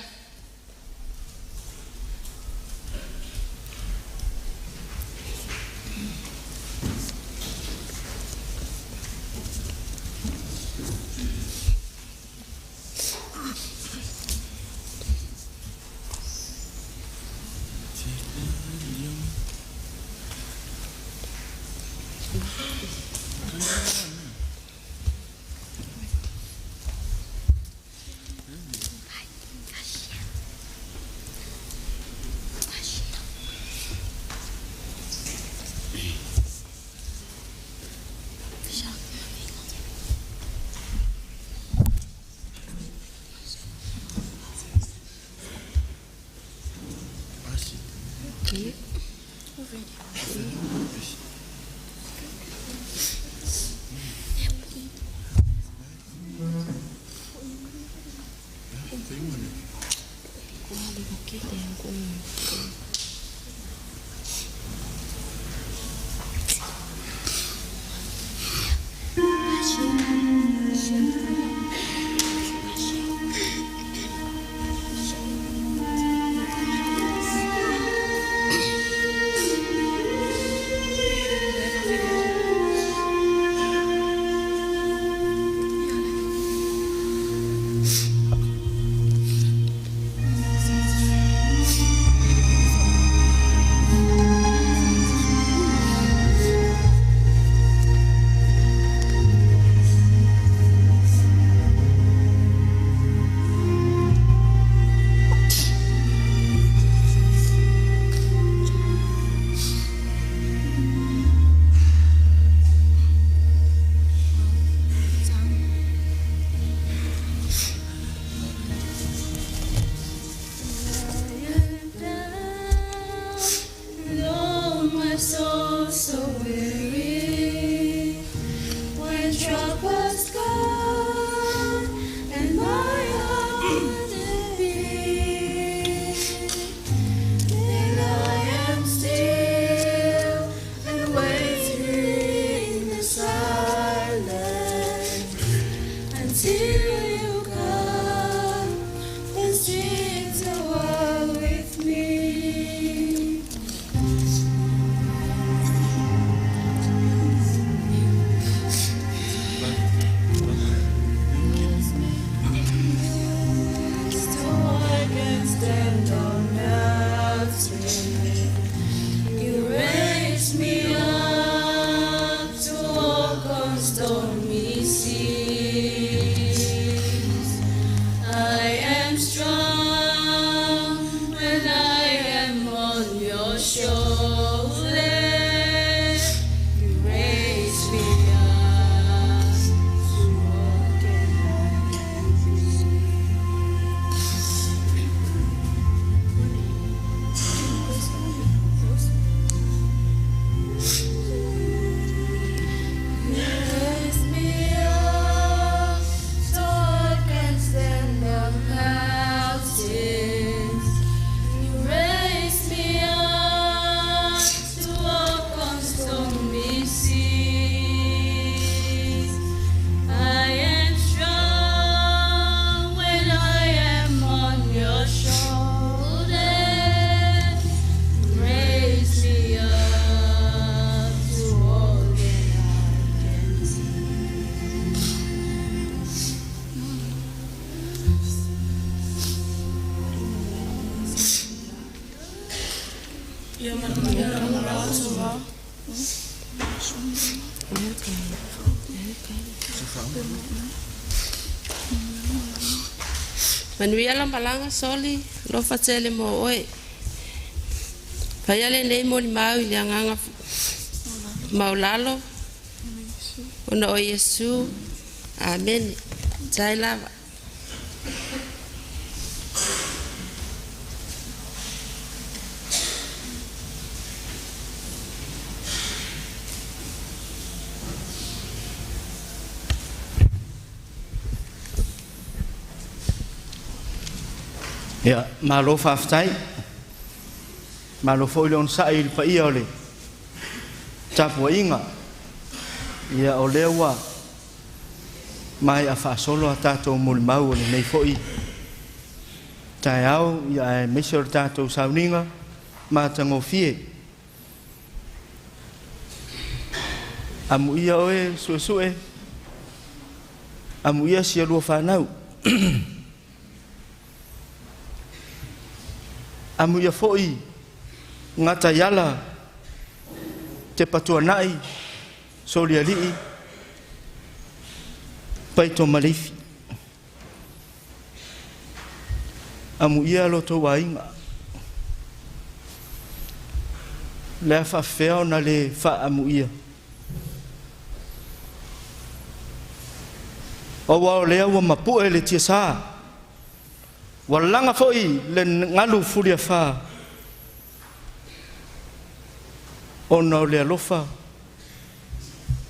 [SPEAKER 9] Manuia la malaga soli lofa tele mo oe. Faia lenei molimau i le agaga maulalo ona o Iesu. Amene. Tai lava.
[SPEAKER 2] Ia, malo faafetai. Malo foi le onosai i le paia o le tapuaiga. Ia, o lea ua maea faasolo a tatou molimau o lenei foi taeao, ia aemaise o le tatou sauniga matagofie. Amuia oe suesue, amuia sia lua fanau. Amuia foi gataiala te patuanai solialii paito maleifi. Amuia lo tou aiga. Le a faafefea ona le faaamuia. Aua o lea ua mapu'e le tiasā, ua laga foi le galu fuliafā, ona o le alofa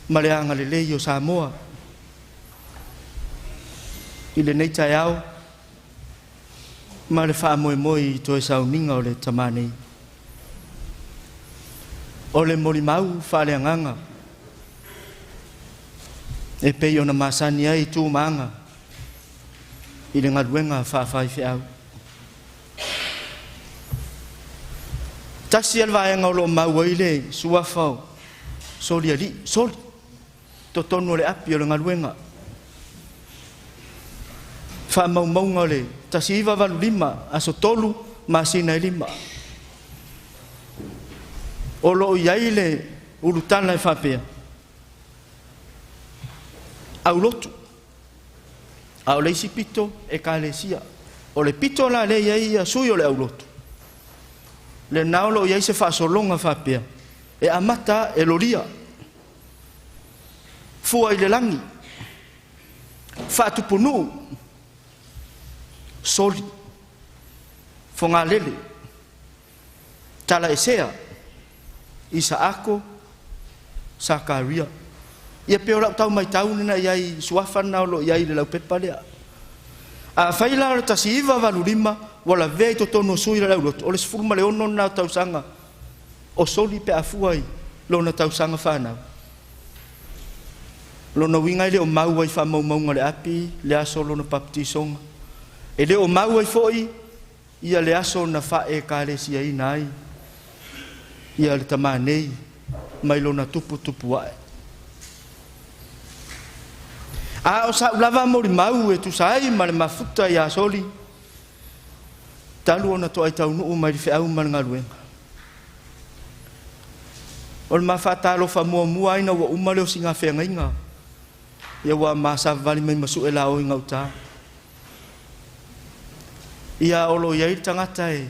[SPEAKER 2] ma le agalelei o Samoa. I lenei taeao ma le faamoemoe i toe sauniga o le tamā nei. O le molimau faaleagaga e pei ona masani ai tu ma aga i le galuega faafaifeau. Tasi le vaega o loo mau ai le suafa o Solialii, Soli, totonu o le api o le galuega. Faamaumauga o le 1985, aso 3, masina e 5. O loo i ai le ulutala e faapea, aulotu, a o le isi pito e kalesia. O le pito la lea i ai ia sui o le aulotu. Lena o loo i ai se faasologa faapea, e amata e lolia, fua i le lagi, faatupunuu, soli, fogalele, talaesea, Isaako, Sakaria. Ia pe o lau tau mai tau nena i ai suafa na o lo i ai le laupepa lea. A fai la o le 1985, ua lavea i totonu o sui le laulotu, o le 16 na tausaga o Soli pe afua i lona tausaga whanau. Lona uiga e le o mau ai faamaumauga o le api, le aso lona baptisonga. E le o mau ai foi ia le aso na faekalesiaina ai ia le tamā nei mai lona tuputupu ae. A o sa'u lava molimau e tusa ai ma le mafuta iā Soli, talu ona toai taunuu mai le feau ma le galuega. O le mafaatalofa muamua ai na ua uma le osiga feagaiga, ia ua masavavali mai ma su'e laoi gautā. Ia o lo i ai le tagata e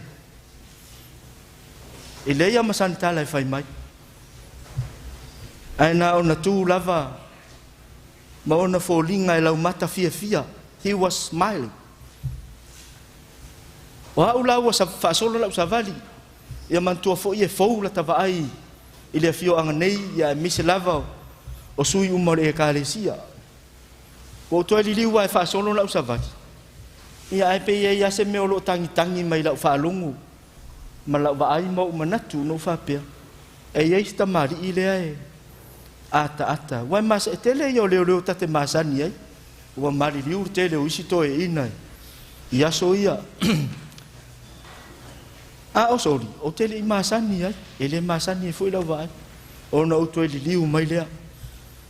[SPEAKER 2] leia ma sanitala e fai mai. Ae na ona tu lava ma ona foliga e laumata fiafia. He was smiling. O a'u la ua faasolo la'u savali, ia manatua foi e fou lata vaai i le afioaga nei, ia aemaise lava o sui uma o le ekalesia. Ua ou toe liliu a e faasolo la'u savali, ia ae pei ai a se mea o loo tagitagi mai la'u faalogo ma la'u vaai ma ou manatu na ou faapea, e i ai se tamalii lea e ataata. Ua e e tele ia o leoleo tate masani ai, ua maliliu le tele o isi toeaiina i aso ia. A o Soli, ou te le i masani ai, e le masani ai foi lau vaai. Ona ou toe liliu mai lea,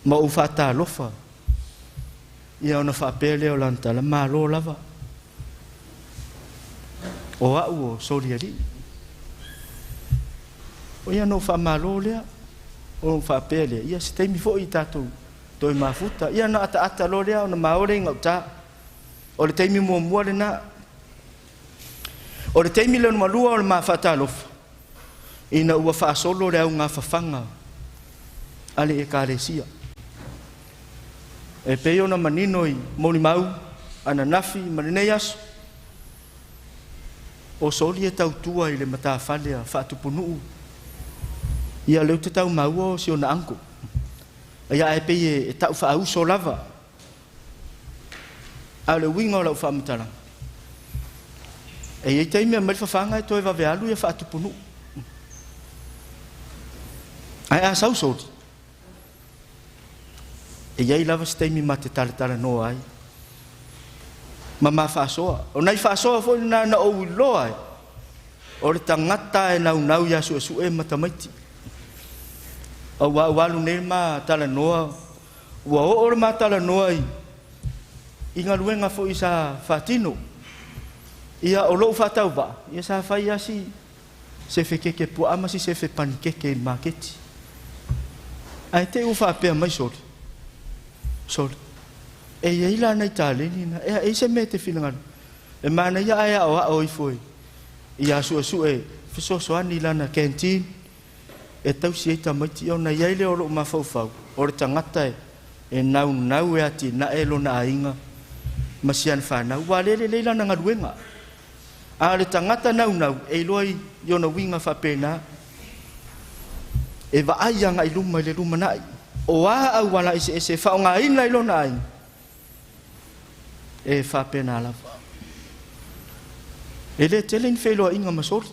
[SPEAKER 2] ma ou faatalofa. Ia ona faapea lea o lana tala, malo lava. O a'u o Solialii. O ia na ou faamalo lea. Ona faapea lea, ia se taimi foi tatou toe mafuta. Ia na ataata loa lea ona maole i gauta. O le taimi muamua lena. O le taimi lona lua o le ma faatalofa, ina ua faasolo le augafafaga a le Ekalesia. E pei ona manino i molimau ananafi ma lenei aso, o soli e tautua i le matafale a Faatupunuu, ia lea ou te tau maua o si ona uncle. Ia ae pei e tau faauso lava. A o le uiga o lau faamatalaga, e i ai taimi e aumai le fafaga e toe vave alu ia Faatupunuu. Ae a sau soli, e i ai lava se taimi ma te talatalanoa ai ma ma faasoa. O nai faasoa foi lena na ou iloa ai, o le tagata e naunau ia suesue ma tamaiti. Aua ua alu nei le ma talanoa, ua oo le ma talanoa i galuega foi sa faatino. Ia o lou faatauvaa, ia sa fai lava si sefe keke puaa ma si sefe panikeke i le maketi. Ae te i ua faapea mai soli, soli, e i ai la nai taleni na, e ai se mea e te finagalo. E manaia ae aoao ifo ia suesue fesoasoani lana canteen e tausi ai tamaiti, ona i ai lea o lou mafaufau, o le tagata e naunau e atinae lona aiga ma si ana fanau, ua le lelei lana galuega. A o le tagata naunau e iloa i ona uiga faapena, e vaai agai luma i le lumanai, o a auala eseese e faaaogaina i lona aiga, e faapena lava. E le tele ni feiloaiga ma soli.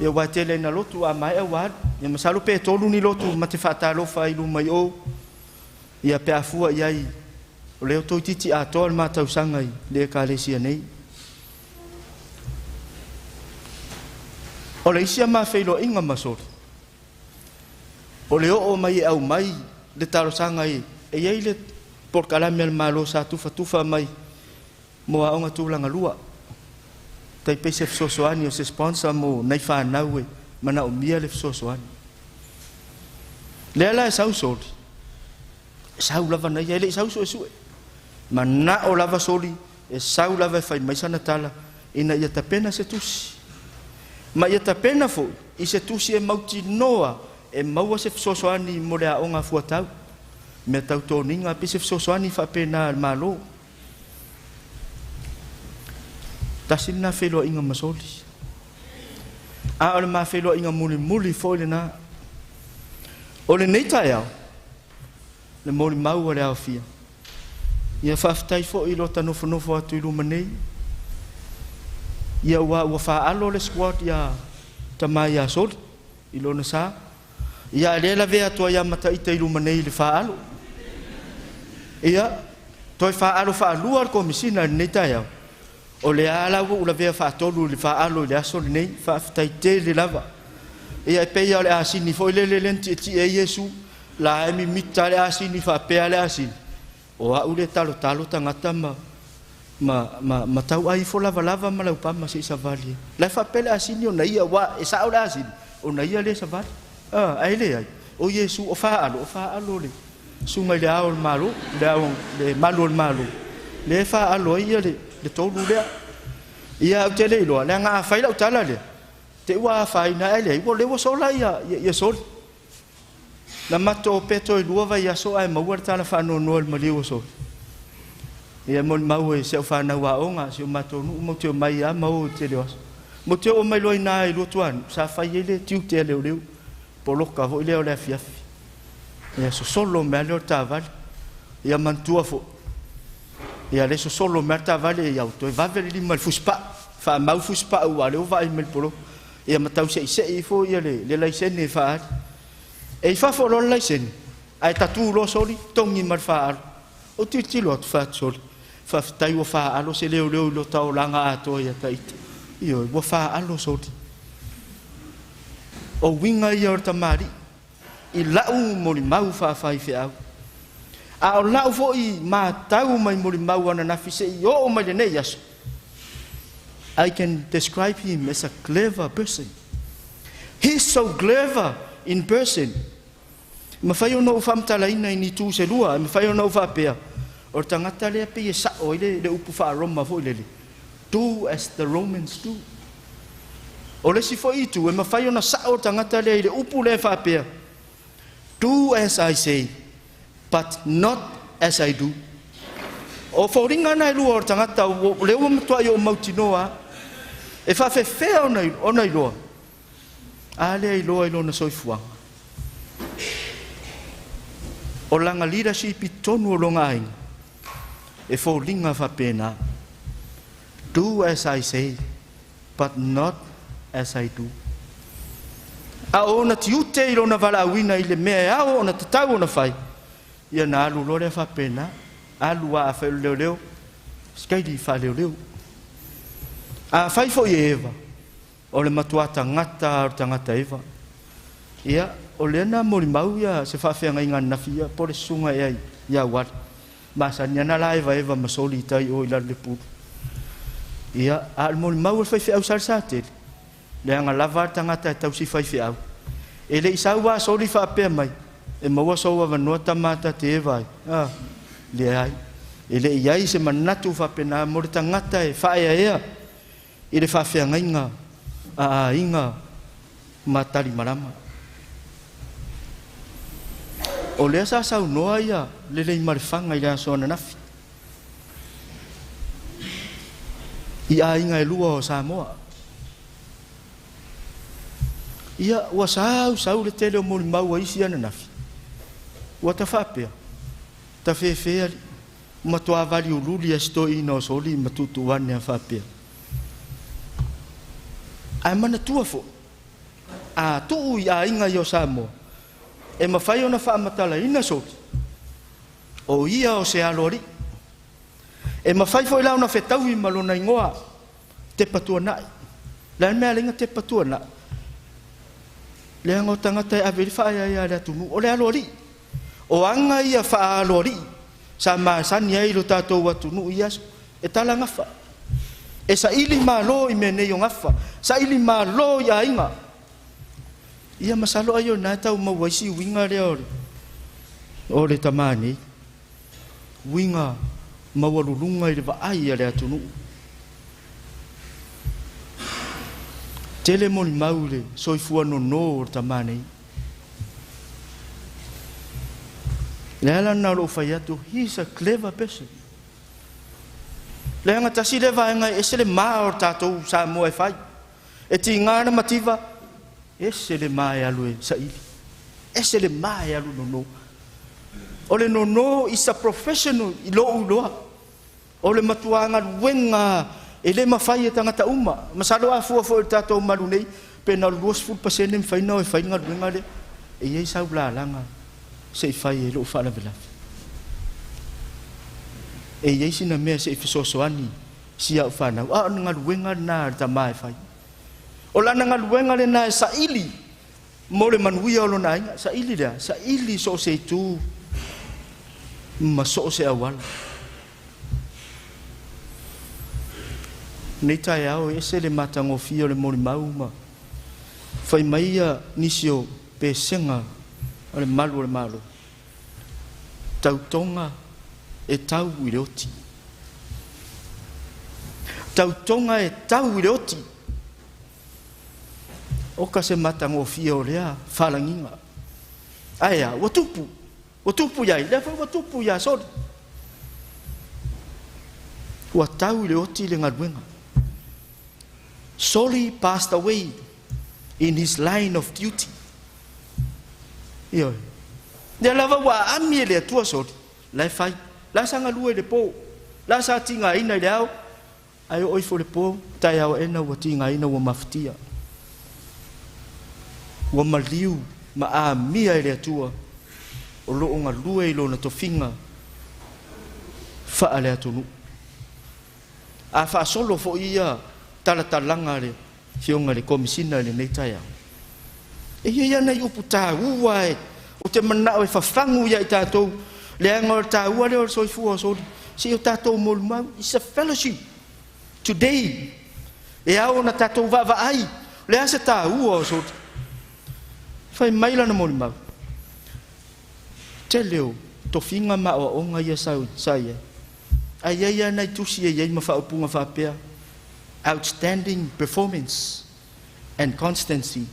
[SPEAKER 2] Ia ua tele ina lotu a maea ua alu. Ia masalo pe 3 ni lotu ma te faatalofa i luma i o. Ia pe afua i ai o lea o toeitiiti atoa le matausaga i le Ekalesia nei. O le isi a ma feiloaiga ma soli, o le oo mai e aumai le talosaga i, e i ai le polokalame a le Malo sa tufatufa mai mo aoga tulaga lua. Tai pei se fesoasoani o se sponsor mo nai fanau e manaomia le fesoasoani. Lea la e sau soli, e sau lava na ia, e le i sau suesue. Manao lava soli, e sau lava e fai mai sana tala, ina ia tapena se tusi. Ma ia tapena foi i se tusi e mautinoa e maua se fesoasoani mo le aoga fuatau. Mea tau toniga pe se fesoasoani faapena a le Malo. Tasi lena feiloaiga ma soli. A o le ma feiloaiga mulimuli foi lena. O lenei taeao, le molimau o le aofia. Ia faafetai foi i lo ta nofonofo atu i luma nei. Ia ua faalo le squad ia tama ia soli i lona sa. Ia lea lavea atu ai ia mataita i luma nei i le faalo. Ia toe faalo faalua le komisina i lenei taeao. O le a la ua ulavea faatolu i le faalo i le aso lenei, faafetai tele lava. Ia e pei o le asini foi lele le na tietie ai Iesu, la e mimita le asini faapea le asini. O au le talotalo tagata ma tau ai ifo lavalava ma laupama se i savali. La e faapea le asini ona ia, ua e sao le asini, ona ia le savali. Ae le ai, o Iesu o faalo, o faalo le suga i le ao o le Malo, le ao le malu o le Malo. Le faalo ai ia le tolu lea. Ia au te le iloa, leaga a fai lau tala lea, te ua afaina ae leai, ua le ua sola ia soli. Na mato o peto i lua vai aso ae maua le tala faanoanoa i le maliu o soli. Ia molimau e si au fanau aoga, si o matou nuu mau te o mai a mau o te leo aso. Mo te o mai loa i nā i Luatuanuu, sa fai ai le tiute a leoleo, poloka foi lea o le afiafi. Ia sosolo mea lea o le taavale. Ia manatua foi. Ia le sosolo mea le taavale ia toe vave le lima i le fusipaa. Faamau fusipaa ua lea ua vaai mai le poloka. Ia ma tau seisei ifo ia le laisene e faaali. E i fafo loa le laisene, ae tatu loa soli, togi ma le faalo. O tilotilo atu faatu soli, faafetai ua faalo se leoleo i lo taolaga atoa ia taita. Ioe, ua faalo soli. O uiga ia o le tamalii, i lau molimau faafaifeau. A o lau foi matau mai molimau ananafi se i oo mai lenei aso, I can describe him as a clever person. He's so clever. in person. Mafai ona ou faamatalaina i ni itu se lua, e mafai ona ou faapea, o le tagata lea pei e sao ai le upu faa-Roma foi lele, do as the Romans do. O le isi foi itu, e mafai ona sao le tagata lea i le upu lea e faapea, do as I say, but not as I do. O foliga na e lua o le tagata, lea ua matuai ou mautinoa lava. E faafefea ona iloa? A lea iloa i lona soifuaga. O lana leadership i totonu o lona aiga, e foliga faapena. Do as I say, but not as I do. A o ona tiute i lona valaauina i le mea e ao ona tatau ona fai, ia na alu loa lea faapena, alu lava afai o le leoleo, sikaili faaleoleo. Afai foi e Eva, o le matua tagata o le tagata Eva. Ia, o lea na molimau ia se faafeagaiga ananafi ia, po o le susuga ea ia Uali. Masani ana la Eva Eva ma soli i tai o i lalo le pulu. Ia, a o le molimau a le faifeau Salesatele, leaga lava le tagata e tausi faifeau. E le i sau a soli faapea mai, e maua sou avanoa tama ta te Eva ai. Ah, leai. E le i ai se manatu faapena mo le tagata e faaeaea i le faafeagaiga a aiga ma talimalama. O lea sa saunoa ia le Leimalefanga i le aso ananafi i aiga e lua o Samoa. Ia, ua sau sau le tele o molimau a isi ananafi. Ua ta faapea, ta fefe alii, matua valiululi a si toeaina o soli ma tuutuu ane a faapea. Ae manatua foi, a tuu i aiga ia o Samoa, e mafai ona faamatalaina soli, o ia o se aloalii. E mafai foi la ona fetaui ma lona igoa Tepa Tuanai. O le a le mea e ala ai ona Tepa Tuanai? Leaga o tagata e ave i le faaeaea a le atunuu, o le aloalii. O aga ia faaaloalii sa masani ai lo tatou atunuu i ia aso, e tala gafa. E saili malo i mea nei o gafa, saili malo i aiga. Ia masalo ai o lena e tau maua ai si uiga lea o le tama nei. Uiga maualuluga i le vaai a le atunuu. Tele molimau i le soifua nono o le tama nei. Le ala lena o lou fai atu, he is a clever person. Leaga tasi lea vaega e ese le ma o le tatou Samoa e fai. E tiga na mativa, ese le ma e alu e saili. Ese le ma e alu nono. O le nono is a professional i lou iloa. O le matua galuega e le mafai e tagata uma. Masalo a fua foi i le tatou malu nei, pe na o le 20% mafai ona o e fai le galuega lea. E i ai sau lalaga se i fai ai lou faalavelave. E i ai sina mea se i fesoasoani si au fanau, a o le galuega lena a le tama e fai. O lana galuega lena e saili mo le manuia o lona aiga. Saili lea, saili so o se itu ma so o se auala. Nei taeao e ese le matagofie o le molimau ma fai mai ia nisi o pesega o le malu o le Malo. Tautoga e tau i le oti. Tautoga e tau i le oti. Oka se matagofie o lea faalagiga. Ae a, ua tupu. Ua tupu ia ai, lea foi ua tupu ia Soli. Ua tau i le oti le galuega. Soli passed away in his line of duty. Ioe. Lea lava ua aami e le Atua Soli, la e fai. La sa galue i le po, la sa tigaina i le ao, ae oo ifo i le po, taeao aena ua tigaina ua mafatia. Ua maliu ma amia e le Atua o lo o galue i lona tofiga faa le atunuu. A faasolo foi ia talatalaga a le Afioga i le Komesina i lenei taeao, e i ai lava nai upu taua e ou te manao e fafagu ia i tatou, leaga o le taua lea o le soifua o soli, se i o tatou molimau. It's a fellowship today. E ao ona tatou vaavaai, o le a se taua o soli? Fai mai lana molimau. Tele o tofiga ma aoaoga ia sa i ai. Ae i ai lava nai tusi e i ai ma faaupuga faapea, Outstanding performance and constancy.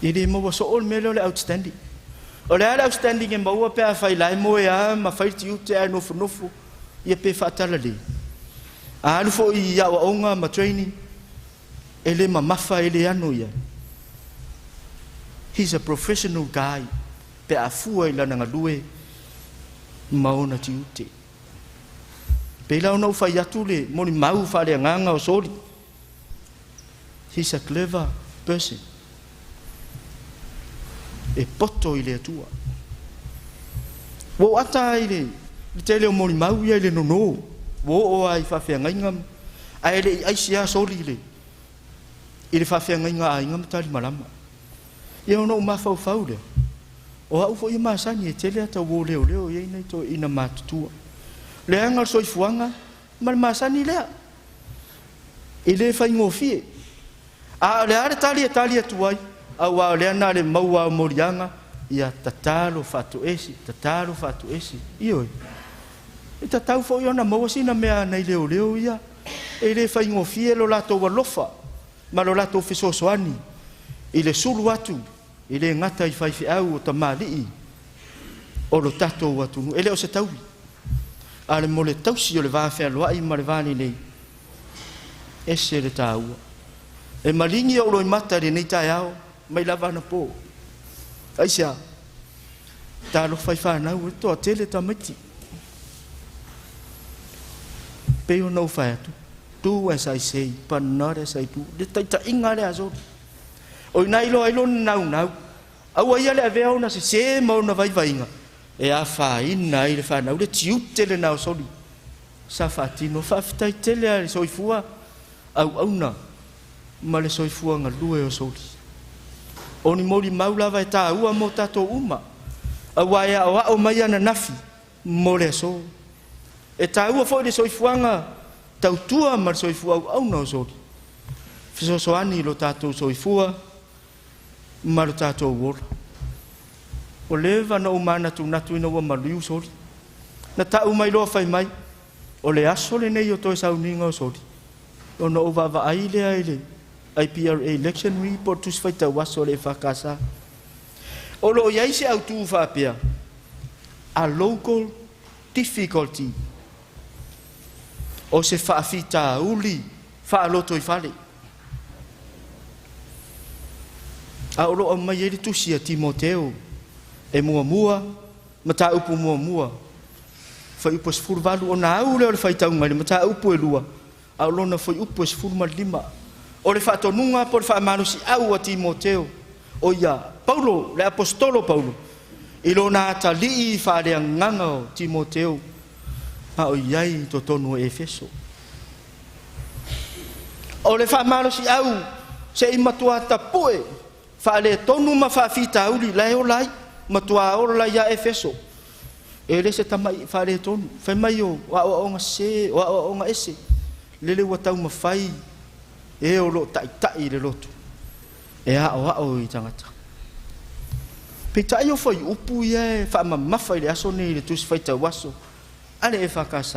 [SPEAKER 2] E le maua soo le mea lea o le outstanding. O le a le outstanding e maua pe afai la e moe lava ma fai le tiute ae nofonofo ia pe faatalalei. A alu foi i aoaoga ma training, e le mamafa e le ano i ai. He's a professional guy pe a fua i lana galue ma ona tiute. Pei la ona ou fai atu le molimau faaleagaga o Soli. He's a clever person. E poto i le Atua. Ua ou ata ai i le tele o molimau ia i le nono. Ua oo lava i faafeagaiga ae le i aisi lava Soli i le i le faafeagaiga a aiga ma talimalama. Ia ona ou mafaufau lea, o au foi e masani e tele ata uo leoleo i ai nai toeaiina matutua. Leaga o le soifuaga ma le masani lea, e le faigofie. A o le a le tali e tali atu ai, aua o lea na o le maua o moliaga, ia tatalo faatoese, tatalo faatoese. Ioe. E tatau foi ona maua sina mea a nai leoleo ia, e le faigofie lo latou alofa ma lo latou fesoasoani i le sulu atu e le gata i faifeau o tamalii o lo tatou atunuu. E le o se taui, a o le mo le tausi o le va fealoai ma le va lelei, ese le taua. E maligi ou loimata i lenei taeao mai lava anapo. Aisea? Talofa i fanau e toatele tamaiti. Pei ona ou fai atu, do as I say, but not as I do. Le taitaiga lea a Soli. O i ina iloa ai lona naunau, aua ia le avea ona sese ma ona vaivaiga e afaina ai le fanau. Le tiute lena o Soli sa faatino. Faafetai tele lava i le soifua auauna ma le soifua galue o Soli. O ni molimau lava e taua mo tatou uma, aua e aoao mai ananafi mo le aso. E taua foi le soifuaga tautua ma le soifua auauna o Soli. Fesoasoani i lo tatou soifua ma lo tatou ola. Ua leva ona ou manatunatu ina ua maliu Soli. Na tau mai loa fai mai, o le aso lenei o toe sauniga o Soli, ona ou vaavaai lea i le IPRA Election Report, Tusi Faitau Aso a le EFKS. O lo o i ai se autū faapea, a local difficulty, o se faafitauli faalotoifale. A o lo o aumai ai le tusi a Timoteo e muamua, mataupu muamua, fuaiupu e 18, ona au lea o le faitauga i le mataupu e lua, a o lona fuaiupu e 15. O le faatonuga po o le faamalosiau a Timoteo, o ia Paulo, le Aposetolo Paulo, i lona atalii faaleagaga o Timoteo, a o i ai i totonu o Efeso. O le faamalosiau se i matua tapue faaletonu ma faafitauli la e ola ai, matua ola ia Efeso. E le se tama'i faaletonu, fai mai o aoaoga sese, o aoaoga ese, lele ua taumafai e o lo o ta'ita'i i le lotu e aoao i tagata. Peitai o fuaiupu ia e faamamafa i le aso nei i le Tusi Faitau Aso a le EFKS.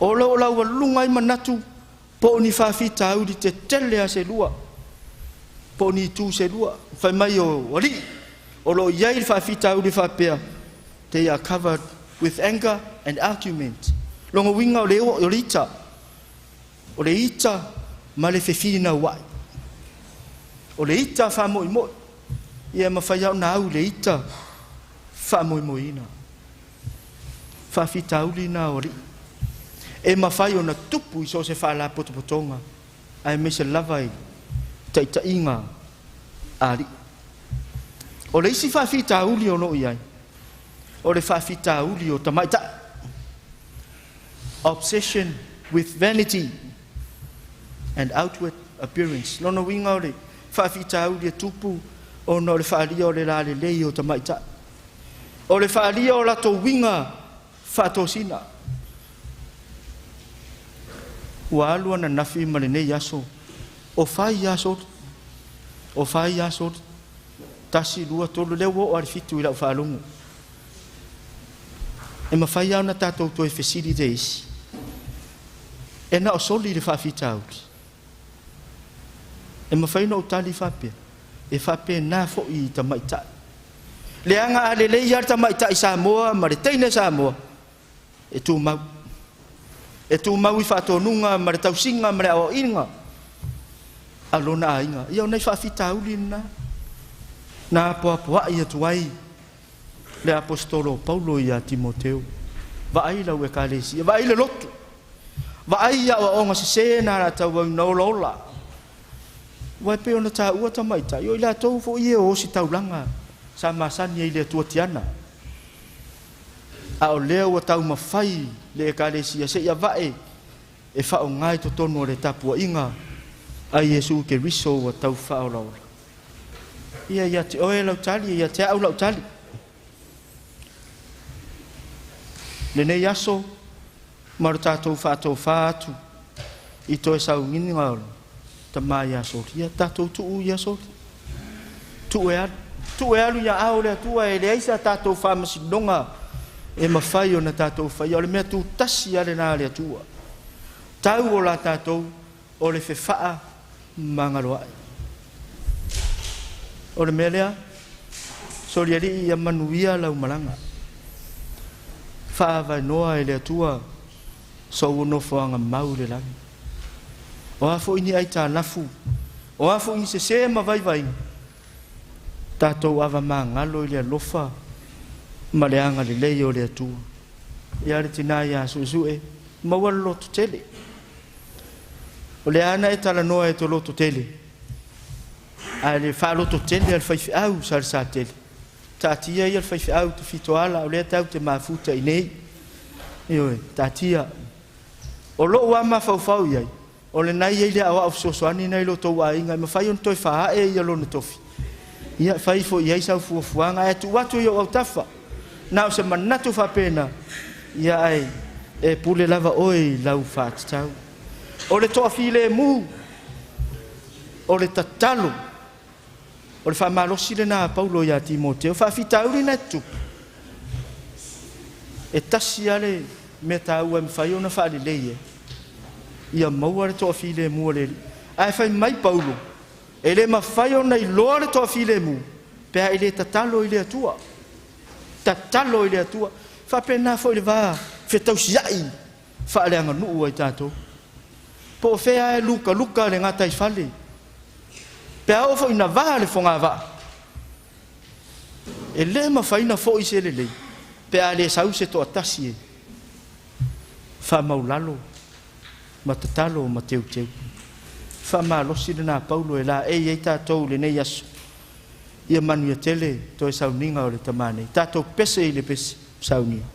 [SPEAKER 2] O lo o laualuga ai manatu po o ni faafitauli tetele a se lua, po o ni itu se lua. Fai mai o alii o lo o i ai le faafitauli faapea, they are covered with anger and argument. Lona uiga o le o le ita, o le ita ma le fefinauai. O le ita faamoemoe, ia e mafai lava ona au i le ita faamoemoeina. Faafitauli na o alii e mafai ona tupu i so o se faalapotopotoga aemaise lava i taitaiga a alii. O le isi faafitauli o lo o i ai, o le faafitauli o tamaitai, obsession with vanity and outward appearance. Lona uiga o le faafitauli e tupu ona o le faaalia o le lalelei o tamaitai, o le faaalia o latou uiga faatosina. Ua alu ananafi ma lenei aso o fai lava Soli. O fai ia soli. 1, 2, 3, lea ua oo lava i le 7 i lau faalogo. E mafai lava ona tatou toe fesili le isi. E na o soli le faafitauli. E mafai ona ou tali faapea. E faapena foi i tamaitai. Leaga a lelei lava le tamaitai Samoa ma le teine Samoa, e tumau. E tumau i faatonuga ma le tausiga ma le aoaiga a lona aiga. Ia o nai faafitauli lena. Na apoapoai atu ai le aposetolo o Paulo ia Timoteo. Vaai lau ekalesia, vaai le lotu, vaai aoaoga sesē na alatau au na olaola. Ua e pei ona taua tamaitai, o i latou foi e o ositaulaga sa masani ai i le Atua tiana. A o lea ua taumafai le ekalesia seia vae e faaaoga i totonu o le tapuaiga a Iesu Keriso ua tau faaolaola. Ia ia te oe lau tali, ia te au lau tali. Lenei aso ma lo tatou faatofā atu i toe sauniga o le tama ia Soli. Ia tatou tuu ia Soli. Tuu e alu. Tuu e alu ia ao le Atua e leai sa tatou faamasinoga e mafai ona tatou faia. O le mea tutasi lava lena a le Atua. Tau o la tatou o le fefaa magaloai. O le mea lea, Solialii ia manuia lau malaga. Faavaenoa e le Atua sou nofoaga mau i le lagi. O a foi ni aitalafu, o a foi ni sesē ma vaivaiga, tatou avamagalo i le alofa ma le agalelei o le Atua. Ia le tinā ia Suesue, maua le loto tele. O le a na e talanoa e te loto tele, ae le faalototele a le faifeau sa le satele. Taatia ia le faifeau te fitoala, o lea tau te mafuta i nei. Ioe, taatia. O lou lava mafaufau i ai, o lena e i ai le aoao fesoasoani na i lo outou aiga, e mafai ona toe faaae ia lona tofi. Ia, fai foi i ai sau fuafuaga, ae tuu atu i ou autafa. Na o se manatu faapena, ia ae e pule lava oe i lau faatatau. O le toafilemu, o le tatalo, o le faamalosi lena a Paulo ia Timoteo, faafitauli na e tutupu. E tasi lava le mea taua e mafai ona faalelei ai, ia maua le toafilemu o le Alii. Ae fai mai Paulo, e le mafai ona iloa le toafilemu pe a e le tatalo i le Atua. Tatalo i le Atua. Faapena foi le va fetausiai faaleaganuu ai tatou. Po o fea e lukaluka le gataifale, pe a oo foi ina va le fogavaa, e le mafai ona foi se lelei pe a le sau se toatasi e faamaulalo ma tatalo ma teuteu. Faamalosi lena Paulo e laei ai tatou i lenei aso. Ia manuia tele toe sauniga o le tama nei. Tatou pese i le pese saunia.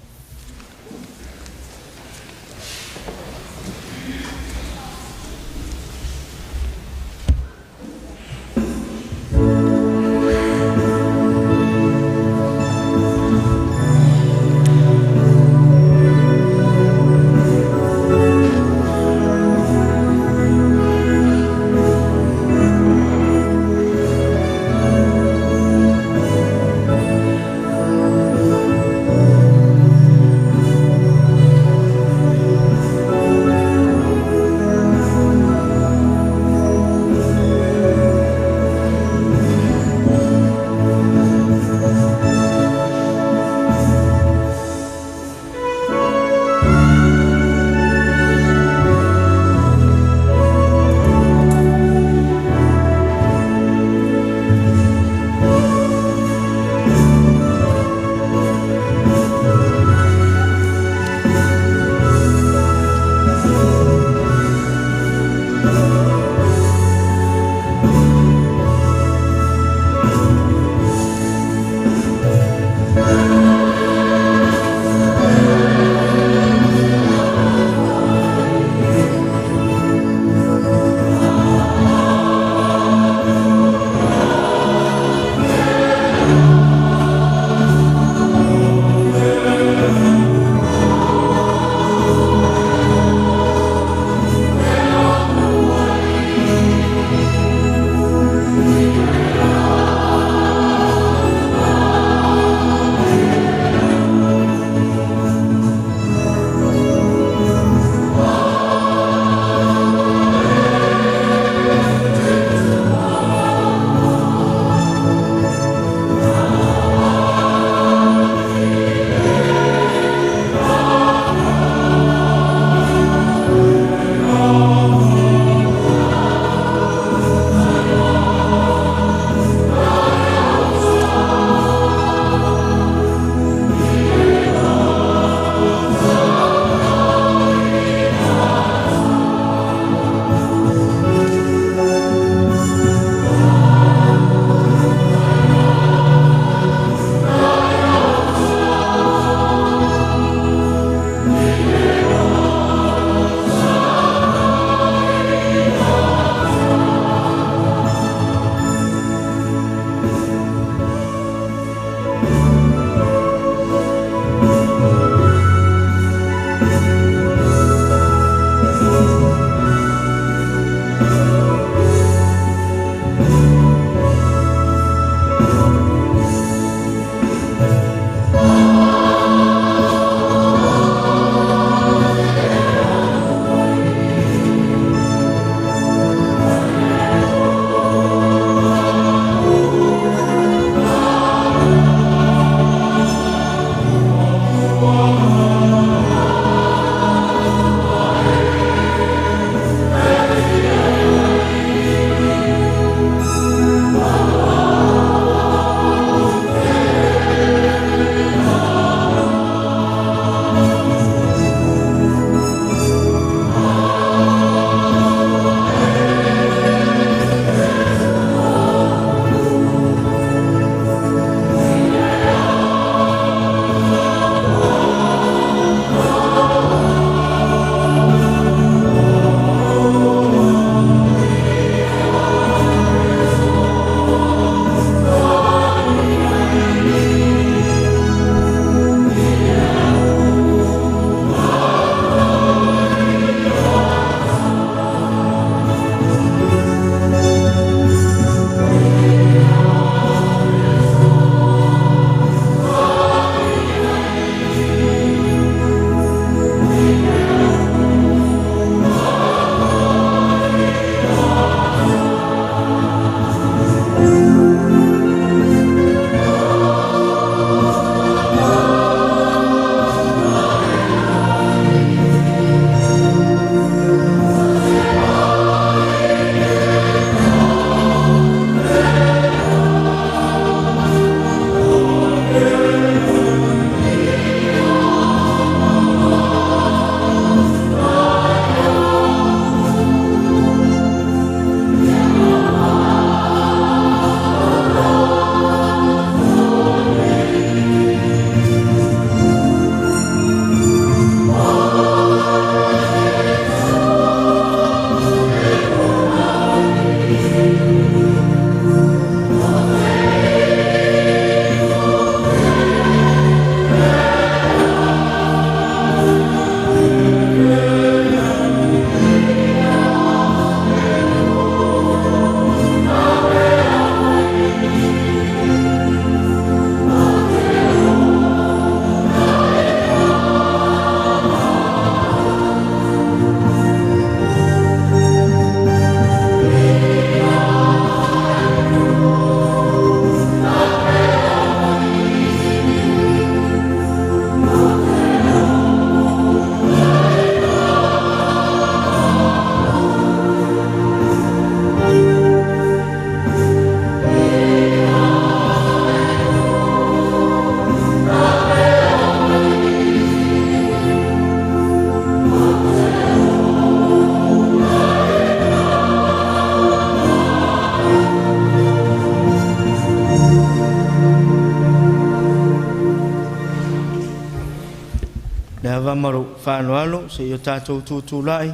[SPEAKER 2] Maro whaaloalo, se i o tātou tūtūlai,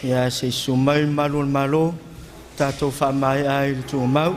[SPEAKER 2] ia se i sumai malu o le malo, tātou whaamae ai le tūmau.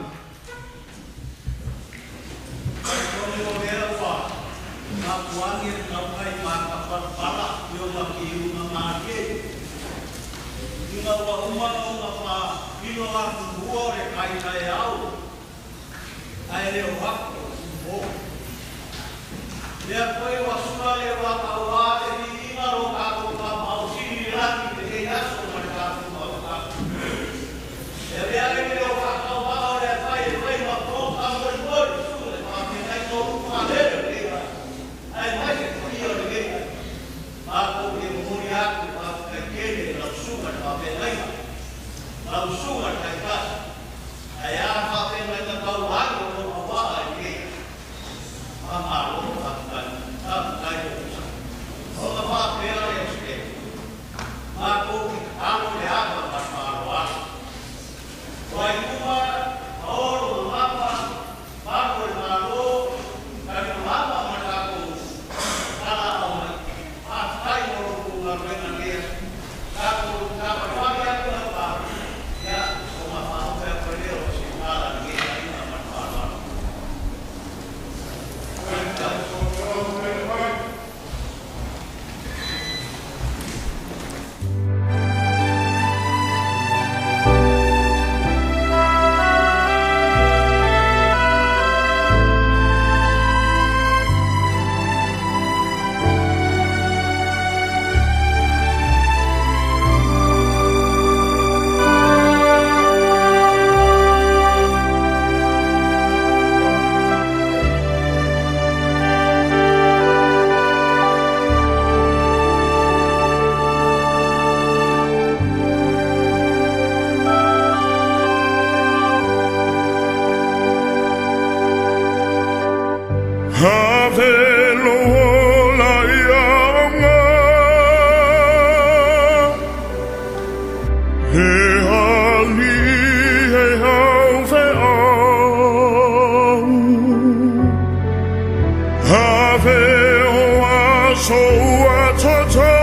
[SPEAKER 1] Ave lo ola ia onga He ali he au fe au Ave o aso ua toto.